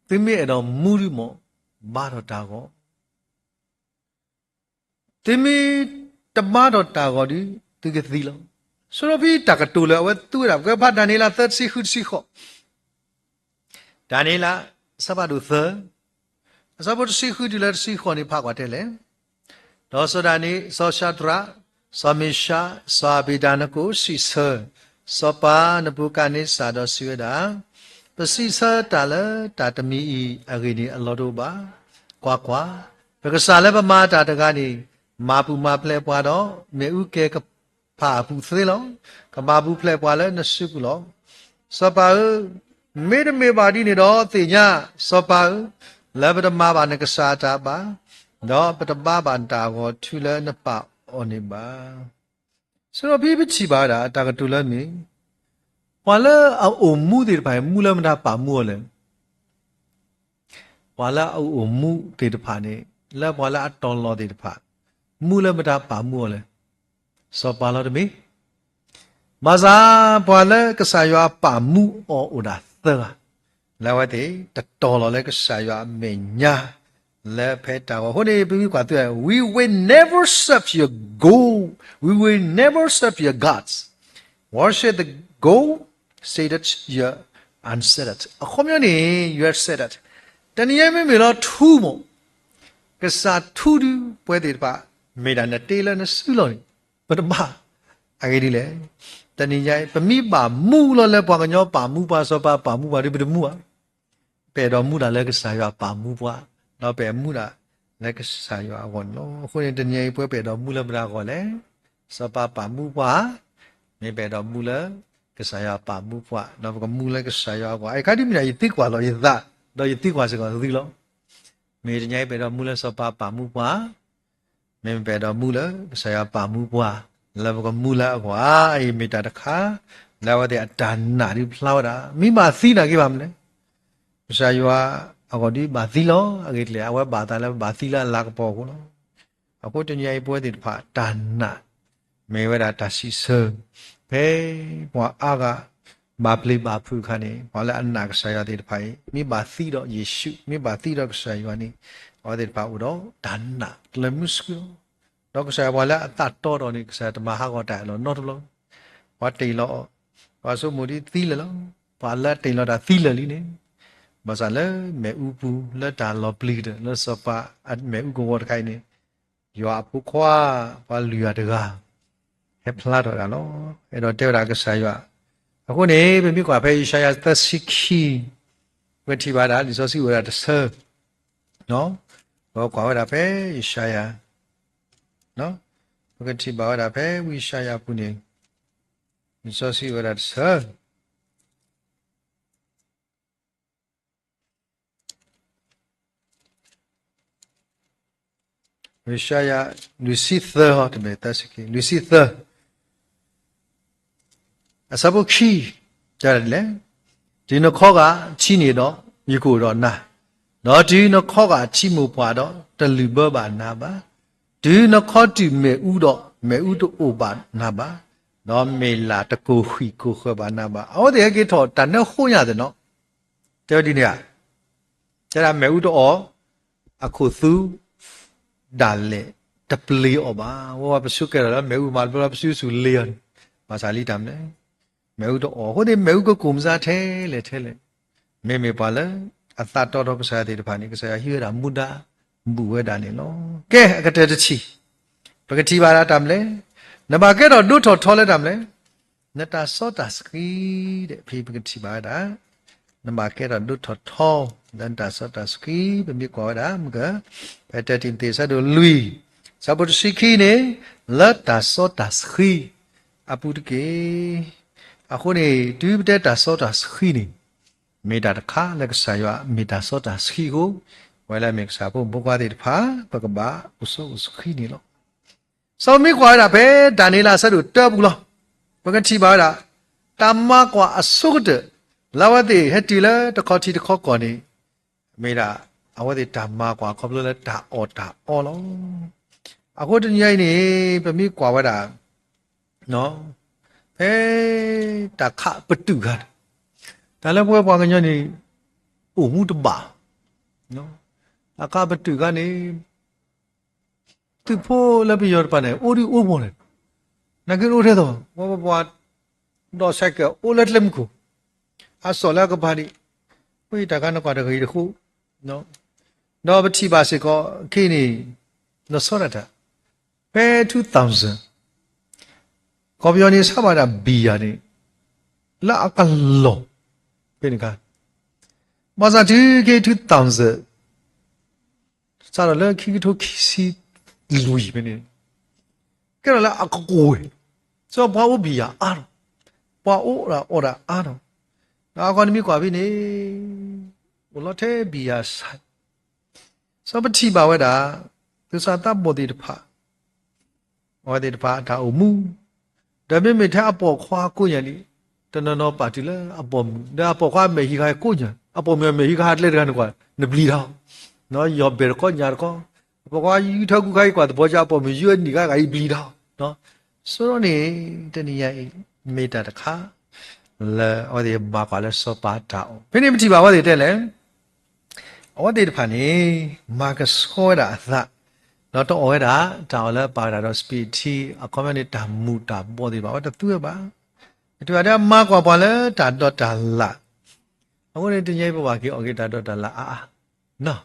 သုမ့ၢ်အဲၣ်ဒိးမူဒုးမ့ၢ် ဘါထီၣ်တၢ်ဂီၤ သုမ့ၢ်တဘါထီၣ်တၢ်ဂီၤဒီး သုကသံလီၤ. စီၤပၤတၢ်ကတိၤလၢအဝဲသူဝဲဒၣ် ပကဖးဒၤနံးယ့လးသၢတဆံဃုတဆံဃိး, ဒၤနံးယ့လး အဆၢဖးဒိၣ်သၢ, အဆၢဖိတဆံဃုတုၤလၢတဆံဃိးန့ၣ် ဖးကွၢ်တဲလဲၣ်. ဒီးစီၤဒၤနံး, စီၤၡၤဒြး, စီၤမ့ၤရှး, စီၤအဘ့းနၤနကိၣ် စံးဆၢ စီၤပၤနဘူၤခၣ်နံစၢ်ဒီးစံးဝဲဒၣ်, ပစံးဆၢတၢ်လၢတၢ်တမံၤအံၤအဂ့ၢ်န့ၣ် အလီၢ်တအိၣ်ဘၣ်. ကွၢ်ကွၢ်, ပကစၢ်လၢပမၤတၢ်တဂၤန့ၣ် မၤပူၤမၤဖျဲးပှၤဒီး မ့ၣ်အူကဲၤကဖၣ်အပူၤသ့လီၤ. ကမၤပူၤဖျဲးပှၤလၢနစုပူၤလီၤ. စီၤပၤဧၢ, မ့တမ့ၢ်ဘၣ်ဒ်န့ၣ်ဒီးသ့ၣ်ညါ, စီၤပၤဧၢ, လၢပတမၤဘၣ်နကစၢ်အတၢ်ဘၣ်, ဒီးပတဘါဘၣ်နတၢ်ဂီၤထူလၢနပာ်အီၤန့ၣ်ဘၣ်. စီၤပၤ ပထံၣ်ဘၣ်ဝဲဒၣ်တၢ်ကတိၤလၢမ့ၢ် ပှၤလၢအအိၣ်မူသ့ၣ်တဖၣ်အံၤ မူလၢမတၤပာ်မူအီၤလဲၣ်. ပှၤလၢအအိၣ်မူသ့ၣ်တဖၣ်န့ၣ် လၢပှၤလၢအတီၤလီၤသ့ၣ်တဖၣ် မူလၢမတၤပာ်မူအီၤလဲၣ်. စီၤပၤလီၤတမ့ၢ် ဘၣ်ဆၣ် ပှၤလၢကစၢ်ယွၤပာ်မူအီၤအိၣ်ဒၣ်သၢဂၤ, လၢအဝဲသ့ၣ်တတီၤလီၤလၢကစၢ်ယွၤအမဲာ်ညါ လၢဖဲတၢ်ဂီၤအဃိန့ၣ် ပမ့ၢ်ကွၢ်သု we will never serve your gold, we will never serve your gods, worship the gold, say that you are unsettled. အခီပညီန့ၣ် you are settled. တနံၤညါမ့မ့ၢ်လီၤထူမး ကစၢ်ထူဒုးပဝဲသ့ၣ်တဖၣ် မ့ၢ်ဒၣ်နတ့လၢနစုလီၤန့ၣ် ပတဘၣ်. အဂ့ၢ်ဒ်လဲၣ်, တနံၤညါအံၤ ပမ့ၢ်ဘၣ်မူလီၤလၢပှၤကညီပာ်မူပှၤ စီၤပၤပာ်မူပှၤဒီး ပတမူဘၣ်. ပအဲၣ်ဒိးမူဒၣ်လၢကစၢ်ယွၤပာ်မူပှၤ ဒီးပအဲၣ်မူဒၣ်လၢကစၢ်ယွၤအဂီၢ်န့ၣ်လီၤ. အဃိန့ၣ် တနံၤအံၤပဝဲပအဲၣ်ဒိးမူလၢမတၤအဂီၢ်လဲၣ်. စီၤပၤပာ်မူပှၤ, မ့ၢ်ပအဲၣ်ဒိးမူလၢကစၢ်ယွၤပာ်မူပှၤ, ဒီးပကမူလၢကစၢ်ယွၤအဂီၢ်. အခါဒ်မ့ၢ်ဒၣ်ယသံကွၢ်လီၤယသး, ဒီးယသံကွၢ်စ့ၢ်ကီးသုလီၤ. မ့ၢ်တနံၤအံၤပအဲၣ်ဒိးမူလၢစီၤပၤပာ်မူပှၤ, မ့မ့ၢ်ပအဲၣ်ဒိးမူလၢကစၢ်ယွၤပာ်မူပှၤ, လၢပကမူလၢအဂီၢ်ဧါ. အအံၤမ့ၢ်တၢ်တခါ လၢအဝဲသ့ၣ်အတၢ်နာ်ဒုးဖျါဝဲဒၣ်. မ့ၢ်ဘၣ်သံနာ်က့ဘၣ်မနုၤလဲၣ်. ကစၢ်ယွၤအဂီၢ်ဒုးဘၣ်သံလီၤ. အဂ့ၢ်ဒ်လဲၣ်, အဝဲဘၣ်သးလၢပဘၣ်သံလၢအလၤကပီၤအဃိလီၤ. အဃိတနံၤအံၤပဝဲသ့ၣ်တဖၣ်တၢ်နာ် မ့ၢ်ဝဲဒၣ်တၢ်စံးဆၢ, ဖဲပှၤအါဂၤ ဘၣ်ပျံၤဘၣ်ဖုးအခါန့ၣ် ပှၤလၢအနာ်ကစၢ်ယွၤသ့ၣ်တဖၣ်အံၤ မ့ၢ်ဘၣ်သံဒီးယ့ၣ်ၡူး, မ့ၢ်ဘၣ်သံဒီးကစၢ်ယွၤန့ၣ် အဝဲသ့ၣ်တဖၣ်အိၣ်ဒီးတၢ်နာ်ကျၢၤမုဆူလီၤ. ဒီးကစၢ်ယွၤပှၤလၢအသးတီဒီးန့ၣ် ကစၢ်ယွၤတမၤဟးဂီၤတၢ်အၢၣ်လီၤနီတဘျီ, ပှၤတ့ၢ်လီၤအီၤ, ပှၤဆိကမိၣ်ဒ်သံလၢာ်လီၤ. ပှၤလၢအတ့ၢ်လီၤတၢ်သံလၢာ်လံန့ၣ်, ဘၣ်ဆၣ်လၢမ့ၣ်အူပူၤလၢတၢ်လီၤပျံၤကတၢၢ် လၢစီၤပၤအမ့ၣ်အူကဝီၤတခါအံၤန့ၣ် ယွၤအဖိခွါ ပှၤလုၢ်ယွၤတဂၤ ဟဲဖျါထီၣ်ဒၣ်လီၤ. အဲၣ်ဒိးတဲဝဲဒၣ်ကစၢ်ယွၤ. အဃိန့ၣ် ပမ့ၢ်ကွၢ်ဖဲယၡါယၤသၢဆံခံ, ပကထံၣ်ဘၣ်ဒၣ် လံာ်စီဆှံအိၣ်ဝဲဒၣ်တဆၢ, ပကွၢ်ဝဲဒၣ်ဖဲယၡါယၤ, ပကထံၣ်ဘၣ်ဝဲဒၣ်ဖဲဝံယၡါယၤအပူၤန့ၣ်, လံာ်စီဆှံအိၣ်ဝဲဒၣ်တဆၢ ယၡါယၤ လွံၢ်ဆံသၢ, တမ့ၢ်သၢဆံခံ, လွံၢ်ဆံသၢ, အဆၢဖိခံ, တဲဒ်လဲၣ်, တုၤနခီဂာ်ထံန့ၣ်ဒီး ယကအိၣ်ဒီးနၤ, ဒီးတုၤနခီဂာ်ထံမိၢ်ပှၢ်ဒီး တလုၣ်ဘၢဘၣ်နၤဘၣ်. တုၤနခီတုာ်မ့ၣ်အူဒီး မ့ၣ်အူတအိၣ်ဘၣ်နၤဘၣ်, ဒီးမ့ၢ်လၢ်တကိၢ်ဃံၢ်ကိၢ်ဃၢၤဘၣ်နၤဘၣ်. အဝဲသ့ၣ်ဟဲက့ၤထီၣ်တၢ်နၢဃိညါသ့ၣ်နီၤ, တဲဝဲဒ်န့ၣ်ဧါ. တဲဒၣ်မ့ၣ်အူတအိၣ်, အခိၣ်သူ ဒၣ်လဲာ်တပျ့ၤအီၤဘၣ်. ဝဲပှၤပစုကဲထီၣ်လၢမ့ၣ်အူမး တဘျီဘျီပစုဆူၣ်လ့ၤအီၤန့ၣ်, ဘၣ်ဆၣ်လံတၢ်မနုၤလဲၣ်, မ့ၣ်အူတအိၣ်အဃိန့ၣ် မ့ၣ်အူကကိၢ်မစါထဲလဲၣ်ထဲလဲၣ်. မ့မ့ၢ်ပှၤလၢအသးတီဒီးကစၢ်ယွၤသ့ၣ်တဖၣ်န့ၣ် ကစၢ်ယွၤဟံးဝဲဒၣ်မူဒါဘူးဝဲဒၣ်န့ၣ်လီၤ. ကဲ အကတၢၢ်တထံၣ်, ပကထံၣ်ဘၣ်ဒၣ်တၢ်မနုၤလဲၣ်, နဘၣ်ကဲထီၣ်ဒိၣ်ထီၣ်ထီလၢတၢ်မနုၤလဲၣ်, နတၢ်စီတၢ်ဆှံဒီး ဖဲပကထံၣ်ဘၣ်ဝဲဒၣ် နဘၣ်ကဲထီၣ်ဒိၣ်ထီၣ်ထီ လၢနတၢ်စီတၢ်ဆှံ ပမ့ၢ်ကွၢ်ဝဲဒၣ် မုၢ်က ဖဲတၢတံၤမသ့း အဆၢဒိၣ်လွံၢ် အဆၢဖိတဆံခံန့ၣ် လၢတၢ်စီတၢ်ဆှံအပူၤတက့ၢ်. အဃိန့ၣ် တုၤပတဲတၢ်စီတၢ်ဆှံန့ၣ် မ့ၢ်တၢ်တခါလၢကစၢ်ယွၤမ့ၢ်တၢ်စီတၢ်ဆှံအဃိ ပဝဲလၢအမ့ၢ်ကစၢ်ဖိမုၣ်ဖိခွါသ့ၣ်တဖၣ် ပကဘၣ်အိၣ်စီအိၣ်ဆှံန့ၣ်လီၤ. စီၤပမ့ၢ်ကွၢ်ဝဲဒၣ်ဖဲ ဒၤနံးယ့လး အဆၢဒိၣ်တၢပူၤလီၤ. ပကထံၣ်ဘၣ်ဝဲဒၣ် တၢ်မၤကွၢ်အဆိကတၢၢ် လၢအဝဲသ့ၣ်ဟဲတုၤလၢတခီထံတခီကီၢ်န့ၣ် မ့ၢ်ဒၣ် အဝဲသ့ၣ်တၢ်မၤကွၢ်ခီဖျိလၢတၢ်အီၣ်တၢ်အီလီၤ. အဃိတနံၤအံၤန့ၣ် ပမ့ၢ်ကွၢ်ဝဲဒၣ် ဖဲ တၢ်ခးပတုာ်ခါန့ၣ် တၢ်လၢပဝဲပှၤကညီန့ၣ် အိၣ်မူတဘၣ် တၢ်ခးပတုာ်ခါန့ၣ် သုးဖိလၢပယီၤတဖၣ်န့ၣ် အိၣ်ဒံးအိၣ်မူန့ၣ် နာ်က့အိၣ်ထဲသိး ပှၤ ဒီးစဲးကဲး အိၣ်လၢကျဲမုၢ်ခိၣ် အစီၣ်လၢအကပၤဒံး ဝဲတၢ်ခါနကွၢ်တဂ့ၤတဃိ ဒီးပထံၣ်ဘၣ်စ့ၢ်ကီး ခဲအံၤန့ၣ် လီၤဆီဒၣ်တၢ် ဖဲ two thousand ကီၢ်ပယီၤန့ၣ် ဆါဘၣ်ဒၣ်ဘံၣ်ယၤန့ၣ် လၢအကလီၢ် ဖဲန့ၣ်အခါ ဘၣ်ဆၣ်တုၤခဲ two thousand စးထီၣ်လၢခံကထိခံဆံလွံၢ်ဖဲန့ၣ် ကဲထီၣ်လၢအကကွဲၢ် စီၤပှၤအိၣ်ဘံၣ်ယၤအါထီၣ် ပှၤအိၣ်ဒၣ်အီၣ်ဒၣ်အါထီၣ် ဒီးအဂီၢ်နမ့ၢ်ကွၢ်ဖဲန့ၣ် အိၣ်လီၤထဲဘံၣ်ယၤဆၣ် စီၤပထံၣ်ဘၣ်ဝဲဒၣ် သုးစၢ်သးဘီၣ်သ့ၣ်တဖၣ် အဝဲသ့ၣ်တဖၣ်အတၢ်အိၣ်မူ ဒီးမ့မ့ၢ်ထဲအပိာ်ခွါကိးညါလံ တနီၤနီၤပာ်တုၤလၢအပိာ်မုၣ် ဒီးအပိာ်ခွါအမဲာ်ဟံးခါကိးညါ အပိာ်မုၣ်အမဲာ်ဟံးခါဟးကျဲတဂၤန့ၣ်ကွၢ် နပျံၤတၢ် ယီၢ်ဘဲၣ်တခီညၣ်တခီ အပိာ်ခွါယူထၢကူခါအံၤကွၢ်သဘီကၠၣ် အပိာ်မုၣ်ယူအနံၣ်ခါဂၤအံၤပျံၤတၢ် ဆိဒီးန့ၣ် တနံၤညါအံၤ မ့ၢ်တၢ်တခါ လၢအဝဲသ့ၣ်မၤကွၢ်လၢစီၤပၤတၢ်အီၣ် ဖဲန့ၣ်ပထံၣ်ဘၣ်အဝဲသ့ၣ်တဲလဲၣ် အဝဲသ့ၣ်တဖၣ်န့ၣ် မၤကဆှီဝဲဒၣ်အသး ဒီးတအီၣ်ဝဲဒၣ် တၢ်အီၣ်လၢပာ်ဝဲဒၣ်ဒီး စပံးထံ အခီပညီန့ၣ် တၢ်မူၤတၢ်ဘှီးသ့ၣ်တဖၣ် အဝဲတသူဝဲဘၣ်. ပထံၣ်ဘၣ်ဒၣ်မၤကွၢ်ပှၤလၢတၢ်ဒိးတၢ်လၣ် အဃိန့ၣ် တနံၤအံၤပဘၣ်က့ၤအီၣ်က့ၤတၢ်ဒိးတၢ်လၣ်အါအါ နီၢ်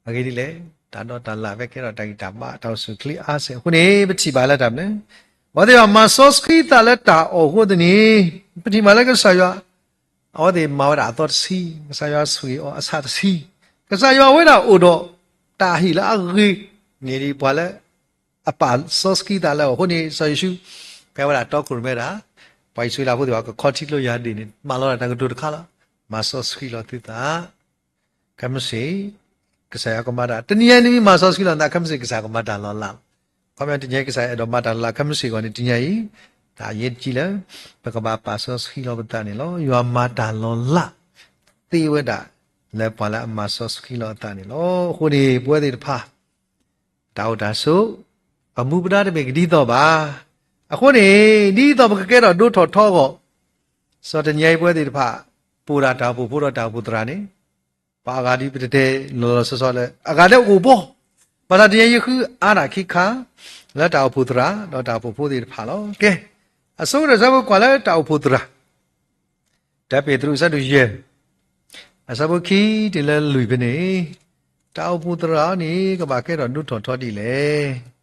အဂ့ၢ်ဒ်လဲၣ် တၢ်ဒိးတၢ်လၣ်ဖဲကဲထီၣ်တၢ်ဂံၢ်တၢ်ဘါ တၢ်အိၣ်ဆူၣ်အိၣ်ချ့အါစဲး အဃိန့ၣ် ပထံၣ်ဘၣ်လၢတၢ်မနုၤ အဝဲသ့ၣ်ဘၣ်မၤစီဆှံသးလၢတၢ်အီၣ်အဃိသတးန့ၣ် ပထံၣ်ဘၣ်လၢကစၢ်ယွၤ အဝဲသ့ၣ်မၤဝဲဒၣ်အသီတဆံ, ကစၢ်ယွၤဆိၣ်ဂ့ၤအီၤအဆၣ်တဆံ, ကစၢ်ယွၤဝဲဒၣ်အိၣ်ဒီး တၢ်ဟ့ၣ်လၢအဂ့ၤန့ၣ်ဒ်ပှၤလၢ အပာ်စီဆှံသးလၢအအိၣ်အဃိန့ၣ် စီၤယိၤၡူ ဖဲဝဲဒၣ်တီခိၣ်ရိၣ်မဲဒၣ် ပှၤအံၣ်စရ့လးဖိသ့ၣ်တဖၣ်ကခီထံကျိယၤဒ့ၣ်န့ၣ် မၤလီၤတၢ်တကတိၤတခါလီၤ. မၤစီဆှံလီၤသုသး ခဲမုၢ်ဆ့ၣ် ကစၢ်ယွၤကမၤတၢ် တနံၤညါအံၤနမ့ၢ်မၤစီဆှံလီၤနသး ခဲမုၢ်ဆ့ၣ်ကစၢ်ကမၤတၢ်လီၤလးလီၤ. ခီပညီတနံၤညါအံၤကစၢ်ယွၤအဲၣ်ဒိးမၤတၢ်လီၤလး ခဲမုၢ်ဆ့ၣ်အဂီၢ်န့ၣ် တနံၤညါအံၤ တၢ်အရေးကြီးလၢ ပကဘၣ်ပာ်စီဆှံလီၤပသးန့ၣ်လီၤ. ယွၤမၤတၢ်လီၤလး သ့ဝဲဒၣ် လၢပှၤလၢအမၤစီဆှံလီၤအသးန့ၣ်လီၤ. အဃိန့ၣ် ပဝဲသ့ၣ်တဖၣ် တၢ်အိၣ်တၢ်ဆိး ပမူပဒါတမ့ၢ်ကဒ်သိးဘၣ်. အဃိန့ၣ် ဒ်သိးပကကဲထီၣ်ဒိၣ်ထီၣ်ထီအဂီၢ် စီၤတနံၤညါအံၤပဝဲသ့ၣ်တဖၣ် ပိၣ်ဒၣ်တၢ်အိၣ်ဖှိၣ်ဖိဒီးတၢ်အိၣ်ဖှိၣ်သရၣ်န့ၣ် ပှၤအဂၤဒ်ပတတဲလီၤလီၤဆီဆီလၢ အဂၤဒ်အိၣ်ဘီ ဘၣ်ဆၣ်တနံၤညါအံၤဃုအါဒၣ်ခံခါ လၢတၢ်အိၣ်ဖှိၣ်သရၣ် ဒီးတၢ်အိၣ်ဖှိၣ်ဖိသ့ၣ်တဖၣ်လီၤ. ကဲ အဆိကတၢၢ် ဆၢဖိကွၢ်လၢတၢ်အိၣ်ဖှိၣ်သရၣ် တၢပ့းတရူး အဆၢဒိၣ်ယဲၢ် အဆၢဖိခံတုၤလၢလွံၢ်ဖဲန့ၣ် တၢ်အိၣ်ဖှိၣ်သရၣ်န့ၣ် ကဘၣ်ကဲထီၣ်ဒိၣ်ထီၣ်ထီဒ်လဲၣ်.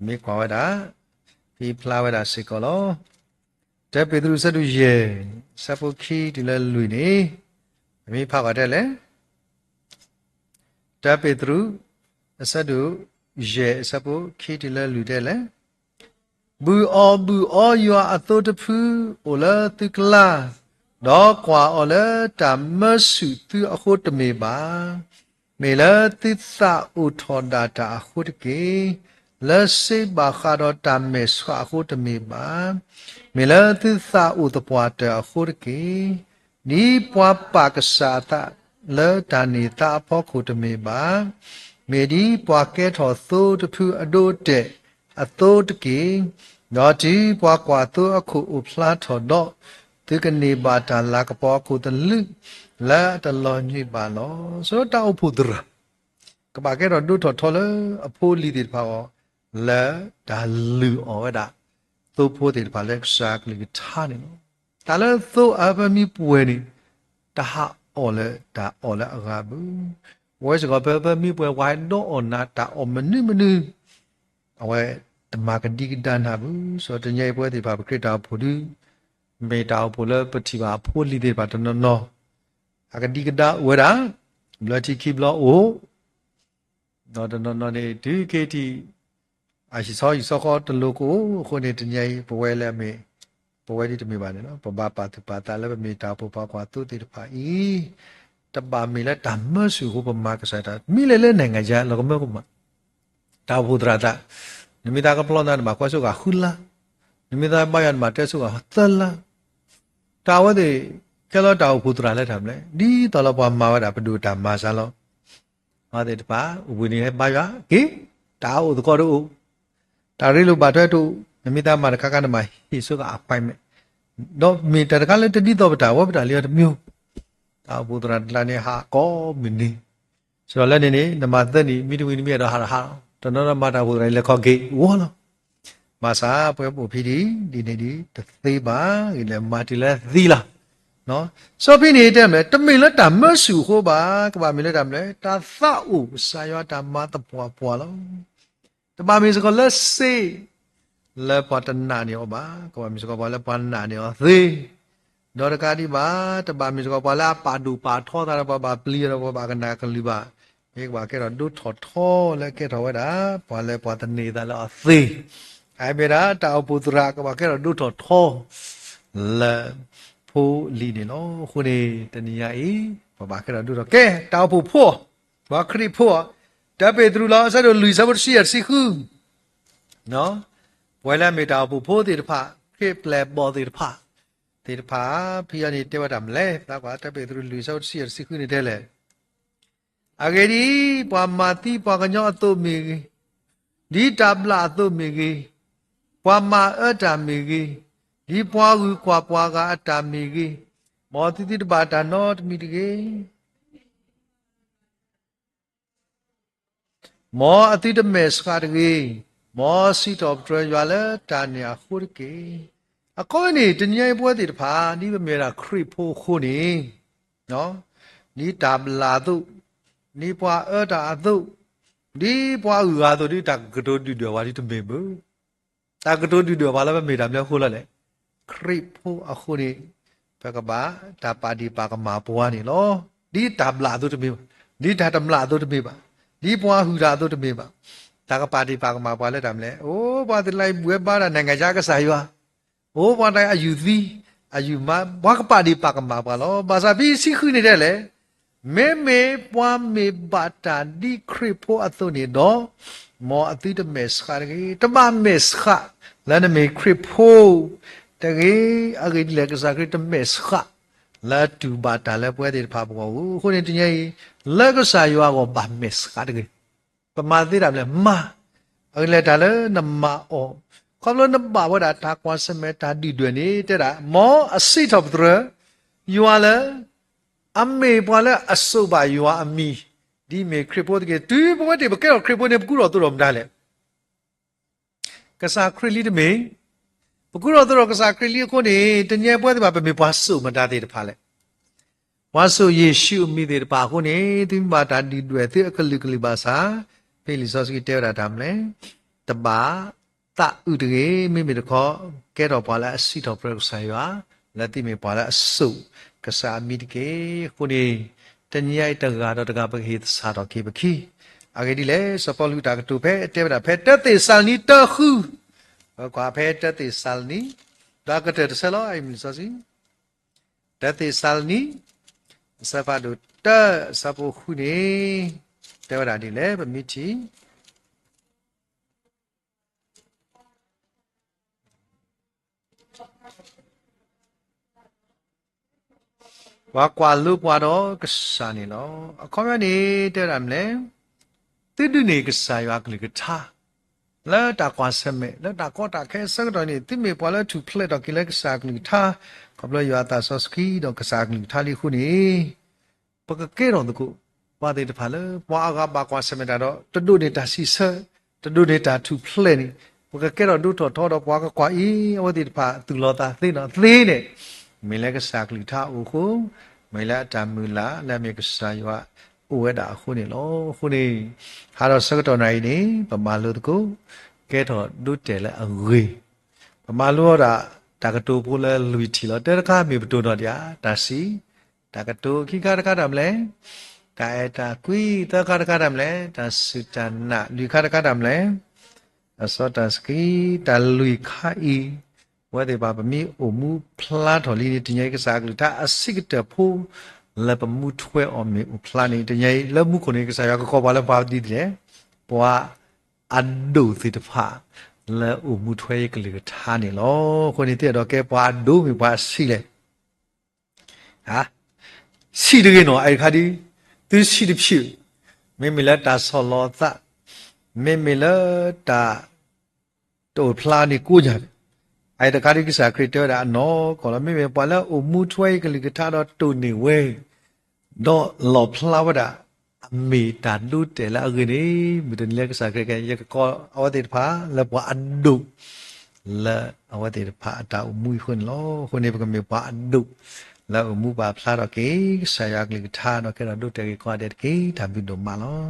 မ့ၢ်ကွၢ်ဝဲဒၣ် ဖဲဖျါဝဲဒၣ်စ့ၢ်ကီးလီၤ. တၢပ့းတရူး အဆၢဒိၣ်ယဲၢ် အဆၢဖိခံတုၤလၢလွံၢ်န့ၣ် မ့ၢ်ဖးကွၢ်တဲလဲၣ် တၢပ့းတရူး အဆၢဒိၣ်ယဲၢ် အဆၢဖိခံတုၤလၢလွံၢ်တဲလဲၣ်, ဘုၣ်အီၣ်ဘုၣ်အီယွၤအသိတဖု အိၣ်လၢသုကျါ, ဒီးကွၢ်အီၤလၢတၢ်မၢဆူၣ်သုအဃိတမ့ၢ်ဘၣ်, မ့ၢ်လၢသုသးအိၣ်ထီၣ်ဒၣ်တၢ်အဃိတက့ၢ်. လၢစ့ဘၣ်ဃးဒီးတၢ်မဲာ်ဆှးအဃိတမ့ၢ်ဘၣ်, မ့ၢ်လၢသုသးအိၣ်သပှၢ်တၢၢ်အဃိတက့ၢ်. ဒ်ပှၤပာ်ကစၢ်အသးလၢတၢ်န့ၢ်သါအဖီခိၣ်တမ့ၢ်ဘၣ်, မ့ၢ်ဒ်ပှၤကဲထီၣ်သိတဖုအဒိအတဲာ်အသိတက့ၢ်. ဒီးတုၤပှၤကွၢ်သိအခိၣ်အိၣ်ဖျါထီၣ်ဒီး, သုကန့ၢ်ဘၣ်တၢ်လၤကပီၤအခိၣ်သလုး လၢအတလီၤညွံးဘၣ်လီၤ. ဆိတၢ်အိၣ်ဖှိၣ်သရၣ် ကဘၣ်ကဲထီၣ်ဒိၣ်ထီၣ်ထီလၢအဖိအလံၤသ့ၣ်တဖၣ်အဂီၢ်, လၢတၢ်လုၢ်အီၣ်ဝဲဒၣ် သိဖိသ့ၣ်တဖၣ်လၢကစၢ်အကလုၢ်ကထါန့ၣ်လီၤ. တၢ်လၢသိအဖၢမံပှဲၤန့ၣ် တဟးအီၣ်လၢတၢ်အီၣ်လၢအဂၤဘၣ်. ပဝဲစ့ၢ်ကီးဖဲဖၢမံပှဲၤ ပှၤဟဲဒိးအီၣ်နၤတၢ်အီၣ်မနုၤမနုၤ အဝဲတမၤကဒံကဒါနၤဘၣ်. ဆိတနံၤညါအံၤပဝဲသ့ၣ်တဖၣ်ပခရံာ်တၢ်အိၣ်ဖှိၣ်ဒု မ့ၢ်တၢ်အိၣ်ဖှိၣ်လၢပထံၣ်ဘၣ်အဖိအလံၤသ့ၣ်တဖၣ်တနီၤနီၤ အကဒံကဒါအိၣ်ဝဲဒၣ် ဘျၢထံခံဘျီအိၣ် ဒီးတနီၤနီၤန့ၣ် တုၤက့ၤထံၣ် အဟံၣ်ဆီဟံၣ်ဆီဃီတလိၤကအိၣ်အဃိန့ၣ် တနံၤညါအံၤ ပဝဲလၢအမ့ၢ် ပဝဲဒ်တမ့ၢ်ဘၣ်န့ၣ်လီၤ. ပဘၣ်ပာ်သူၣ်ပာ်သးလၢပမ့ၢ်တၢ်အိၣ်ဖှိၣ်ပှၤကွၢ်သိသ့ၣ်တဖၣ်အံၤ တဘၣ်မ့ၢ်လၢတၢ်မၢဆူၣ်အဃိပမၤကစၢ်တၢ် မ့ၢ်လဲၤလၢ နိုင်ငံခြား လီၤကမၢကမၣ် တၢ်အိၣ်ဖှိၣ်သရၣ်သး နမ့ၢ်သးကပျီနၤ နဘၣ်ကွၢ်စိဂၤဃုလါ, နမ့ၢ်သးဘါယွၤ နဘၣ်တဲစိဂၤသၢလါ, တၢ်ဝဲသ့ၣ် ကဲလီၤတၢ်အိၣ်ဖှိၣ်သရၣ်လၢတၢ်မနုၤလဲၣ်, ဒ်သိးလၢပှၤမၤဝဲဒၣ်ပဒိၣ်တၢ်မၤစၢ်လီၤ. အဝဲသ့ၣ်တဖၣ် အိၣ်ဘှံးနံၤဟဲဘါယွၤက့ၤ, တၢ်အအိၣ်သကိးတအိၣ်, တၢ်ရ့လိာ်ဘၣ်ထွဲတအိၣ်, နမ့ၢ်သးမၤတခါခါ နဘၣ်ဟ့ၣ်စိဂၤ appointment, ဒီးမ့ၢ်တၢ်တခါလၢတဒ်သိးပတၢ်ဝဲပတၢ်လံအီၤတမံၤ, တၢ်အိၣ်ဖှိၣ်သရၣ်တကျါန့ၣ် ဟးကိးမုၢ်နံၤ ဆိလၢန့ၣ်န့ၣ် နမၤသၢနံၣ် မ့ၢ်တဝံၤနမ့ၢ်အဲၣ်ဒိးဟးဒီးဟးလီၤ, တနီၤနီၤမၤတၢ်အိၣ်ဖှိၣ်သရၣ်န့ၣ် လဲၤခီက့ၤဝီလီၤ. ဘၣ်ဆၣ်ပဝဲပအိၣ်ဖဲဒ်အံၤ ဒ်န့ၣ်ဒ်တသ့ဘၣ်, ဂ့ၤလဲၤမၤတုၤလၢသံလီၤ. စီဖံန့ၣ်တဲမနုၤလဲၣ်, တမ့ၢ်လၢတၢ်မၢဆူၣ်အဃိဘၣ်, ကဘၣ်မ့ၢ်လၢတၢ်မနုၤလဲၣ်, တၢ်သးအိၣ်ကစၢ်ယွၤတၢ်မၤသပှၢ်ပှၢ်လီၤ. တဘၣ်မ့ၢ်စ့ၢ်ကီးလၢစ့ လၢပှၤတနာ်န့ၢ်အီၤဘၣ်, ကဘၣ်မ့ၢ်စ့ၢ်ကီးပှၤလၢပှၤနာ်န့ၢ်အီၤသ့, ဒီးတကးဒံးဘၣ်, တဘၣ်မ့ၢ်စ့ၢ်ကီးပှၤလၢအပာ်ဒိၣ်ပာ်ထီသးဒီးပှၤဘၣ်ပျံၤဒီးပှၤဘၣ်ကနၣ်ကလုၢ်ဘၣ်, မ့ၢ်ကဘၣ်ကဲထီၣ်ဒိၣ်ထီၣ်ထီလၢကဲထီၣ်ဝဲဒၣ် ပှၤလၢပှၤသန့ၤသးလၢအီၤသ့, အမ့ၢ်ဒၣ်တၢ်အိၣ်ဖှိၣ်သရၣ်ကဘၣ်ကဲထီၣ်ဒိၣ်ထီၣ်ထီ လၢဖိလံၤန့ၣ်လီၤ. အဃိန့ၣ် တနံၤညါအံၤ ပဘၣ်ကဲထီၣ်ဒိၣ်ထီၣ် ကဲ တၢ်အိၣ်ဖှိၣ်ဖိ ပှၤခရံာ်ဖိ တၢပ့းတရူးလီၤ အဆၢဒိၣ်လွံၢ် အဆၢဖိတဆံယဲၢ်တဆံဃု, ပဝဲလၢအမ့ၢ်တၢ်အိၣ်ဖှိၣ်ဖိသ့ၣ်တဖၣ် ခရံာ်ပျဲၢ်ဘီၣ်သ့ၣ်တဖၣ်, သ့ၣ်တဖၣ် ဖဲအံၤန့ၣ်တဲဝဲတၢ်မနုၤလဲၣ်, သးကွၢ်တၢပ့းတရူးလွံၢ် အဆၢဖိတဆံယဲၢ်တဆံဃုန့ၣ်တဲလဲၣ် အဂ့ၢ်ဒ်အံၤ, ပှၤမၤသံပှၤကညီအသိးမ့ၢ်ဂ့ၤ, ဒ်တၢ်ဘျၣ်အသိးမ့ၢ်ဂ့ၤ, ပှၤမၤအၢတၢ်မ့ၢ်ဂ့ၤ, ဒ်ပှၤဂုၤကွၢ်ပှၤဂၤအတၢ်မ့ၢ်ဂ့ၤ, မ်သုသုတဘၣ်တၢ်နီတမံၤတဂ့ၤ. မ်အသုတမဲာ်ဆှးတဂ့ၤ, မ်စံးထီၣ်ပတြၢၤယွၤလၢတၢ်န့ၣ်အဃိတက့ၢ်. အခီပညီန့ၣ် တနံၤအံၤပဝဲသ့ၣ်တဖၣ် ဒ်ပမ့ၢ်ဝဲဒၣ်ခရံာ်ဖိအဃိန့ၣ် ဒ်တၢ်ဘျၣ်အသိး, ဒ်ပှၤအၢတၢ်အသိး, ဒ်ပှၤအုၣ်ဂၤအသိး ဒ်တၢ်ကတိၤဒုၣ်ဒွဲၣ်ပှၤဒ်တမ့ၢ်ဘၣ်. တၢ်ကတိၤဒုၣ်ဒွဲၣ်ပှၤလၢပမ့ၢ်တၢ်မနုၤအဃိလဲၣ်, ခရံာ်ဖိအဃိန့ၣ် ပကဘၣ်တၢ်ပာ်ဒံးပာ်ကမၣ်ပှၤန့ၣ်လီၤ. ဒ်တၢ်ဘျၣ်အသိးတမ့ၢ်ဘၣ်, ဒ်တၢ်တမျၢ်အသိးတမ့ၢ်ဘၣ်. ဒ်ပှၤဟုၣ်တၢ်အသိးတမ့ၢ်ဘၣ်. တၢ်ကပာ်ဒ့ၣ်ပာ်ကမၣ်ပှၤလၢတၢ်မနုၤလဲၣ်. အိၣ်ပှၤသ့ၣ်တဖၣ်အံၤဘူၣ်ဝဲဘါတၢ် နိုင်ငံခြား ကစၢ်ယွၤ, အိၣ်ပှၤတၢ်အယူၢ်သံ အယူၢ်မါ ပှၤကပာ်ဒ့ၣ်ပာ်ကမၣ်ပှၤလီၤ. ဘၣ်ဆၣ်ဖဲဆံဃုန့ၣ်ဒ်လဲၣ်, မ့မ့ၢ်ပှၤမ့ၢ်ဘၣ်တၢ်ဒ်ခရံာ်ဖိအသိးန့ၣ်ဒီး, မ်အသုတမဲာ်ဆှးတဂ့ၤ, တဘၣ်မဲာ်ဆှးလၢနမ့ၢ်ခရံာ်ဖိတဂ့ၤ. အဂ့ၢ်ဒ်လဲၣ်, ကစၢ်ခရံာ်တမဲာ်ဆှးလၢတူၢ်ဘၣ်တၢ်လၢပဝဲသ့ၣ်တဖၣ်အဂီၢ်ဧိၤ. အဃိန့ၣ်တနံၤအံၤ, လၢကစၢ်ယွၤအဂီၢ်ဘၣ်မဲာ်ဆှးတဂ့ၤ. ပမၤသ့တၢ်မနုၤလဲၣ်, မၤ, အဂ့ၢ်ဒ်လဲၣ်တၢ်လၢနမၤအီၤ, ခီဖျိနဘၣ်ဝဲဒၣ်တၢ်ကွၢ်ဆၢၣ်မဲာ်တၢ်ဒုၣ်ဒွဲၣ်န့ၣ် တဲဒၣ် မ်အစံးထီၣ်ပတြၢၤ ယွၤလၢ အမ့ၢ်ပှၤလၢအစိာ်ဘၣ်ယွၤအမံၤ, ဒ်မ့ၢ်ခရံာ်ဖိတက့ၢ်. တုၤပဝဲသ့ၣ်ပကဲထီၣ်ခရံာ်ဖိန့ၣ် ပကူထီၣ်သိးထီၣ်မတၤလဲၣ်. ကစၢ်ခရံာ်လံတမ့ၢ်, ပကူထီၣ်သိးထီၣ်ကစၢ်ခရံာ်လံအဃိန့ၣ် တနံၤအံၤပဝဲသ့ၣ်တဖၣ် ပမ့ၢ်ပှၤစိာ်မတၤသ့ၣ်တဖၣ်လဲၣ်. ပှၤစိာ်ယ့ၣ်ၡူးအမံၤသ့ၣ်တဖၣ်အဃိန့ၣ် သုမ့ၢ်ဘၣ်တၢ်ဒုၣ်ဒွဲၣ်သုအကလုာ်ကလုာ်ဘၣ်ဆၣ်, ဖဲလံာ်စီဆှံတဲဝဲဒၣ်တၢ်မနုၤလဲၣ်, တဘၣ်သးအုးတဂ့ၤ, မ့မ့ၢ်တခီ ကဲထီၣ်ပှၤလၢအစံးထီၣ်ပတြၢၤကစၢ်ယွၤ, လၢသုမ့ၢ်ပှၤလၢအစိာ်ကစၢ်အမံၤတက့ၢ်. အဃိန့ၣ် တနံၤအံၤတဂၤဒီးတဂၤ ပကဟ့ၣ်သဆၣ်ထီၣ်က့ၤပခံ, အဂ့ၢ်ဒ်လဲၣ်, စီၤပီလူးတၢ်ကတိၤဖဲတဲဝဲဒၣ်ဖဲတၢသ့းစၤလနံတၢဃု, ပကွၢ်ဖဲတၢသ့းစၤလနံ, ဒီးကတၢၢ်တဆၢလီၤ အအံၤမံၤစီဆှံ, တၢသ့းစၤလနံ, အဆၢဖးဒိၣ်တၢ အဆၢဖိဃုန့ၣ်, တဲဝဲဒၣ်ဒ်လဲၣ် ပမ့ၢ်ထံၣ် ပှၤကွၢ်လိပှၤဒီးကစၢ်န့ၣ်လီၤ. အခီပညီန့ၣ် တဲဝဲဒၣ်မနုၤလဲၣ်, သုဒုးန့ၢ်ကစၢ်ယွၤအကလုၢ်ကထါ လၢတၢ်ကွၢ်ဆၢၣ်မဲာ် လၢတၢ်ကီတၢ်ခဲအဆၢကတီၢ်န့ၣ် သုမ့ၢ်ပှၤလၢထူၣ်ဖျဲးထီၣ်က့ၤလၢကစၢ်အကလုၢ်ကထါ, ခီဖျိယွၤအသးစီဆှံဒီးကစၢ်အကလုၢ်ကထါလံအဃိန့ၣ် ပကကဲထီၣ်သကိး ပှၤသ့ၣ်တဖၣ်လၢ ပှၤအဂၤဘၣ်ကွၢ်ဆၢၣ်မဲာ်တၢ်ဒီး တဒိးန့ၢ်တၢ်စံးဆၢ, တဒိးန့ၢ်တၢ်ထူၣ်ဖျဲးန့ၣ်, ပကကဲထီၣ်ဒိထီၣ်ထီဒီးပှၤကကွၢ်အံၤ အဝဲသ့ၣ်တဖၣ်သူၣ်လီၤသးသ့နီၣ်သ့န့ၣ်, မ့ၢ်လၢကစၢ်ကလုၢ်ကထါအအိၣ်အဃိ, မ့ၢ်လၢအတၢ်မုၢ်လၢ်လၢအမ့ၢ်ကစၢ်ယွၤအိၣ်ဝဲဒၣ်အဃိန့ၣ်လီၤ. အဃိန့ၣ် ဟးဒီးဆၢကတီၢ်နၣ်အံၤန့ၣ် ပမၤလိသကိး ကဲထီၣ်ဒိတဲာ်လၢအဂ့ၤ ပမၤလိအီၤဒၣ် တၢ်ကတိၤဖိလၢလွံၢ်ထံၣ်လီၤ. တၢတခါမ့ၢ်ပတိၢ်နီၣ်ဒံးဧါ, တၢ်စံး, တၢ်ကတိၤခံခါတခါတၢ်မနုၤလဲၣ်, တၢ်အဲၣ်တၢ်ကွံ, သၢခါတခါတၢ်မနုၤလဲၣ်, တၢ်စူၢ်တၢ်နာ်, လွံၢ်ခါတခါတၢ်မနုၤလဲၣ်, တၢ်စီတၢ်ဆှံ. တၢ်လွံၢ်ခါအံၤ ပဝဲသ့ၣ်တဖၣ်ပမ့ၢ်အိၣ်မူဖျါထီၣ်လံန့ၣ် တနံၤအံၤကစၢ်အကလုၢ်ကထါအဆံးကတၢၢ်ဖိ လၢပမူထွဲအီၤမ့ၢ်အိၣ်ဖျါန့ၣ် တနံၤအံၤလၢမူခိၣ်န့ၣ် ကစၢ်ယွၤကကိးပှၤလၢပှၤဒ်လဲၣ်, ပှၤအဒိၣ်သ့ၣ်တဖၣ် လၢအိၣ်မူထွဲယကလုၢ်ကထါန့ၣ်လီၤ. အဃိန့ၣ်သ့ၣ်ဒီးကဲပှၤအဒိၣ်မ့ၢ်ပှၤအဆံးလဲၣ် ဆံးတဂ့ၤနီၣ်, အအံၤတခါဒ် သုဆံးတဖျၢၣ်, မ့မ့ၢ်လၢတၢ်ဆီၣ်လီၤသး, မ့မ့ၢ်လၢတၢ် တအိၣ်ဖျါန့ၣ်ကိးညါ, အအံၤတခါဒ်ကစၢ်ခရံာ်တဲဝဲဒၣ်အနီၢ်ကီၢ်လီၤ. မ့မ့ၢ်ပှၤလၢအိၣ်မူထွဲယကလုၢ်ကထါဒီးတိၢ်န့ၢ်ဝဲ ဒီးလီၣ်ဖျါဝဲဒၣ် အမ့ၢ်တၢ်ဒိတဲာ်လၢအဂ့ၤန့ၣ် မုၢ်တနံၤလၢကစၢ်ခရံာ်ကဲ ယကကိးအဝဲသ့ၣ်တဖၣ်လၢပှၤအဒိၣ် လၢအဝဲသ့ၣ်တဖၣ်အတၢ်အိၣ်မူအံၤအဃိန့ၣ်လီၤ. အဃိန့ၣ် ပကမ့ၢ်ပှၤအဒိၣ် လၢအိၣ်မူပာ်ဖျါထီၣ်က့ၤ ကစၢ်ယွၤကလုၢ်ကထါဒီးကဲထီၣ်ဒိတဲာ်ဂ့ၤကိးဂၤဒဲးတက့ၢ်. တၢ်ဘျုးဒိၣ်မးလီၤ.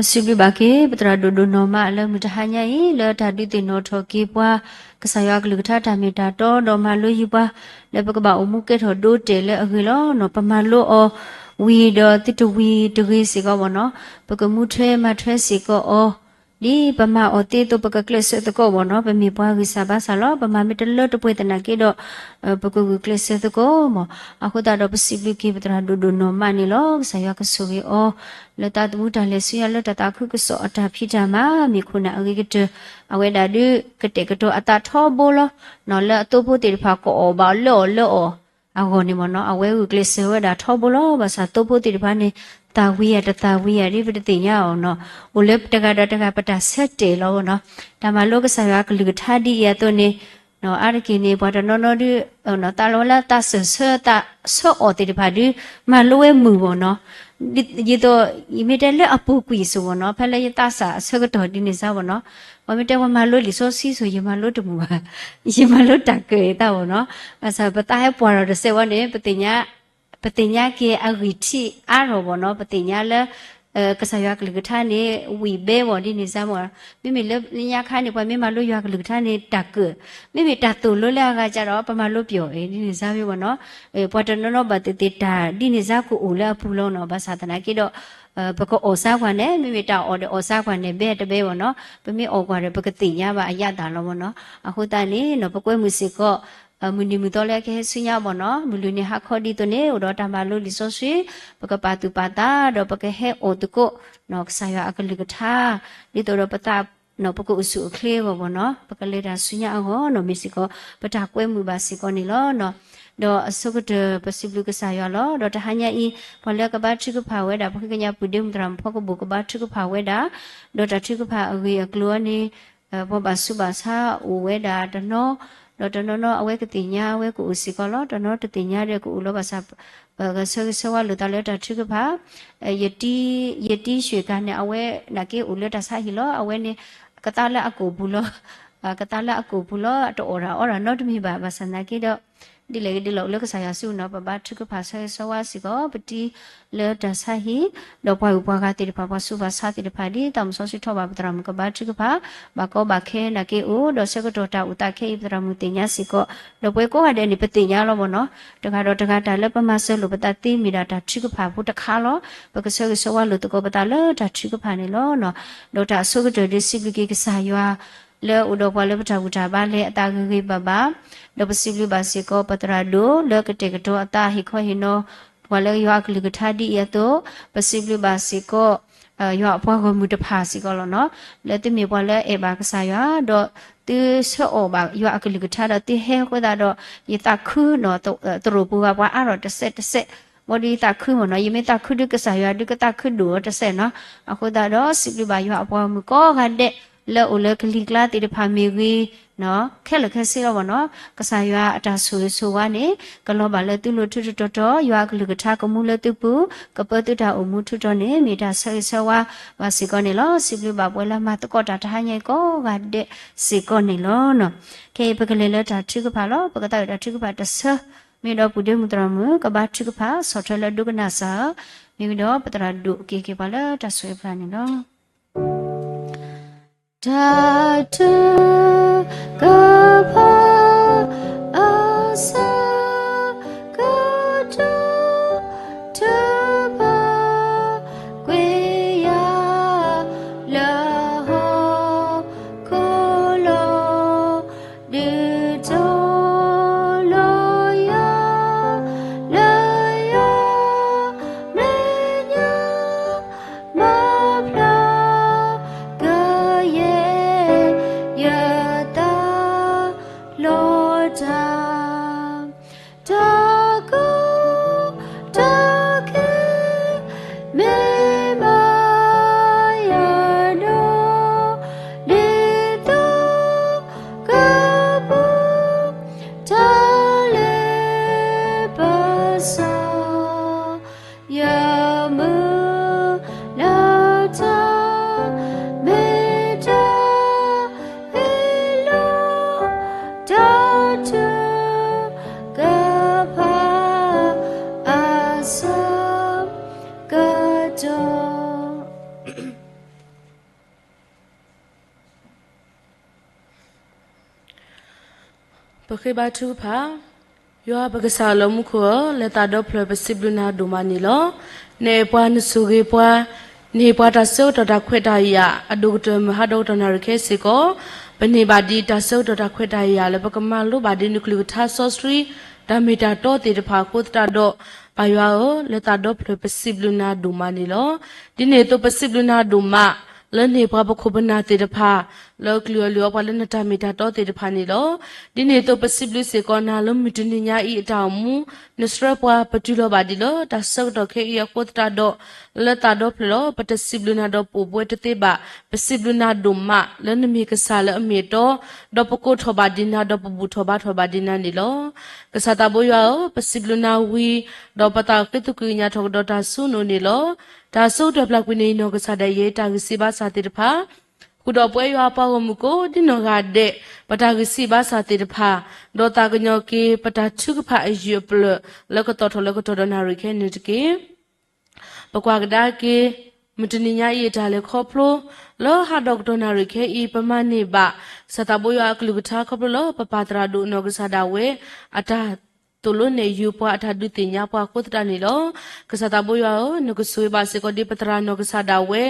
ပစံးဘျုးဘၣ်က့ၤ ပသရၣ်ဒိၣ်ဒိၣ်နီၢ်မးလၢမုၢ်တဟါညါအံၤ လၢတၢ်ဒုးသ့ၣ်နီၣ်ထီၣ်က့ၤပှၤ ကစၢ်ယွၤအကလုၢ်ကထါတၢ်မ့ၢ်တၢ်တီ ဒီးမၤလိယုာ်ပှၤ လၢပကဘၣ်အိၣ်မူကဲထီၣ်ဒိတဲာ်လၢအဂ့ၤလီၤ. ပမၤလိအီၤဝံၤဒီးသုတဝံၤတဂ့ၤစ့ၢ်ကီးဘၣ်နီၤ, ပကမူထွဲမၤထွဲစ့ၢ်ကီးအီၤ ဒ်ပမၤအီၤသ့အသိး ပကကျဲးစၢးသကိးဘၣ်နီၤ, ပမ့ၢ်ပှၤဂံၢ်စၢ်ဘါစၢ်လီၤ. ပမၤမ့ၢ်တလၢတပှဲၤသနာ်က့ဒီး ပကဂုာ်ကျဲးစၢးသကိးမး. အဃိသတးဒီး ပစံးဘျုးက့ၤပသရၣ်ဒိၣ်ဒိၣ်နီၢ်မးန့ၣ်လီၤ. ကစၢ်ယွၤကဆိၣ်ဂ့ၤအီၤ လၢတၢ်သမူတၢ်လဲၤဆူညါ လၢတၢ်သးခုကစီၣ်အတၢ်ဖံးတၢ်မၤ မ့ၢ်ခိၣ်နၢ်အဂ့ၤကတၢၢ် အဝဲဒၣ်ဒုးကတဲာ်ကတီၤအသးထီဘိလီၤ. လၢအသိဖိသ့ၣ်တဖၣ် ကအီၣ်ဘၣ်အီၤလၢအီၤလၢအီၤအဂီၢ်န့ၣ်မ့ၢ်နီၤ, အဝဲဂုာ်ကျဲးစၢးဝဲဒၣ်ထီဘိလီၤ. ဘၣ်ဆၣ်သိဖိသ့ၣ်တဖၣ်န့ၣ် သၣ်ဝံၤယၤတသၣ်ဝံၤယၤဒ်ပတသ့ၣ်ညါအီၤနီၤ, အိၣ်လၢတဂၤဒီးတဂၤပတၢ်ဆၢတဲာ်လီၤနီၤ. တၢ်မၤလိကစၢ်ယွၤအကလုၢ်ကထါဒ်အံၤအသိးန့ၣ် အါတက့ၢ်န့ၣ် ပှၤတနီၤနီၤဒုး သးလီဝဲလၢသးစၢၢ်ဆၢသးဆၢအီၤသ့ၣ်တဖၣ်ဒုး မၤလိဝဲမုာ်မ့ၢ်နီၤ. ဒ်သိး ယမ့ၢ်တဲလၢအပူၤကွံာ်စိၤမ့ၢ်နီၤ, ဖဲလၢယသးစၢ်အဆၢကတီၢ်ဒ်န့ၣ်စ့ၢ်မ့ၢ်နီၤ, ပှၤမ့ၢ်တဲပှၤမၤလိလံာ်စီဆှံစိၤ ယမၤလိတမုာ်ဘၣ်, ယမၤလိတၢ်ကၢၣ်အသးမ့ၢ်နီၤ, ဘၣ်ဆၣ်ပသးဟဲပှၢ်ထီၣ်တစဲးဝဲန့ၣ် ပသ့ၣ်ညါက့ၤအဂံၢ်ထံးအါထီၣ်မ့ၢ်နီၤ, ပသ့ၣ်ညါလၢ ကစၢ်ယွၤအကလုၢ်ကထါန့ၣ် ဝံၣ်ဘဲမ့ၢ်ဒ်န့ၣ်စ့ၢ်မ့ၢ်, မ့မ့ၢ်လၢညါခါန့ၣ် ပှၤမ့ၢ်မၤလိယွၤကလုၢ်ကထါန့ၣ် တၢ်ကၢၣ်, မ့မ့ၢ်တၢ်သိၣ်လိလၢအဂၤကဒီး ပမၤလိပျီၢ်အံၤ ဒ်န့ၣ်စ့ၢ်မ့ၢ်နီၤ, ပှၤတနီၤနီၤဘၣ်သ့ၣ်သ့ၣ်တၢ်ဒ်န့ၣ်စ့ၢ်ကအိၣ်လၢအပူၤလီၤနီၤ, ဘၣ်ဆၣ်သနာ်က့ဒီး ပကအီၣ်စၢ်ကွၢ်န့ၣ် မ့မ့ၢ်တၢ်အီၣ်ဒီးအီၣ်စၢ်ကွၢ်န့ၣ် ဘဲတဘဲမ့ၢ်နီၤ, ပမ့ၢ်အီၣ်ကွၢ်ဒီး ပကသ့ၣ်ညါဘၣ်အယၤသးလီၤမ့ၢ်နီၤ, အဃိသတးန့ၣ်နီၤ ပကွဲမုာ်စ့ၢ်ကီး မုၢ်နံၤမုၢ်သီလၢကဟဲဆူညါမ့ၢ်နီၤ, မုၢ်လွံၢ်နံၤဟါခီဒ်သိးန့ၣ် အိၣ်ဒီးတၢ်မၤလိလံာ်စီဆှံ, ပကပာ်သူၣ်ပာ်သး ဒီးပကဟဲအိၣ်သကိး ကစၢ်ယွၤအကလုၢ်ကထါ, ဒ်သိးဒီးပသး ပကအိၣ်ဆူၣ်အိၣ်ချ့အဂီၢ်မ့ၢ်နီၤ, ပကလဲၤတၢ်ဆူညါအဂီၢ်နီၤ မ့ၢ်စ့ၢ်ကီး ပတၢ်ကွဲမုာ်ဘၣ်စ့ၢ်ကီးန့ၣ်လီၤ. ဒီးအဆိကတၢၢ်ပစံးဘျုးကစၢ်ယွၤလီၤ. ဒီးတဟါညါအံၤ ပှၤလၢကဘါထုကဖၣ်ဝဲဒၣ် ပဃ့ကညးပူၤဒ့မုၣ်သရၣ်မုၣ်ဖီကဘိၣ်ကဘါထုကဖၣ်ဝဲဒၣ်, ဒီးတၢ်ထုကဖၣ်အဂ့ၢ်အကျိၤအံၤန့ၣ် ပှၤဘၣ်ဆူးဘၣ်ဆါအိၣ်ဝဲဒၣ်တနီၤ, ဒီးတနီၤနီၤအဝဲကသ့ၣ်ညါ အဝဲကအိၣ်စ့ၢ်ကီးလီၤ. တနီၤတသ့ၣ်ညါဒီးကအိၣ်လီၤဘၣ်ဆၣ် ကဆၢဂ့ၤဆၢဝါလိာ်သးလၢတၢ်ထုကဖၣ်, ယတံ ယတံၡွ့ၣ်ကၤန့ၣ် အဝဲနာ်က့အိၣ်လၢတၢ်ဆါဟံၣ်လီၤ. အဝဲန့ၣ် ကသါလၢအကိာ်ပူၤလီၤ. ကသါလၢအကိာ်ပူၤလီၤ. တအီၣ်တၢ်အီတၢ်နီတမံၤဘၣ်. ဘၣ်ဆၣ်သနာ်က့ဒီး ဒ်လဲၣ်ဂ့ၤဒ်လဲၣ်အိၣ်လၢကစၢ်ယွၤစုပူၤနီၤ ပဘါထုကဖၣ်ဆၢဂ့ၤဆၢဝါစ့ၢ်ကီး ပတံလၢတၢ်ဆါဟံၣ်, ဒီးပှၤဂုၤပှၤဂၤသ့ၣ်တဖၣ် ပှၤဆူးပှၤဆါသ့ၣ်တဖၣ် ဒ်သးမုၢ်စီဆှံထီၣ်ဘၣ်ပသရၣ်မုၣ်ကဘါထုကဖၣ် ဘၣ်ကီဘၣ်ခဲနာ်က့အိၣ်, ဒီးဆၢကတီၢ်တၢ်အိၣ်သးခဲအံၤ ပသရၣ်မုၣ်သ့ၣ်ညါစ့ၢ်ကီး, ဒီးပှၤကိးဂၤဒဲးန့ၣ် ပသ့ၣ်ညါလီၤမ့ၢ်နီၤ. တဂၤဒီးတဂၤတၢ်လၢပမၤစၢၤလိာ်ပသးသ့မ့ၢ်ဒၣ်တၢ်ထုကဖၣ်ဖိတခါလီၤ. ပကဆၢဂ့ၤဆၢဝါလိာ်သကိးပသးလၢတၢ်ထုကဖၣ်န့ၣ်လီၤ. ဒီးတၢ်အဆိကတၢၢ်ဒ်စံးဘျုးက့ၤကစၢ်ယွၤ လၢအိၣ်ဒီးပှၤလၢပတၢ်ဘူၣ်တၢ်ဘါလဲၤအသးဂ့ၤဂ့ၤဘၣ်ဘၣ်, ဒီးပစံးဘျုးဘၣ်စ့ၢ်ကီး ပသရၣ်ဒိၣ်လၢကတဲာ်ကတီၤအသးဟ့ၣ်ခီဟ့ၣ်နီၤ ပှၤလၢယွၤအကလုၢ်ကထါဒ်အံၤအသိး, ပစံးဘျုးဘၣ်စ့ၢ်ကီး ယွၤအပှၤဂီၢ်မုၢ်တဖၣ်စ့ၢ်ကီးလီၤနီၤ, လၢသုမ့ၢ်ပှၤလၢအအဲၣ်ဘၣ်ကစၢ်ယွၤ, ဒီးသုဆၢအီၣ်ဘၣ်ယွၤအကလုၢ်ကထါဒီးသုဟဲအဃိသတးဒီး ယသးခုနီၤ, သရိာ်ပူၤဂၤပှၤအါထီၣ်တစဲးတစဲး, ဘၣ်ဒီးယသးခုမ့ၢ်နီၤ, ယမ့ၢ်သးခုဒုးကစၢ်ယွၤဒုးကသးခုဒိၣ်အီၤတစဲးနီၤ, အဃိသတးဒီးစံးဘျုးဘၣ်ယွၤအပှၤဂီၢ်မုၢ်ကိးဂၤဒဲး လၢအိၣ်လၢကလံၤကျါသ့ၣ်တဖၣ်မ့ၢ်ဂ့ၤ ခဲလၢာ်ခဲဆ့လီၤမ့ၢ်နီၤ, ကစၢ်ယွၤအတၢ်ဆိၣ်ဂ့ၤဆိၣ်ဝါန့ၣ် ကလီၤဘၣ်လၢသုလိၤထူထူတီတီ, ယွၤအကလုၢ်ကထါကမူလၢသုပူၤ, ကပၢသုတၢ်အိၣ်မူထူတီန့ၣ် မ့ၢ်တၢ်ဆၢဂ့ၤဆၢဝါဘၣ်စ့ၢ်ကီးန့ၣ်လီၤ. စံးဘျုးဘၣ်ပှၤလၢမၤသကိးတၢ်တဟါညါအံၤကိးဂၤဒဲးစ့ၢ်ကီးန့ၣ်လီၤ. ခဲအံၤပကလဲၤလၢတၢ်ထုကဖၣ်လီၤ. ပကသးဝံၣ်တၢ်ထုကဖၣ်တဆၢ, မ့ၢ်ဒီးပူၤဒ့မုၣ်သရၣ်မုၣ် ကဘါထုကဖၣ် ဆီၣ်ထွဲလၢဒိကနၣ်စၢ်, မ့ၢ်ဝံၤဒီးပသရၣ်ဒိၣ်က့ၤက့ၤပှၤလၢတၢ်ဆိၣ်ဂ့ၤဖျါန့ၣ်လီၤ. တၢ်ထုကဖၣ် အဆၢကတီၢ် ထုကဖၣ်ကွံာ်ယၤ လၢဟီၣ်ခိၣ်လီၤ ဒုးတီၤလီၤယၤ လၢယမဲာ်ညါ မၤဖျါ ကယဲၢ်ယသးလီၤတၢ် တၢ်ကီတၢ်ခဲ မ့ၢ်မၤယၤဒီး ဒ်သိးကပူၤ တၢ်လၢပစၢ် ယမုၢ်လၢ်တၢ် မ့ၢ်တၢ်ဟ့ၣ်လီၤ တၢ်ထုကဖၣ် အဆၢကတီၢ် ပဃ့ဘါထုကဖၣ်, ယွၤပကစၢ်လၢမူခိၣ်ဧၢ, လၢသးဒီဖျၢၣ်ပစံးဘျုးနၤဒိၣ်မးန့ၣ်လီၤ. နအဲၣ်ပှၤနဆိၣ်ဂ့ၤပှၤ, နဟ့ၣ်ပှၤတၢ်ဆၢကတီၢ်တၢ်ခွဲးတၢ်ယာ် အဒိၣ်ကတၢၢ်မုၢ်ဟါဒီကတီၢ်နၣ်ရံၣ်ခဲစ့ၢ်ကီး, ပန့ၢ်ဘၣ်ဒံးတၢ်ဆၢကတီၢ်တၢ်ခွဲးတၢ်ယာ်လၢပကမၤလိဘၣ်ဒံးနကလုၢ်ကထါစီဆှံ တၢ်မ့ၢ်တၢ်တီသ့ၣ်တဖၣ်အဃိသတးဒီး, ပၢ်ယွၤဧၢ, လၢသးဒီဖျၢၣ်ပစံးဘျုးနၤဒိၣ်မးန့ၣ်လီၤ. ဒ်န့ၣ်အသိးပစံးဘျုးနၤဒိၣ်မး လၢနဟ့ၣ်ပှၤပခိၣ်ပနၢ်သ့ၣ်တဖၣ် လၢကလုၢ်အီၣ်လုၢ်အီပှၤလၢနတၢ်မ့ၢ်တၢ်တီသ့ၣ်တဖၣ်န့ၣ်လီၤ. ဒ်န့ၣ်အသိး ပစံးဘျုးစ့ၢ်ကီးနၤလၢမုၢ်တနံၤညါအံၤအတၢ်အိၣ်မူ, နဆှၢပှၤပတုၤလီၤဘၣ်ဒံးလၢ တၢ်ဆၢကတီၢ်ခဲအံၤအဃိသတးဒီး လၢသးဒီဖျၢၣ်လီၤ. ပတစံးဘျုးနၤဒီးပအိၣ်ဘှံးတသ့ဘၣ်. ပစံးဘျုးနၤဒိၣ်မးလၢနမ့ၢ်ကစၢ်လၢအမ့ၢ်အတီ, ဒီးပကိးထီၣ်ဘၣ်ဒံးနၤ ဒီးပဘူၣ်ထီၣ်ဘါထီၣ်ဘၣ်ဒံးနၤန့ၣ်လီၤ. ကစၢ်သးဘိယွၤဧၢ, ပစံးဘျုးနၤဝံၤ, ဒီးပသးက့သူၣ်ကံၢ်ညါထီၣ်ကဒီးတၢ်ဆိနအိၣ်န့ၣ်လီၤ. တၢ်ဆိကတၢၢ်ပျၢ်ကွံာ်န့ၣ် နီၢ်ကစၢ်ဒၣ်ယဲ တၢ်ဂံၢ်စၢ်ဘါစၢ်သ့ၣ်တဖၣ် ဃုာ်ဒီးပဝဲယွၤအပှၤဂီၢ်မုၢ်ကိးဒ်နီၢ်ဂၤဒဲး, ပတၢ်ဂံၢ်စၢ်ဘါစၢ်သ့ၣ်တဖၣ်, ဒီးသးကညီၤက့ၤ ပတၢ်ထုကဖၣ်အယုၢ်အပျၢၢ် လၢကတီၢ်ထီၣ်လၢကတီၢ်ဒီးနၣ်ရံၣ်ခဲအံၤန့ၣ်တက့ၢ်. ပကွၢ်ကဒါက့ၤ မုၢ်တနံၤညါအံၤအတၢ်လဲၤခီဖျိ လၢဟါဒီးကတီၢ်နၣ်ရံၣ်ခဲအံၤ ပမၤန့ၢ်ဘၣ် ကစၢ်သးဘိယွၤအကလုၢ်ကထါခီဖျိလၢပပၢ်သရၣ်ဒိၣ်နီၢ်ကစၢ်ဒၣ်ဝဲ အတၢ်သိၣ်လိနဲၣ်ယုာ်ပှၤ အတၢ်ဒုးသ့ၣ်ညါပှၤအဃိသတးန့ၣ်လီၤ. ကစၢ်သးဘိယွၤဧၢ, နကဆိၣ်ဂ့ၤဘၣ်စ့ၢ်ကီးဒ်ပသရၣ်နီၢ်ကစၢ်ဒၣ်ဝဲ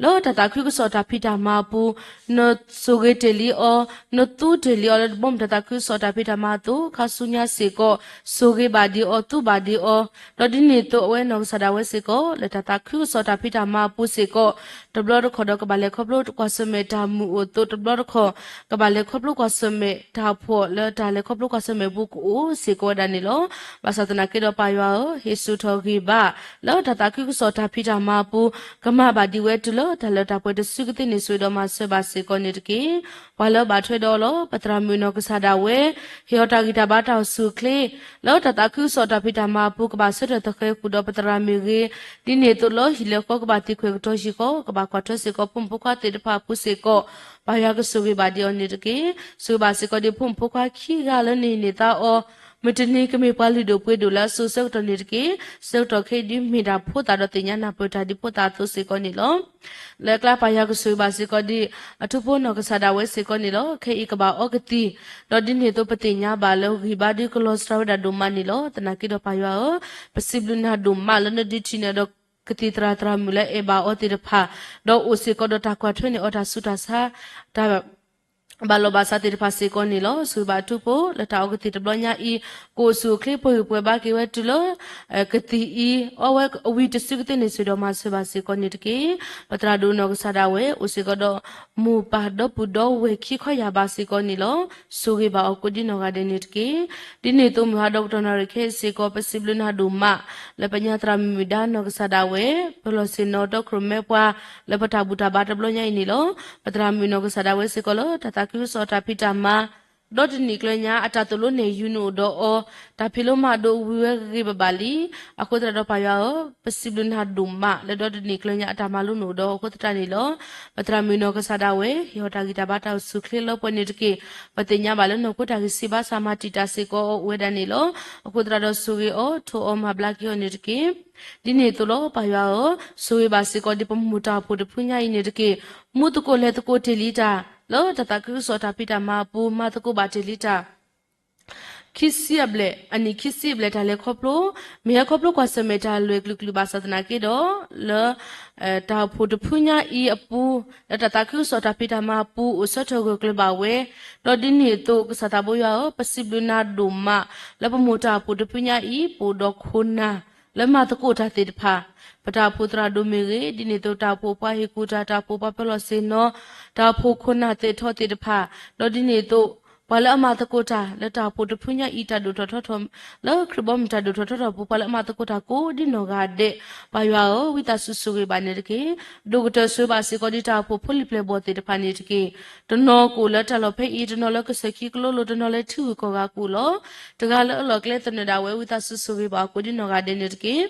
လၢတၢ်သးခုကစီၣ်တၢ်ဖံးတၢ်မၤအပူၤ, နဆိၣ်ဂ့ၤတ့ၢ်လံအီၤ, နသူတ့ၢ်လံအီၤလၢတဘီမုၢ်တၢ်သးခုကစီၣ်တၢ်ဖံးတၢ်မၤအသိး, ခါဆူညါစ့ၢ်ကီး ဆိၣ်ဂ့ၤဘၣ်ဒံးအီၤ သူဘၣ်ဒံးအီၤ, ဒီးဒ်န့ၣ်အသိးအဝဲနီၢ်ကစၢ်ဒၣ်ဝဲစ့ၢ်ကီး လၢတၢ်သးခုကစီၣ်တၢ်ဖံးတၢ်မၤအပူၤစ့ၢ်ကီး တဘျီတခီၣ်ဒီးကဘၣ်လဲၤခီဖျိကွၢ်ဆၢၣ်မဲာ်တၢ်မုာ်အိၣ်အသိး, တဘျီတခီၣ် ကဘၣ်လဲၤခီဖျိကွၢ်ဆၢၣ်မဲာ်တၢ်ဖှီၣ်လၢတၢ်လဲၤခီဖျိကွၢ်ဆၢၣ်မဲာ်အပူၤကအိၣ်စ့ၢ်ကီးဝဲဒၣ်န့ၣ်လီၤ. ဘၣ်ဆၣ်သနာ်က့ဒီးပၢ်ယွၤဧၢ, ဟ့ၣ်ဆူၣ်ထီၣ်ဂံၢ်ဘါ လၢတၢ်သးခုကစီၣ်တၢ်ဖံးတၢ်မၤအပူၤ, ကမၤဘၣ်ဒံးဝဲတုၤလၢတၢ်လၢတၢ်ပှဲၤတစုကသ့န့ၣ် ဆိၣ်ဂ့ၤဒီးမၤစၢၤဘၣ်စ့ၢ်ကီးန့ၣ်တက့ၢ်. ပှၤလၢအဘၣ်ထွဲဒီးအီၤလီၤ. ပသရၣ်မုၣ်နီၢ်ကစၢ်ဒၣ်ဝဲ ဟ့ၣ်အီၤတၢ်ဂံၢ်တၢ်ဘါတၢ်အိၣ်ဆူၣ်အိၣ်ချ့ လၢတၢ်သးခုကစီၣ်တၢ်ဖံးတၢ်မၤအပူၤ ကဘၣ်ဆၢထၢၣ်သဃဲၤဃုာ်ဒီးပသရၣ်မုၣ်ဂ့ၤ, ဒ်န့ၣ်အသိးလၢဟံၣ်လဲၤဃီကဘၣ်သံခွဲးကတီၢ်ဟံၣ်ဃီ, ကဘၣ်ကွၢ်ထွဲစ့ၢ်ကီးဖိမုၣ်ဖိခွါသ့ၣ်တဖၣ်အပူၤစ့ၢ်ကီး ပၢ်ယွၤကဆိၣ်ဂ့ၤဘၣ်ဒံးအီၤန့ၣ်တက့ၢ်. ဆိၣ်ဂ့ၤဘၣ်စ့ၢ်ကီးဒ်ဖိမုၣ်ဖိခွါခံဂၤလၢနဟံးန့ၢ်သါအီၤ, မုၢ်တနံၤကမ့ၢ်ပှၤလုၢ်ဒိၣ်ပှ့ၤဒိၣ်လၢအစိၤဆၢကတီၢ်န့ၣ်တက့ၢ်. ဆၢကတီၢ်ခဲအံၤဒ်မ့ၢ်ဒၣ်ဖိသၣ်ဒီးသ့ၣ်ညါနၢ်ပၢၢ်တၢ်ဒ်ဖိသၣ်အသိးစ့ၢ်ကီးန့ၣ်လီၤ. လၢအကျါပၢ်ယွၤကဆိၣ်ဂ့ၤဘၣ်စ့ၢ်ကီးဒ် အထူဖိနီၢ်ကစၢ်ဒၣ်ဝဲစ့ၢ်ကီးန့ၣ်လီၤ. ခဲအံၤကဘၣ်အီကသံၣ်, ဒီးဒ်န့ၣ်အသိးပသ့ၣ်ညါဘၣ်လၢဂံၢ်ဘါဒ်ကလီၤစှၤဝဲဒၣ်ဒိၣ်မးန့ၣ်လီၤ. သနာ်က့ဒီးပၢ်ယွၤဧၢ, ပစံးဘျုးနၤဒိၣ်မးလၢနဒုးထံၣ်န့ၢ်ဒီးကသံၣ်သရၣ်သရၣ်မုၣ်လၢအဲၣ်ဘၣ်အီၤသ့ၣ်တဖၣ်, ဒီးအိၣ်စ့ၢ်ကီးဒီးတၢ်ကွၢ်ထွဲန့ၢ်အီၤတၢ်ဆူးတၢ်ဆါ တၢ် ဘၣ်လီၤဘၣ်စးသ့ၣ်တဖၣ်စ့ၢ်ကီးန့ၣ်လီၤ. ဆိၣ်ဂ့ၤဘၣ်အထူဖိ လၢတၢ်အီကသံၣ်တဘျီညါအံၤ ကအိၣ်ဆူၣ်အိၣ်ချ့ပှဲၤဂံၢ်ပှဲၤဘါက့ၤဝဲတုၤလၢ ကသံၣ်အံၤ အီဝဲအဝံၤတစုကသ့န့ၣ် ဆိၣ်ဂ့ၤဒီးမၤစၢၤဘၣ်စ့ၢ်ကီးန့ၣ်တက့ၢ်. ပသရၣ်ဒိၣ်နီၢ်ကစၢ်ဒၣ်ဝဲ အိၣ်စ့ၢ်ကီးဒီး မိၢ်ပၢ်ဒီပုၢ်ဒီဝဲၢ်ခံခီယာ်ဘၣ်စ့ၢ်ကီးန့ၣ်လီၤ. ဆိၣ်ဂ့ၤဘၣ်အီၤကိးဒ်နီၢ်ဂၤဒဲးန့ၣ်တက့ၢ်. ဒ်န့ၣ်အသိးမုၢ်ဟါဒီကတီၢ်နၣ်ရံၣ်ခဲအံၤစ့ၢ်ကီး ပစံးဘျုးနၤဒိၣ်မး လၢပညါသရၣ်မုၣ်ဒါနီၢ်ကစၢ်ဒၣ်ဝဲ ပလီၢ်ဆ့ၣ်နီၤဒီးခရၢၣ်မဲပှၤ လၢပတၢ်ဘူၣ်တၢ်ဘါတဘျီညါအံၤန့ၣ်လီၤ. ပသရၣ်မုၣ်နီၢ်ကစၢ်ဒၣ်ဝဲစ့ၢ်ကီးလၢ တၢ်သးခုကစီၣ်တၢ်ဖံးတၢ်မၤ ဒီတနံၣ်ကျၢၤညါ အတၢ်သိၣ်လိနဲၣ်ယူၤနအိၣ်ဒီးအီၤ တၢ်ဖံးလိမၤဒိးဝံၤဝဲဂ့ၤဂ့ၤဘၣ်ဘၣ်လံ. အဃိသတးဒီးပၢ်ယွၤဧၢ, ပစံးဘျုးနၤဒိၣ်မး လၢဒီတနံၣ်ကျၢၤညါအတၢ်မၤလိနအိၣ်ဒီးအီၤအဃိသတးန့ၣ်လီၤ. ပသရၣ်မုၣ်နီၢ်ကစၢ်ဒၣ်ဝဲ ဟ့ၣ်အီၤတၢ်ဂံၢ်တၢ်ဘါတၢ်အိၣ်ဆူၣ်အိၣ်ချ့လၢပှဲၤန့ၣ်တက့ၢ်. ပသ့ၣ်ညါဘၣ်လၢနီၢ်ခိတၢ်ဂံၢ်စၢ်ဘါစၢ်မၤတံာ်တာ်စ့ၢ်ကီးအီၤအိၣ်ဝဲဒၣ်န့ၣ်လီၤ. အဃိသတးဒီးဆိၣ်ဂ့ၤအီၤ ထိးအီၤမၤဘျါက့ၤအီၤန့ၣ်တက့ၢ်. ဒ်န့ၣ်အသိးလီၤ. ပၢ်ယွၤဧၢ, ဆိၣ်ဂ့ၤဘၣ်စ့ၢ်ကီးဒ်ပမိၢ်တၢ်အိၣ်ဖှိၣ်တဖုညါအံၤန့ၣ်တက့ၢ်. မူသကိးလဲၤသကိးတ့ၢ်လံတၢ် လၢတၢ်သးခုကစီၣ်တၢ်ဖံးတၢ်မၤအပူၤ မၤသကိးဘၣ်တ့ၢ်လံတၢ် ခံဆံအဘျဲၣ်, အနံၣ်ခံဆံအဘျဲၣ်တၢ်လဲၤခီဖျိ, မ့ၢ်ဟဲခီဖျိကွၢ်ဆၢၣ်မဲာ်တၢ်လွဲၢ်ကလုာ်ကလုာ်ဘၣ်ဆၣ်သနာ်က့ဒီး လၢ တၢ်အိၣ်ဖှိၣ်တဖုညါအံၤအပူၤ လၢတၢ်သးခုကစီၣ်တၢ်ဖံးတၢ်မၤအပူၤ အိၣ်ဆၢထၢၣ်ဂၢၢ်ကျၢၤဘၣ်ဝဲ, ဒီးဒ်န့ၣ်အသိး ကစၢ်သးဘိယွၤဧၢ, ပစံးဘျုးနၤဒိၣ်မး လၢပမိၢ်တၢ်အိၣ်ဖှိၣ်တဖုညါအံၤ ပအိၣ်ဒီးခိၣ်နၢ် လၢမၤသကိးတၢ်သ့ၣ်တဖၣ်, ပတၢ်အိၣ်ဖှိၣ်သရၣ်ဒိၣ်မ့ၢ်ဂ့ၤ, ဒ်န့ၣ်အသိး တၢ်အိၣ်ဖှိၣ်ပှၤဟ့ၣ်ကူၣ်တၢ်, တၢ်အိၣ်ဖှိၣ်ပှၤပၢလီၢ်ဆ့ၣ်နီၤ, တၢ်အိၣ်ဖှိၣ်ခိၣ်နၢ်သ့ၣ်ထီၣ်သ့ၣ်တဖၣ်, ဒီးဒ်န့ၣ်အသိး ပှၤလၢအမၤသကိးတၢ် လၢတၢ်အိၣ်ဖှိၣ်တဖုညါအံၤ တၢ်ဒိၣ်ထီၣ်ထီထီၣ် လၢခရံာ်ဘီမုၢ်တၢ်ဒိၣ်ထီၣ်ထီထီၣ်အပူၤ ပှၤလၢအမၤသကိးတၢ်ကိးဒ်နီၢ်ဂၤဒဲး, ပၢ်ယွၤဧၢ, ဝံသးစူၤဆိၣ်ဂ့ၤဘၣ်န့ၣ်တက့ၢ်. ဒိၣ်ကတၢၢ်ဆိၣ်ဂ့ၤဘၣ်စ့ၢ်ကီးဒ်တၢ်အိၣ်ဖှိၣ်ဖိလံၤပျဲၢ်ဘီၣ်သ့ၣ်တဖၣ်န့ၣ်တက့ၢ်. တနီၤကအိၣ်လၢတၢ်လီၢ်ဖဲအံၤ, တနီၤလၢကစၢၢ်ခံကလိလိၤ, တနီၤလၢထံဂုၤကီၢ်ဂၤကအိၣ်လီၤ. တဂၤလၢအလီၢ်ကျဲသနၢၣ်ဒၣ်ဝဲ ဝံသးစူၤဆိၣ်ဂ့ၤဘၣ်အီၤကိးဒ်နီၢ်ဂၤဒဲးန့ၣ်တက့ၢ်.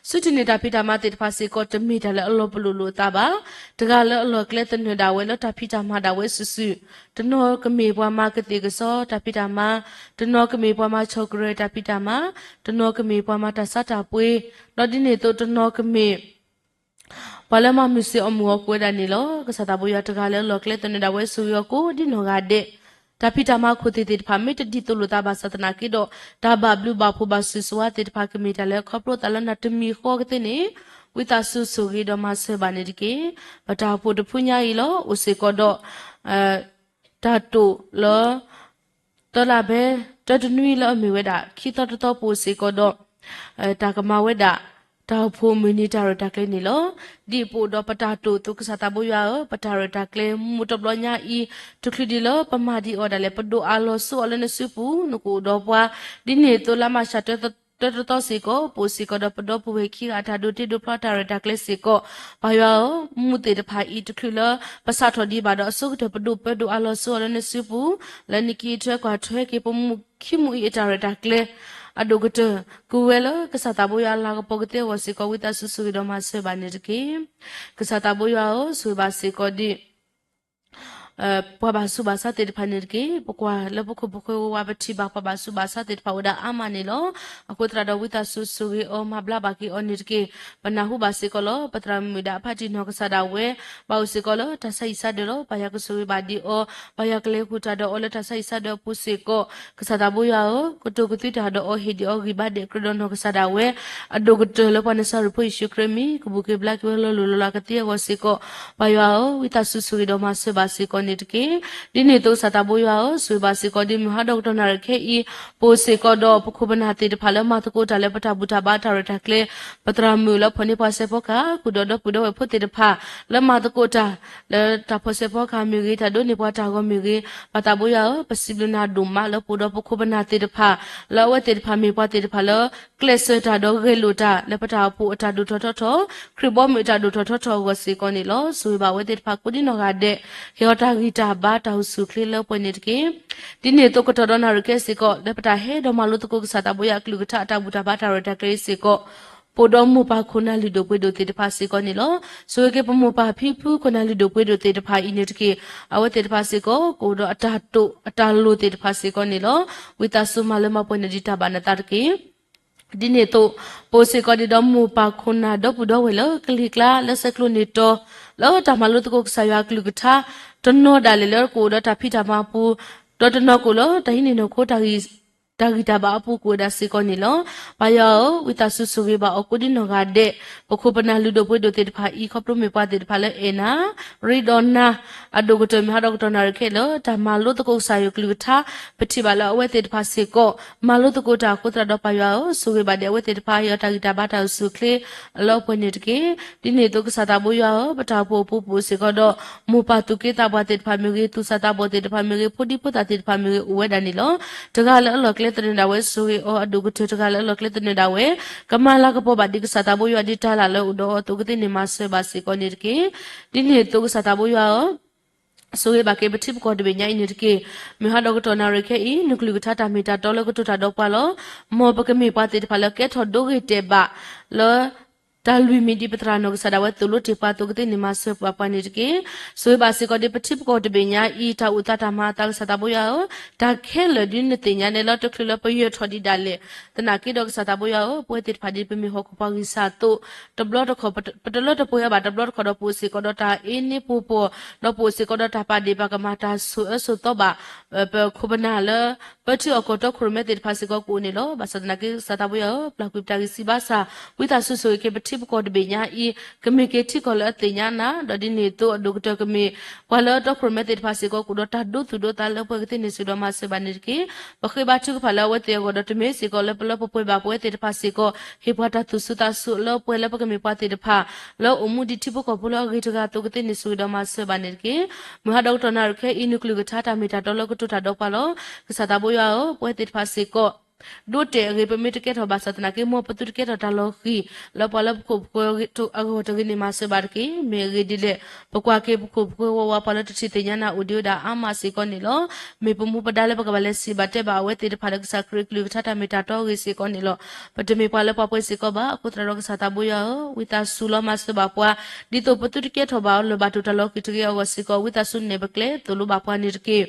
ဆူတ့ၢ်န့ၢ်တၢ်ဖံးတၢ်မၤသ့ၣ်တဖၣ်စ့ၢ်ကီး တမ့ၢ်တၢ်လၢအလီၤပလိာ်လိာ်အသးဘၣ်. တဂၤလၢအလီၢ်ကျဲသနၢၣ်ဒၣ်ဝဲလၢတၢ်ဖံးတၢ်မၤဒၣ်ဝဲစုာ်စုာ်, တနီၤကမ့ၢ်ပှၤမၤကသ့ၣ်ကစီတၢ်ဖံးတၢ်မၤ, တနီၤကမ့ၢ်ပှၤမၤဆီၣ်ကရၢၢ်တၢ်ဖံးတၢ်မၤ, တနီၤကမ့ၢ်ပှၤမၤတၢ်ဆါတၢ်ပှ့ၤ, ဒီးဒ်န့ၣ်အသိးတနီၤကမ့ၢ် ပှၤလၢမၤမုာ်စ့ၢ်အီၣ်မုာ်အီၣ်ကိးဝဲဒၣ်န့ၣ်လီၤ. ကစၢ်သးဘိယွၤတဂၤလၢအလီၢ်ကျဲသနၢၣ်ဒၣ်ဝဲဆိၣ်ဂ့ၤအီၤကိးဒ်နီၢ်ဂၤဒဲး, တၢ်ဖံးတၢ်မၤခိၣ်သ့ၣ်သ့ၣ်တဖၣ် မ့ၢ်တဒ်သိးလိာ်သးဘၣ်ဆၣ်သနာ်က့ဒီး တၢ်ဘၣ်ဘျုးဘၣ်ဖှိၣ်ဘၣ်စုၣ်စဝါသ့ၣ်တဖၣ် ကမ့ၢ်တၢ်လၢခီဖျိသးလၢနၤတမံၤဃီကသ့န့ၣ် ဝံသးစူၤဆိၣ်ဂ့ၤဒီးမၤစၢၤဘၣ်န့ၣ်တက့ၢ်. ပတၢ်အိၣ်ဖှိၣ်တဖုညါအံၤလီၤ. အိၣ်စ့ၢ်ကီးဒီး တၢ်တိာ်လၢ သၢလါဘဲ တၢတနွံလၢအမ့ၢ်ဝဲဒၣ် ခံသီတသီပူၤစ့ၢ်ကီးဒီး တၢ်ကမၤဝဲဒၣ် တၢ်အိၣ်ဖှိၣ်မုၢ်နံၤတၢ်ရဲၣ်တၢ်ကျဲၤန့ၣ်လီၤ. ဒ်ပအိၣ်ဒီးပတၢ်တိာ်အသိး ကစၢ်သးဘိယွၤဧၢ, ပတၢ်ရဲၣ်တၢ်ကျဲၤမုၢ်တဘျီညါအံၤ တချုးဒံးလၢပမၤဒံးအီၤဒၣ်လဲာ် ပဒိၣ်အါလီၤဆူအီၤလၢနစုပူၤ, နကအိၣ်ဒီးပှၤ, ဒ်န့ၣ်အသိးလၢမၢ်ၡးတၢတသီစ့ၢ်ကီး ပအိၣ်စ့ၢ်ကီးဒီးပဒီပုၢ်ဝဲၢ်ခံဂၤအတၢ်ဒိးတ့ဒိးဖျီတၢ်ရဲၣ်တၢ်ကျဲၤစ့ၢ်ကီး, ပၢ်ယွၤဧၢ, မူးသ့ၣ်တဖၣ်အံၤ တချုးလၢပစးထီၣ်ဒံးဘၣ်ဒီး အဆိကတၢၢ်ပဒိၣ်ပၢဒိၣ်အါလီၤဆူအီၤလၢနစုပူၤ, လၢနက့ၤထွဲကွၢ်ထွဲက့ၤ ပမူးခံမူးအံၤအတၢ်ရဲၣ်တၢ်ကျဲၤ အဒိၣ်ကတၢၢ် ကဝဲလၢကစၢ်သးဘိယွၤလၤကပီၤကသ့အဂီၢ်စ့ၢ်ကီး ဝံသးစူၤဆိၣ်ဂ့ၤဒီးမၤစၢၤဘၣ်န့ၣ်တက့ၢ်. ကစၢ်သးဘိယွၤဧၢ, ဆိၣ်ဂ့ၤဘၣ်စ့ၢ်ကီးဒ် ပှၤဘၣ်ဆူးဘၣ်ဆါသ့ၣ်တဖၣ်န့ၣ်တက့ၢ်. ပကွၢ်လၢပခိၣ်ပဃၢၤဝဲဝါပထံၣ်ဘၣ် ပှၤဘၣ်ဆူးဘၣ်ဆါသ့ၣ်တဖၣ်အိၣ်ဒၣ်အါမးန့ၣ်လီၤ. အဃိသတးဒီး ဝံသးစူၤဆိၣ်ဂ့ၤအီၤ မၤဘျါဘၣ်က့ၤအီၤန့ၣ်တက့ၢ်. ပနၢ်ဟူဘၣ်စ့ၢ်ကီးလီၤ. ပသရၣ်မုၣ်ဒၣ်အဖးတံၢ်နီၢ်ကစၢ်ဒၣ်ဝဲ ဘၣ်အိၣ်စ့ၢ်ကီးလၢတၢ်ဆါဟံၣ်ဆါဒၢးလီၤ. ပၢ်ယွၤကဆိၣ်ဂ့ၤဘၣ်ဒံးအီၤ, ပၢ်ယွၤကလဲၤဃုာ်တၢ်ဒီးအီၤလၢတၢ်ဆါဟံၣ်ဆါဒၢးအပူၤစ့ၢ်ကီး. ကစၢ်သးဘိယွၤဧၢ, ကတိၤကသွံတၢ်ဒီးအီၤ ဟ့ၣ်ဒံးအီၤဂံၢ်ဘါဒဲးကြၢးဒီးနီၢ်ကစၢ်ဒၣ်ဝဲ အဒိၣ်ကတၢၢ်လၢပှၤနၤစၤရ့းဖိယ့ၣ်ၡူးခရံာ်အမံၤ ကဘူၣ်က့ၤဘျါက့ၤဝဲလီၤလိၢ်လီၤလးကသ့အဂီၢ်စ့ၢ်ကီး, ပၢ်ယွၤဧၢ, ဝံသးစူၤဆိၣ်ဂ့ၤဒီးမၤစၢၤဘၣ်စ့ၢ်ကီးန့ၣ်တက့ၢ်. ဒ်န့ၣ်အသိးကစၢ်သးဘိယွၤဧၢ, ဆိၣ်ဂ့ၤဘၣ်စ့ၢ်ကီးဒ် မုၢ်ဟါဒီကတီၢ်နၣ်ရံၣ်ခဲအံၤ ပအိၣ်စ့ၢ်ကီးဒီးပခိၣ်ပနၢ်သ့ၣ်တဖၣ်လၢမၤသကိးတၢ်လၢပတၢ်ဘူၣ်တၢ်ဘါတၢ်ရဲၣ်တၢ်ကျဲၤ, ပသရၣ်မုၣ်လၢဖီၣ်န့ၢ်ပှၤစဲးဖီကဟၣ် ဃုာ်ဒီးဒီပုၢ်ဒီဝဲၢ်ဖိသ့ၣ်တဖၣ် လၢမၤသကိးတၢ် လၢတၢ်ဖီၣ်စဲးဖီကဟၣ်မ့ၢ်ဂ့ၤ တၢ်ဒိးန့ၢ်ပှၤတၢ်ဂီၤမ့ၢ်ဂ့ၤ, ပၢ်သးဘိယွၤဧၢ, ပစံးဘျုးနၤဒိၣ်မးလၢပအိၣ်ဒီးပခိၣ်ပနၢ်သ့ၣ်တဖၣ် လၢအဝဲသ့ၣ်တဖၣ်မ့ၢ်ပှၤသ့ၣ်တဖၣ်လၢ ကျဲးစၢးတၢ်ဒီးဂဲၤလိာ်တၢ် လၢပတၢ်အိၣ်ဖှိၣ်အတၢ်ဒိၣ်ထီၣ်ထီထီၣ်, ခရံာ်ဘီမုၢ်အတၢ်ဒိၣ်ထီၣ်ထီထီၣ်အဂီၢ်စ့ၢ်ကီးန့ၣ်လီၤ. ဆိၣ်ဂ့ၤဘၣ်အဝဲသ့ၣ်တဖၣ်ကိးဒ်နီၢ်ဂၤဒဲး, ဟ့ၣ်အီၤတၢ်ဂံၢ်တၢ်ဘါတၢ်အိၣ်ဆူၣ်အိၣ်ချ့လၢပှဲၤန့ၣ်တက့ၢ်. ဒ်န့ၣ်အသိးကတီၢ်ဒီးနၣ်ရံၣ်ခဲစ့ၢ်ကီး လၢပတၢ်ဟဲဒီးမၤလိသကိးကစၢ်သးဘိယွၤအကလုၢ်ကထါအတၢ်ဘူၣ်တၢ်ဘါတၢ်ရဲၣ်တၢ်ကျဲၤအံၤစ့ၢ်ကီး ပအိၣ်ဒီးမိၢ်ပၢ်ခိၣ်နၢ်လုၢ်ဒိၣ်ပှ့ၤဒိၣ်သ့ၣ်တဖၣ်စ့ၢ်ကီးန့ၣ်လီၤ. ဆိၣ်ဂ့ၤက့ၤပမိၢ်ပၢ်ဖံဖုခိၣ်နၢ်လုၢ်ဒိၣ်ပှ့ၤဒိၣ်သ့ၣ်တဖၣ်အံၤန့ၣ်တက့ၢ်. အဝဲသ့ၣ်တဖၣ်စ့ၢ်ကီး ကအိၣ်ဒီးအတၢ်တိာ်အတၢ်လိၤသ့ၣ်တဖၣ်စ့ၢ်ကီးန့ၣ်လီၤ. ဝံသးစူၤမၤလၢမၤပှဲၤန့ၢ်ဒံးတၢ်ဘၣ်နသးတက့ၢ်. ဒ်န့ၣ်အသိး ပအိၣ်စ့ၢ်ကီးဒံးဒီးမိၢ်ပၢ်ခိၣ်နၢ်ဒီပုၢ်ဒီဝဲၢ်လၢကလံၤကျါ လၢဆဲးကျိးန့ၢ်တီၤ လၢတၢ်မၤလိသကိးကစၢ်ယွၤအကလုၢ်ကထါ တနီၤဒၣ်လဲာ်လၢကအိၣ်ဒီးတၢ်ဖံးတၢ်မၤအပူၤ, ဒီးတနီၤကအိၣ်လၢတၢ်ဟံးန့ၢ်နီၢ်ခိ တၢ်ဂံၢ်တၢ်ဘါအပူၤကအိၣ်ဝဲဒၣ်စ့ၢ်ကီးန့ၣ်လီၤ. ပၢ်ယွၤဧၢ, ဝံသးစူၤဆိၣ်ဂ့ၤဘၣ်အီၤကိးဒ်နီၢ်ဂၤဒဲး, ပခိၣ်ပနၢ်လုၢ်ဒိၣ်ပှ့ၤဒိၣ်သ့ၣ်တဖၣ်အံၤ ခီဖျိမ့ၢ်ပှၤသ့ၣ်တဖၣ်လၢအဲၣ်နၤ ရ့ဒီးနၤ, အဒိၣ်ကတၢၢ်မုၢ်ဟါဒီကတီၢ်နၣ်ရံၣ်ခဲအံၤလၢ တၢ်မၤလိသကိးကစၢ်ယွၤကလုၢ်ကထါ ပထံၣ်ဘၣ်လၢအဝဲသ့ၣ်တဖၣ်စ့ၢ်ကီး မၤလိသကိးတၢ်အဃိသတးဒီးပၢ်ယွၤဧၢ, ဆိၣ်ဂ့ၤဘၣ်ဒံးအဝဲသ့ၣ်တဖၣ် ဟ့ၣ်အီၤတၢ်ဂံၢ်တၢ်ဘါတၢ်အိၣ်ဆူၣ်အိၣ်ချ့ လၢပှဲၤန့ၣ်တက့ၢ်. ဒ်န့ၣ်အသိးကစၢ်သးဘိယွၤဧၢ, ပတၢ်အိၣ်ဖှိၣ်အပူၤပအိၣ်စ့ၢ်ကီးဒီး မိၢ်ပၢ်သူၣ်က့သးပှၢ်သ့ၣ်တဖၣ်မ့ၢ်ဂ့ၤ, သူၣ်စၢ်သးဘီၣ်သ့ၣ်တဖၣ်မ့ၢ်ဂ့ၤ, ဖိဒံဖိသၣ်သ့ၣ်တဖၣ်မ့ၢ်ဂ့ၤ အိၣ်ဝဲဒၣ်န့ၣ်လီၤ. တဂၤလၢအလီၢ်ကျဲသနၢၣ်ဒၣ်ဝဲ ဆိၣ်ဂ့ၤအီၤ, အဒိၣ်ကတၢၢ်တဂၤလၢအလီၢ်ကျဲသနၢၣ်ဒၣ်ဝဲ ကမၤလၤကပီၤဘၣ်ဒံးကစၢ်သးဘိယွၤဒ်တၢ်လၢ်လၢအအိၣ်ဒီးအီၤအသိးကသ့န့ၣ်မၤစၢၤဘၣ်စ့ၢ်ကီးန့ၣ်တက့ၢ်. ဒ်န့ၣ်အသိးကစၢ်သးဘိယွၤဧၢ, ဆိၣ်ဂ့ၤဘၣ်က့ၤပထံပကီၢ်တဘ့ၣ်ညါအံၤန့ၣ်တက့ၢ်. မုၢ်ဟါဒီကတီၢ်နၣ်ရံၣ်ခဲအံၤ နကလုၢ်ကထါတၢ်မ့ၢ်တၢ်တီလၢကတိၤတၢ်ဒီးပှၤလီၤ. မ်ပကမ့ၢ်ပှၤသ့ၣ်တဖၣ်လၢကဲထီၣ်ဒိဂ့ၤတဲာ်ဘၣ် လၢ တၢ်လွံၢ်မံၤဒ်ပသရၣ်နီၢ်ကစၢ်ဒၣ်ဝဲသိၣ်လိတ့ၢ်ပှၤအသိးကသ့န့ၣ်မၤစၢၤပှၤပှၤန့ၣ်တက့ၢ်. ဆိၣ်ဂ့ၤဘၣ်စ့ၢ်ကီးဒ်ပထံပကီၢ်တဘ့ၣ်ညါအံၤ တၢ်အိၣ်သးတၢ်မၤအသးကစၢ်သးဘိယွၤဧၢ, တၢ်ခဲလၢာ်ဒ်နသ့ၣ်ညါန့ၣ်လၢတချုးလၢပယၢၢ်ထီၣ်ဒံးဒၣ်လဲာ်, သနာ်က့ဒီးကစၢ်သးဘိယွၤဧၢ, ပဝဲသ့ၣ်တဖၣ်ဒ်ပမ့ၢ်ဟီၣ်ခိၣ်ပှၤဂံၢ်စၢ်အသိး တဘျီတခီၣ် ပတလၢတပှဲၤဘၣ်တဘျီတခီၣ်ဒီးပအိၣ်စ့ၢ်ကီးဒီးတၢ်အ့န့ပူၤပှီၢ်, ဒီးပအိၣ်စ့ၢ်ကီးဒီးတၢ်ပာ်ဒ့ၣ်ပာ်ကမၣ်တၢ်ဆိၣ်အၢဆိၣ်သီဘၣ် ပခိၣ်ပနၢ်လၢ ပထံအီၣ်ကီၢ်တီခိၣ်ရိၣ်မဲသ့ၣ်တဖၣ်စ့ၢ်ကီးကအိၣ်န့ၣ်လီၤ. ဘၣ်ဆၣ်သနာ်က့ကစၢ်သးဘိယွၤဧၢ, ပျၢ်ကွံာ်ပတၢ်ဂံၢ်စၢ်ဘါစၢ်, ဝံသးစူၤဆိၣ်ဂ့ၤက့ၤပထံပကီၢ်တဘ့ၣ်ညါအံၤ, ကမ့ၢ်က့ၤထံကီၢ်လၢအသ့ၣ်ညါနၤ, ဒီးဒ်န့ၣ်အသိးအဒိၣ်ကတၢၢ်ကမ့ၢ် ပှၤလၢတီခိၣ်ရိၣ်မဲသ့ၣ်တဖၣ်စ့ၢ်ကီးကအိၣ်ဒီးတၢ်ဒိသူၣ်ဒိသးလၢပှဲၤကသ့န့ၣ်ဆူၣ်ဒီးမၤစၢၤဘၣ်န့ၣ်တက့ၢ်. ပဃ့ဘါထုကဖၣ်လၢအဝဲသ့ၣ်အဂီၢ်ဒီးတမ့ၢ်စ့ၢ်ကီးလၢပလၢပပှဲၤဘၣ်ပဝဲသ့ၣ်တဖၣ်စ့ၢ်ကီး, ဟ့ၣ်ပှၤတၢ်သူၣ်စူၤသးစူၤလၢပှဲၤလၢပကမ့ၢ်ပှၤသ့ၣ်တဖၣ် လၢအိၣ်မူဒ်ထံဖိကီၢ်ဖိလၢအဂ့ၤတဂၤအသိးကသ့န့ၣ်ဆိၣ်ဂ့ၤဒီးမၤစၢၤဘၣ်န့ၣ်တက့ၢ်. မုၢ်ဟါဒီကတီၢ်နၣ်ရံၣ်ခဲအံၤ နကလုၢ်ကထါတၢ်မ့ၢ်တၢ်တီလၢကတိၤတၢ်ဒီးပှၤလီၤ. ကစၢ်သးဘိယွၤဧၢ, ပဝဲသ့ၣ်တဖၣ်စ့ၢ်ကီး ဒိတဲာ်အဂ့ၤ ပမ့ၢ်တကဲထီၣ်ဘၣ်ဆၣ်သနာ်က့ မ်ပသုတကဲထီၣ်တၢ်လီၤဃံၤ လၢပှၤလၢပခိၣ်ပဃၢၤအဂီၢ်တဂ့ၤန့ၣ် မၤစၢၤဘၣ်တက့ၢ်. မ့ၢ်အဂ့ၢ်ဒ်လဲၣ်, ပကွၢ်က့ၤပခိၣ်ပဃၢၤဝဲဝဲပှၤလၢတထံၣ်သ့ၣ်ညါနၤအိၣ်ဒံးဝဲဒၣ်အါမးစ့ၢ်ကီးန့ၣ်လီၤ. မ့ၢ်ပမူပဒါလၢပကဘၣ်လဲၤစံးဘၣ်တဲဘၣ်အဝဲသ့ၣ်တဖၣ်လၢကစၢ်ခရံာ်ကလုၢ်ကထါတၢ်မ့ၢ်တၢ်တီအဂ့ၢ်စ့ၢ်ကီးန့ၣ်လီၤ. ပတမ့ၢ်ပှၤလၢပှၤပှဲၤစ့ၢ်ကီးဘၣ်. အဃိသတးဒီးကစၢ်သးဘိယွၤဧၢ, ဝံသးစူၤလီၤမၤစၢၤဘၣ်ပှၤ, ဒ်သိးပသုတကဲထီၣ်ဘၣ်အီၤလၢၤဘၣ်တိၢ်တၢ်လီၤဃံၤတဂ့ၤအဂီၢ်စ့ၢ်ကီး, ဝံသးစူၤနဲၣ်ပကျဲသိၣ်လိဘၣ်ပှၤန့ၣ်တက့ၢ်.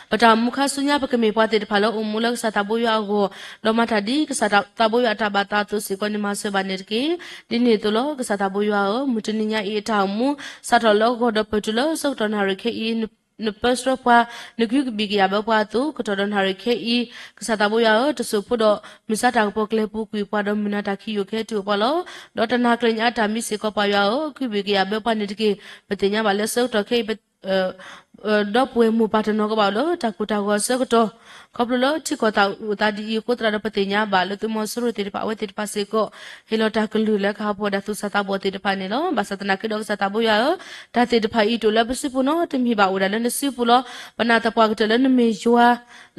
ပတၢ်အိၣ်မူခါဆူညါ ပကမ့ၢ်ပှၤသ့ၣ်တဖၣ်လၢအိၣ်မူလၢကစၢ်သးဘိယွၤအဂီၢ်, ဒီးမၤတၢ်ဒ်ကစၢ်သးဘိယွၤအတၢ်ဘၣ်သးအသိးစ့ၢ်ကီးန့ၣ် မၤစၢၤဘၣ်န့ၣ်တက့ၢ်. ဒ်န့ၣ်အသိးလီၤ. ကစၢ်သးဘိယွၤဧၢ, မုၢ်တနံၤညါအံၤအတၢ်အိၣ်မူ စးထီၣ်လၢအဂီၢ်ဒီးပၢၢ်တုၤလၢဆၢကတီၢ်နၣ်ရံၣ်ခဲအံၤ နပၢဆှၢပှၤ, နကဟုကဘံၣ်ကယာ်ဘၢပှၤအသိး, ကတီၢ်ဒီးနၣ်ရံၣ်ခဲအံၤ, ကစၢ်သးဘိယွၤဧၢ, တစိၢ်ဖိဒီးမုၢ်ဆါတၢ်ကပီၤကျဲပူၤကွံာ်ပှၤဒီးမုၢ်နၤတၢ်ခံးယိာ်ခဲတုၤအိၣ်ပှၤလီၤ. ဒီးတနၤကျဲၤညါအတၢ်မံစ့ၢ်ကီးပၢ်ယွၤဧၢ, ကဟုကဘံၣ်ကယာ်ဘၢပှၤန့ၣ်တက့ၢ်. ပသ့ၣ်ညါဘၣ်လၢဆၢကတီၢ်ခဲအံၤ ပ ဒီပုၢ်ဝဲၢ်မိၢ်ပၢ်တနီၤကဘၣ်အိၣ်လၢတၢ်ကိၢ်တၢ်ဂီၤအဆၢကတီၢ်, ခီဖျိလၢထံကီၢ်သးအိၣ်အသးဒ်အံၤအဃိသတးဒီး ပသ့ၣ်ညါဘၣ်လၢသုးမီၤစိရိၤသ့ၣ်တဖၣ် အဝဲသ့ၣ်တဖၣ်စ့ၢ်ကီး ဟ့ၣ်လီၤတၢ်ကလုၢ်လၢကဟးဖှီၣ်ဒၣ်သူၣ်စၢ်သးဘီၣ်သ့ၣ်တဖၣ်န့ၣ်လီၤ. ဘၣ်ဆၣ်သနာ်က့ဒီး ကစၢ်သးဘိယွၤဧၢ, တၢ်သ့ၣ်တဖၣ်အံၤတအိၣ်လၢပစုပူၤနီတမံၤဘၣ်, အိၣ်ဒၣ်လၢနစုပူၤလီၤ. ပနာ်သပှၢ်ကတၢၢ်လၢနမ့ၢ်ယွၤ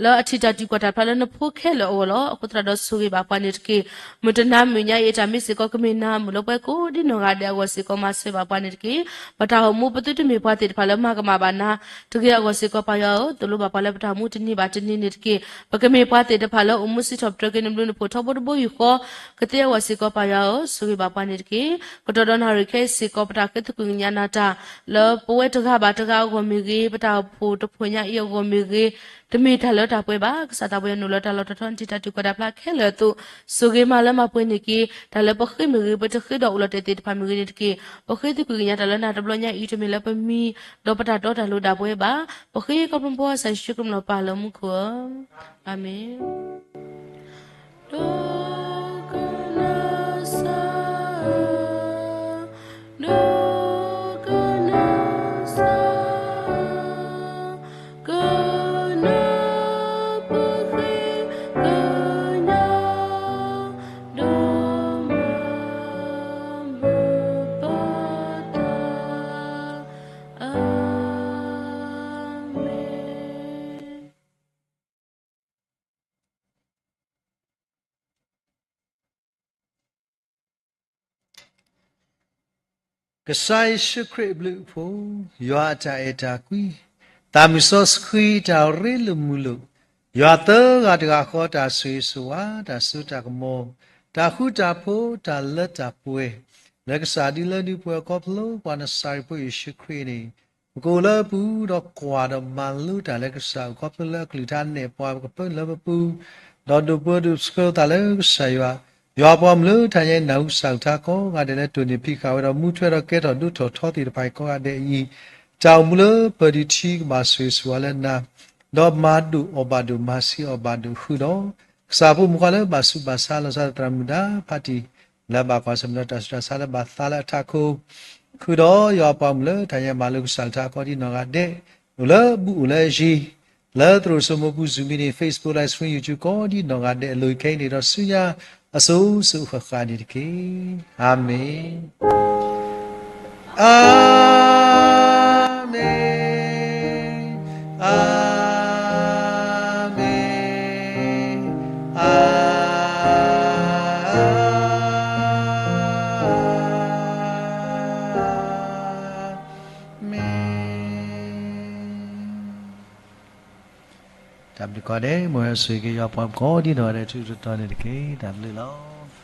လၢအထံၣ်တၢ်တံာ်ကွၢ်တၢ်ဖျါလၢနဖိခဲလၢာ်အဂီၢ်လီၤ. အဃိသတးဒီးဆိၣ်ဂ့ၤဘၣ်ပှၤန့ၣ်တက့ၢ်. မုၢ်တနၤမုၢ်ညါအံၤ တၢ်မ့ၢ်စ့ၢ်ကီးကမ့ၢ်နၤမုၢ်လၢပှၤကိးဒ်နီၢ်ဂၤဒဲးအဂီၢ်စ့ၢ်ကီး မၤစၢၤဘၣ်ပှၤန့ၣ်တက့ၢ်. ပတၢ်အိၣ်မူပသုတမ့ၢ်ပှၤသ့ၣ်တဖၣ်လၢမၤကမၣ်ဘၣ်နၤတဂ့ၤအဂီၢ်စ့ၢ်ကီး ပၢ်ယွၤဧၢ, သိၣ်လိဘၣ်ပှၤလၢပတၢ်အိၣ်မူတနံၤဘၣ်တနံၤန့ၣ်တက့ၢ်. ပကမ့ၢ်ပှၤသ့ၣ်တဖၣ်လၢအိၣ်မူစံးထီၣ်ပတြၢၤက့ၤနဘျုးနဖှိၣ်ထီဘိတဘိယူၢ်ဃီကသ့အဂီၢ်စ့ၢ်ကီး ပၢ်ယွၤဧၢ, ဆိၣ်ဂ့ၤဘၣ်ပှၤန့ၣ်တက့ၢ်. ကတီၢ်ဒီးနၣ်ရံၣ်ခဲအံၤစ့ၢ်ကီး ပတၢ်ဃ့သကွံၢ်ကညးနၤတၢ် လၢပဝဲတဂၤဘၣ်တဂၤအဂီၢ်မ့ၢ်ဂ့ၤ, ပတၢ်အိၣ်ဖှိၣ်တဖှိၣ်ညါအံၤအဂီၢ်မ့ၢ်ဂ့ၤ, တမ့ၢ်တၢ်လၢတၢ်ပှဲၤဘၣ်. ကစၢ်သးဘိယွၤနုာ်လီၤတၢ်လီၢ်တတီၤန့ၣ် ထံၣ်တၢ်တံာ်ကွၢ်တၢ်ဖျါခဲလၢာ်အသိး, ဆိၣ်ဂ့ၤမၤလၢမၤပှဲၤန့ၢ်က့ၤ တၢ်လၢပဃ့မ့ၢ်ဂ့ၤ, ပတဃ့ဒီးအိၣ်လီၤတဲာ်သ့ၣ်တဖၣ်မ့ၢ်ဂ့ၤန့ၣ်တက့ၢ်. ပဃ့သကွံၢ်ကညးတၢ်လၢနၤတဘျီညါအံၤ တမ့ၢ်လၢပမံၤ ဒီးပတၢ်တီတၢ်လိၤဒၣ်ပဝဲဘၣ်. ပဃ့ခီဖျိပကစၢ်ယ့ၣ်ၡူးခရံာ်လၢပၢ်လၢမူခိၣ်ဧၢ, အၤမ့ၣ်. ဒီးကနၣ်စၢ်, ဒီးကနၣ်စၢ်, ကနၢ်ပဃ့ကညး, ဒီးမၤဘူၣ်ပတၢ်, အၤမ့ၣ်. ကစၢ်ယ့ၣ်ၡူးခရံာ်အဘျုးအဖှိၣ်, ယွၤအတၢ်အဲၣ်တၢ်ကွံ, သးမုၢ်စီဆှံတၢ်ရ့လိာ်မုာ်လိာ်, ယွၤသၢဂၤတဂၤဃီတၢ်ဆိၣ်ဂ့ၤဆိၣ်ဝါ, တၢ်စိတၢ်ကမီၤ, တၢ်ဃူတၢ်ဖိး, တၢ်လၢတၢ်ပှဲၤ, လၢကစၢ်ဒုးလၢဒုးပှဲၤခီဖျိပှၤနစၤရ့းဖိယ့ၣ်ၡူးခရံာ်န့ၣ် ပကအိၣ်လၢအပူၤ ဒီးကွၢ်ဒီးမၤလိတၢ်လၢကစၢ်အအိၣ် ခီဖျိလၢအကလုၢ်ကထါနဲၣ်ပှၤ ပကပၢလၢပပူၤ, ဒီးဒိးပၢဒိးဆှၢသးလၢကစၢ်ယွၤ, ယွၤပှၤမုၢ်လၢထါညါအံၤ နၢ်ဟူကစၢ်အကလုၢ်ကထါကိးဂၤဒဲးလၢတိၢ်န့ၢ်ဖံးဃာ်ဝဲဒီး မူထွဲဒီးကဲထီၣ်ဒိၣ်ထီၣ်ထီသ့ၣ်တဖၣ်အံၤကိးဂၤဒဲးအံၤ, တၢ်အိၣ်မူလၢပၢၤဒုးထံကဘၣ်ဆိၣ်ဂ့ၤဆိၣ်ဝါလၢနၤ, ဒီးမၤဒိၣ်အီၣ်ဘၣ်ဒိၣ် မၤဆံးအီၣ်ဘၣ်ဒိၣ်ဃုာ်ဒီး ကစၢ်ဖိမုၣ်ခွါလၢဘၣ်ဆူးဘၣ်ဆါ လီၤဆီဒၣ်သရၣ်မုၣ်ဒါဖးတံၢ် လၢအဘၣ်ကွၢ်ဆၢၣ်မဲာ်ဒီးတၢ်ဆူးတၢ်ဆါလၢဘၣ်သါလၢအထးခိၣ်, ဃုာ်ဒီးယွၤပှၤမုၢ်လၢထါညါအံၤ မၤလိကစၢ်အကလုၢ်ကထါကိးဒ်နီၢ်ဂၤဒဲး, အိၣ်လၢအဘူးအိၣ်လၢအယံၤ, လၢသရိာ်စိမိၤပူၤ Zoom meeting, Facebook live stream, YouTube ကိးဒ်နီၢ်ဂၤဒဲးအလိၤခဲအံၤန့ၣ်ဒီး ဆူညါအစိၤစိၤအဃၣ်ဃၣ်န့ၣ်တက့ၢ်. အၤမ့ၣ်. အၤမ့ၣ်, အၤမ့ၣ်, အၤမ့ၣ်. တၢ်ဘျုးကိးဂၤဒဲး, မ်ယွၤဆိၣ်ဂ့ၤက့ၤယွၤပှၤကိးဒ်နီၢ်ဂၤဒဲး ထူးထူးတီၤတီၤန့ၣ်တက့ၢ်. တၢ်ဘျုးလီၤ.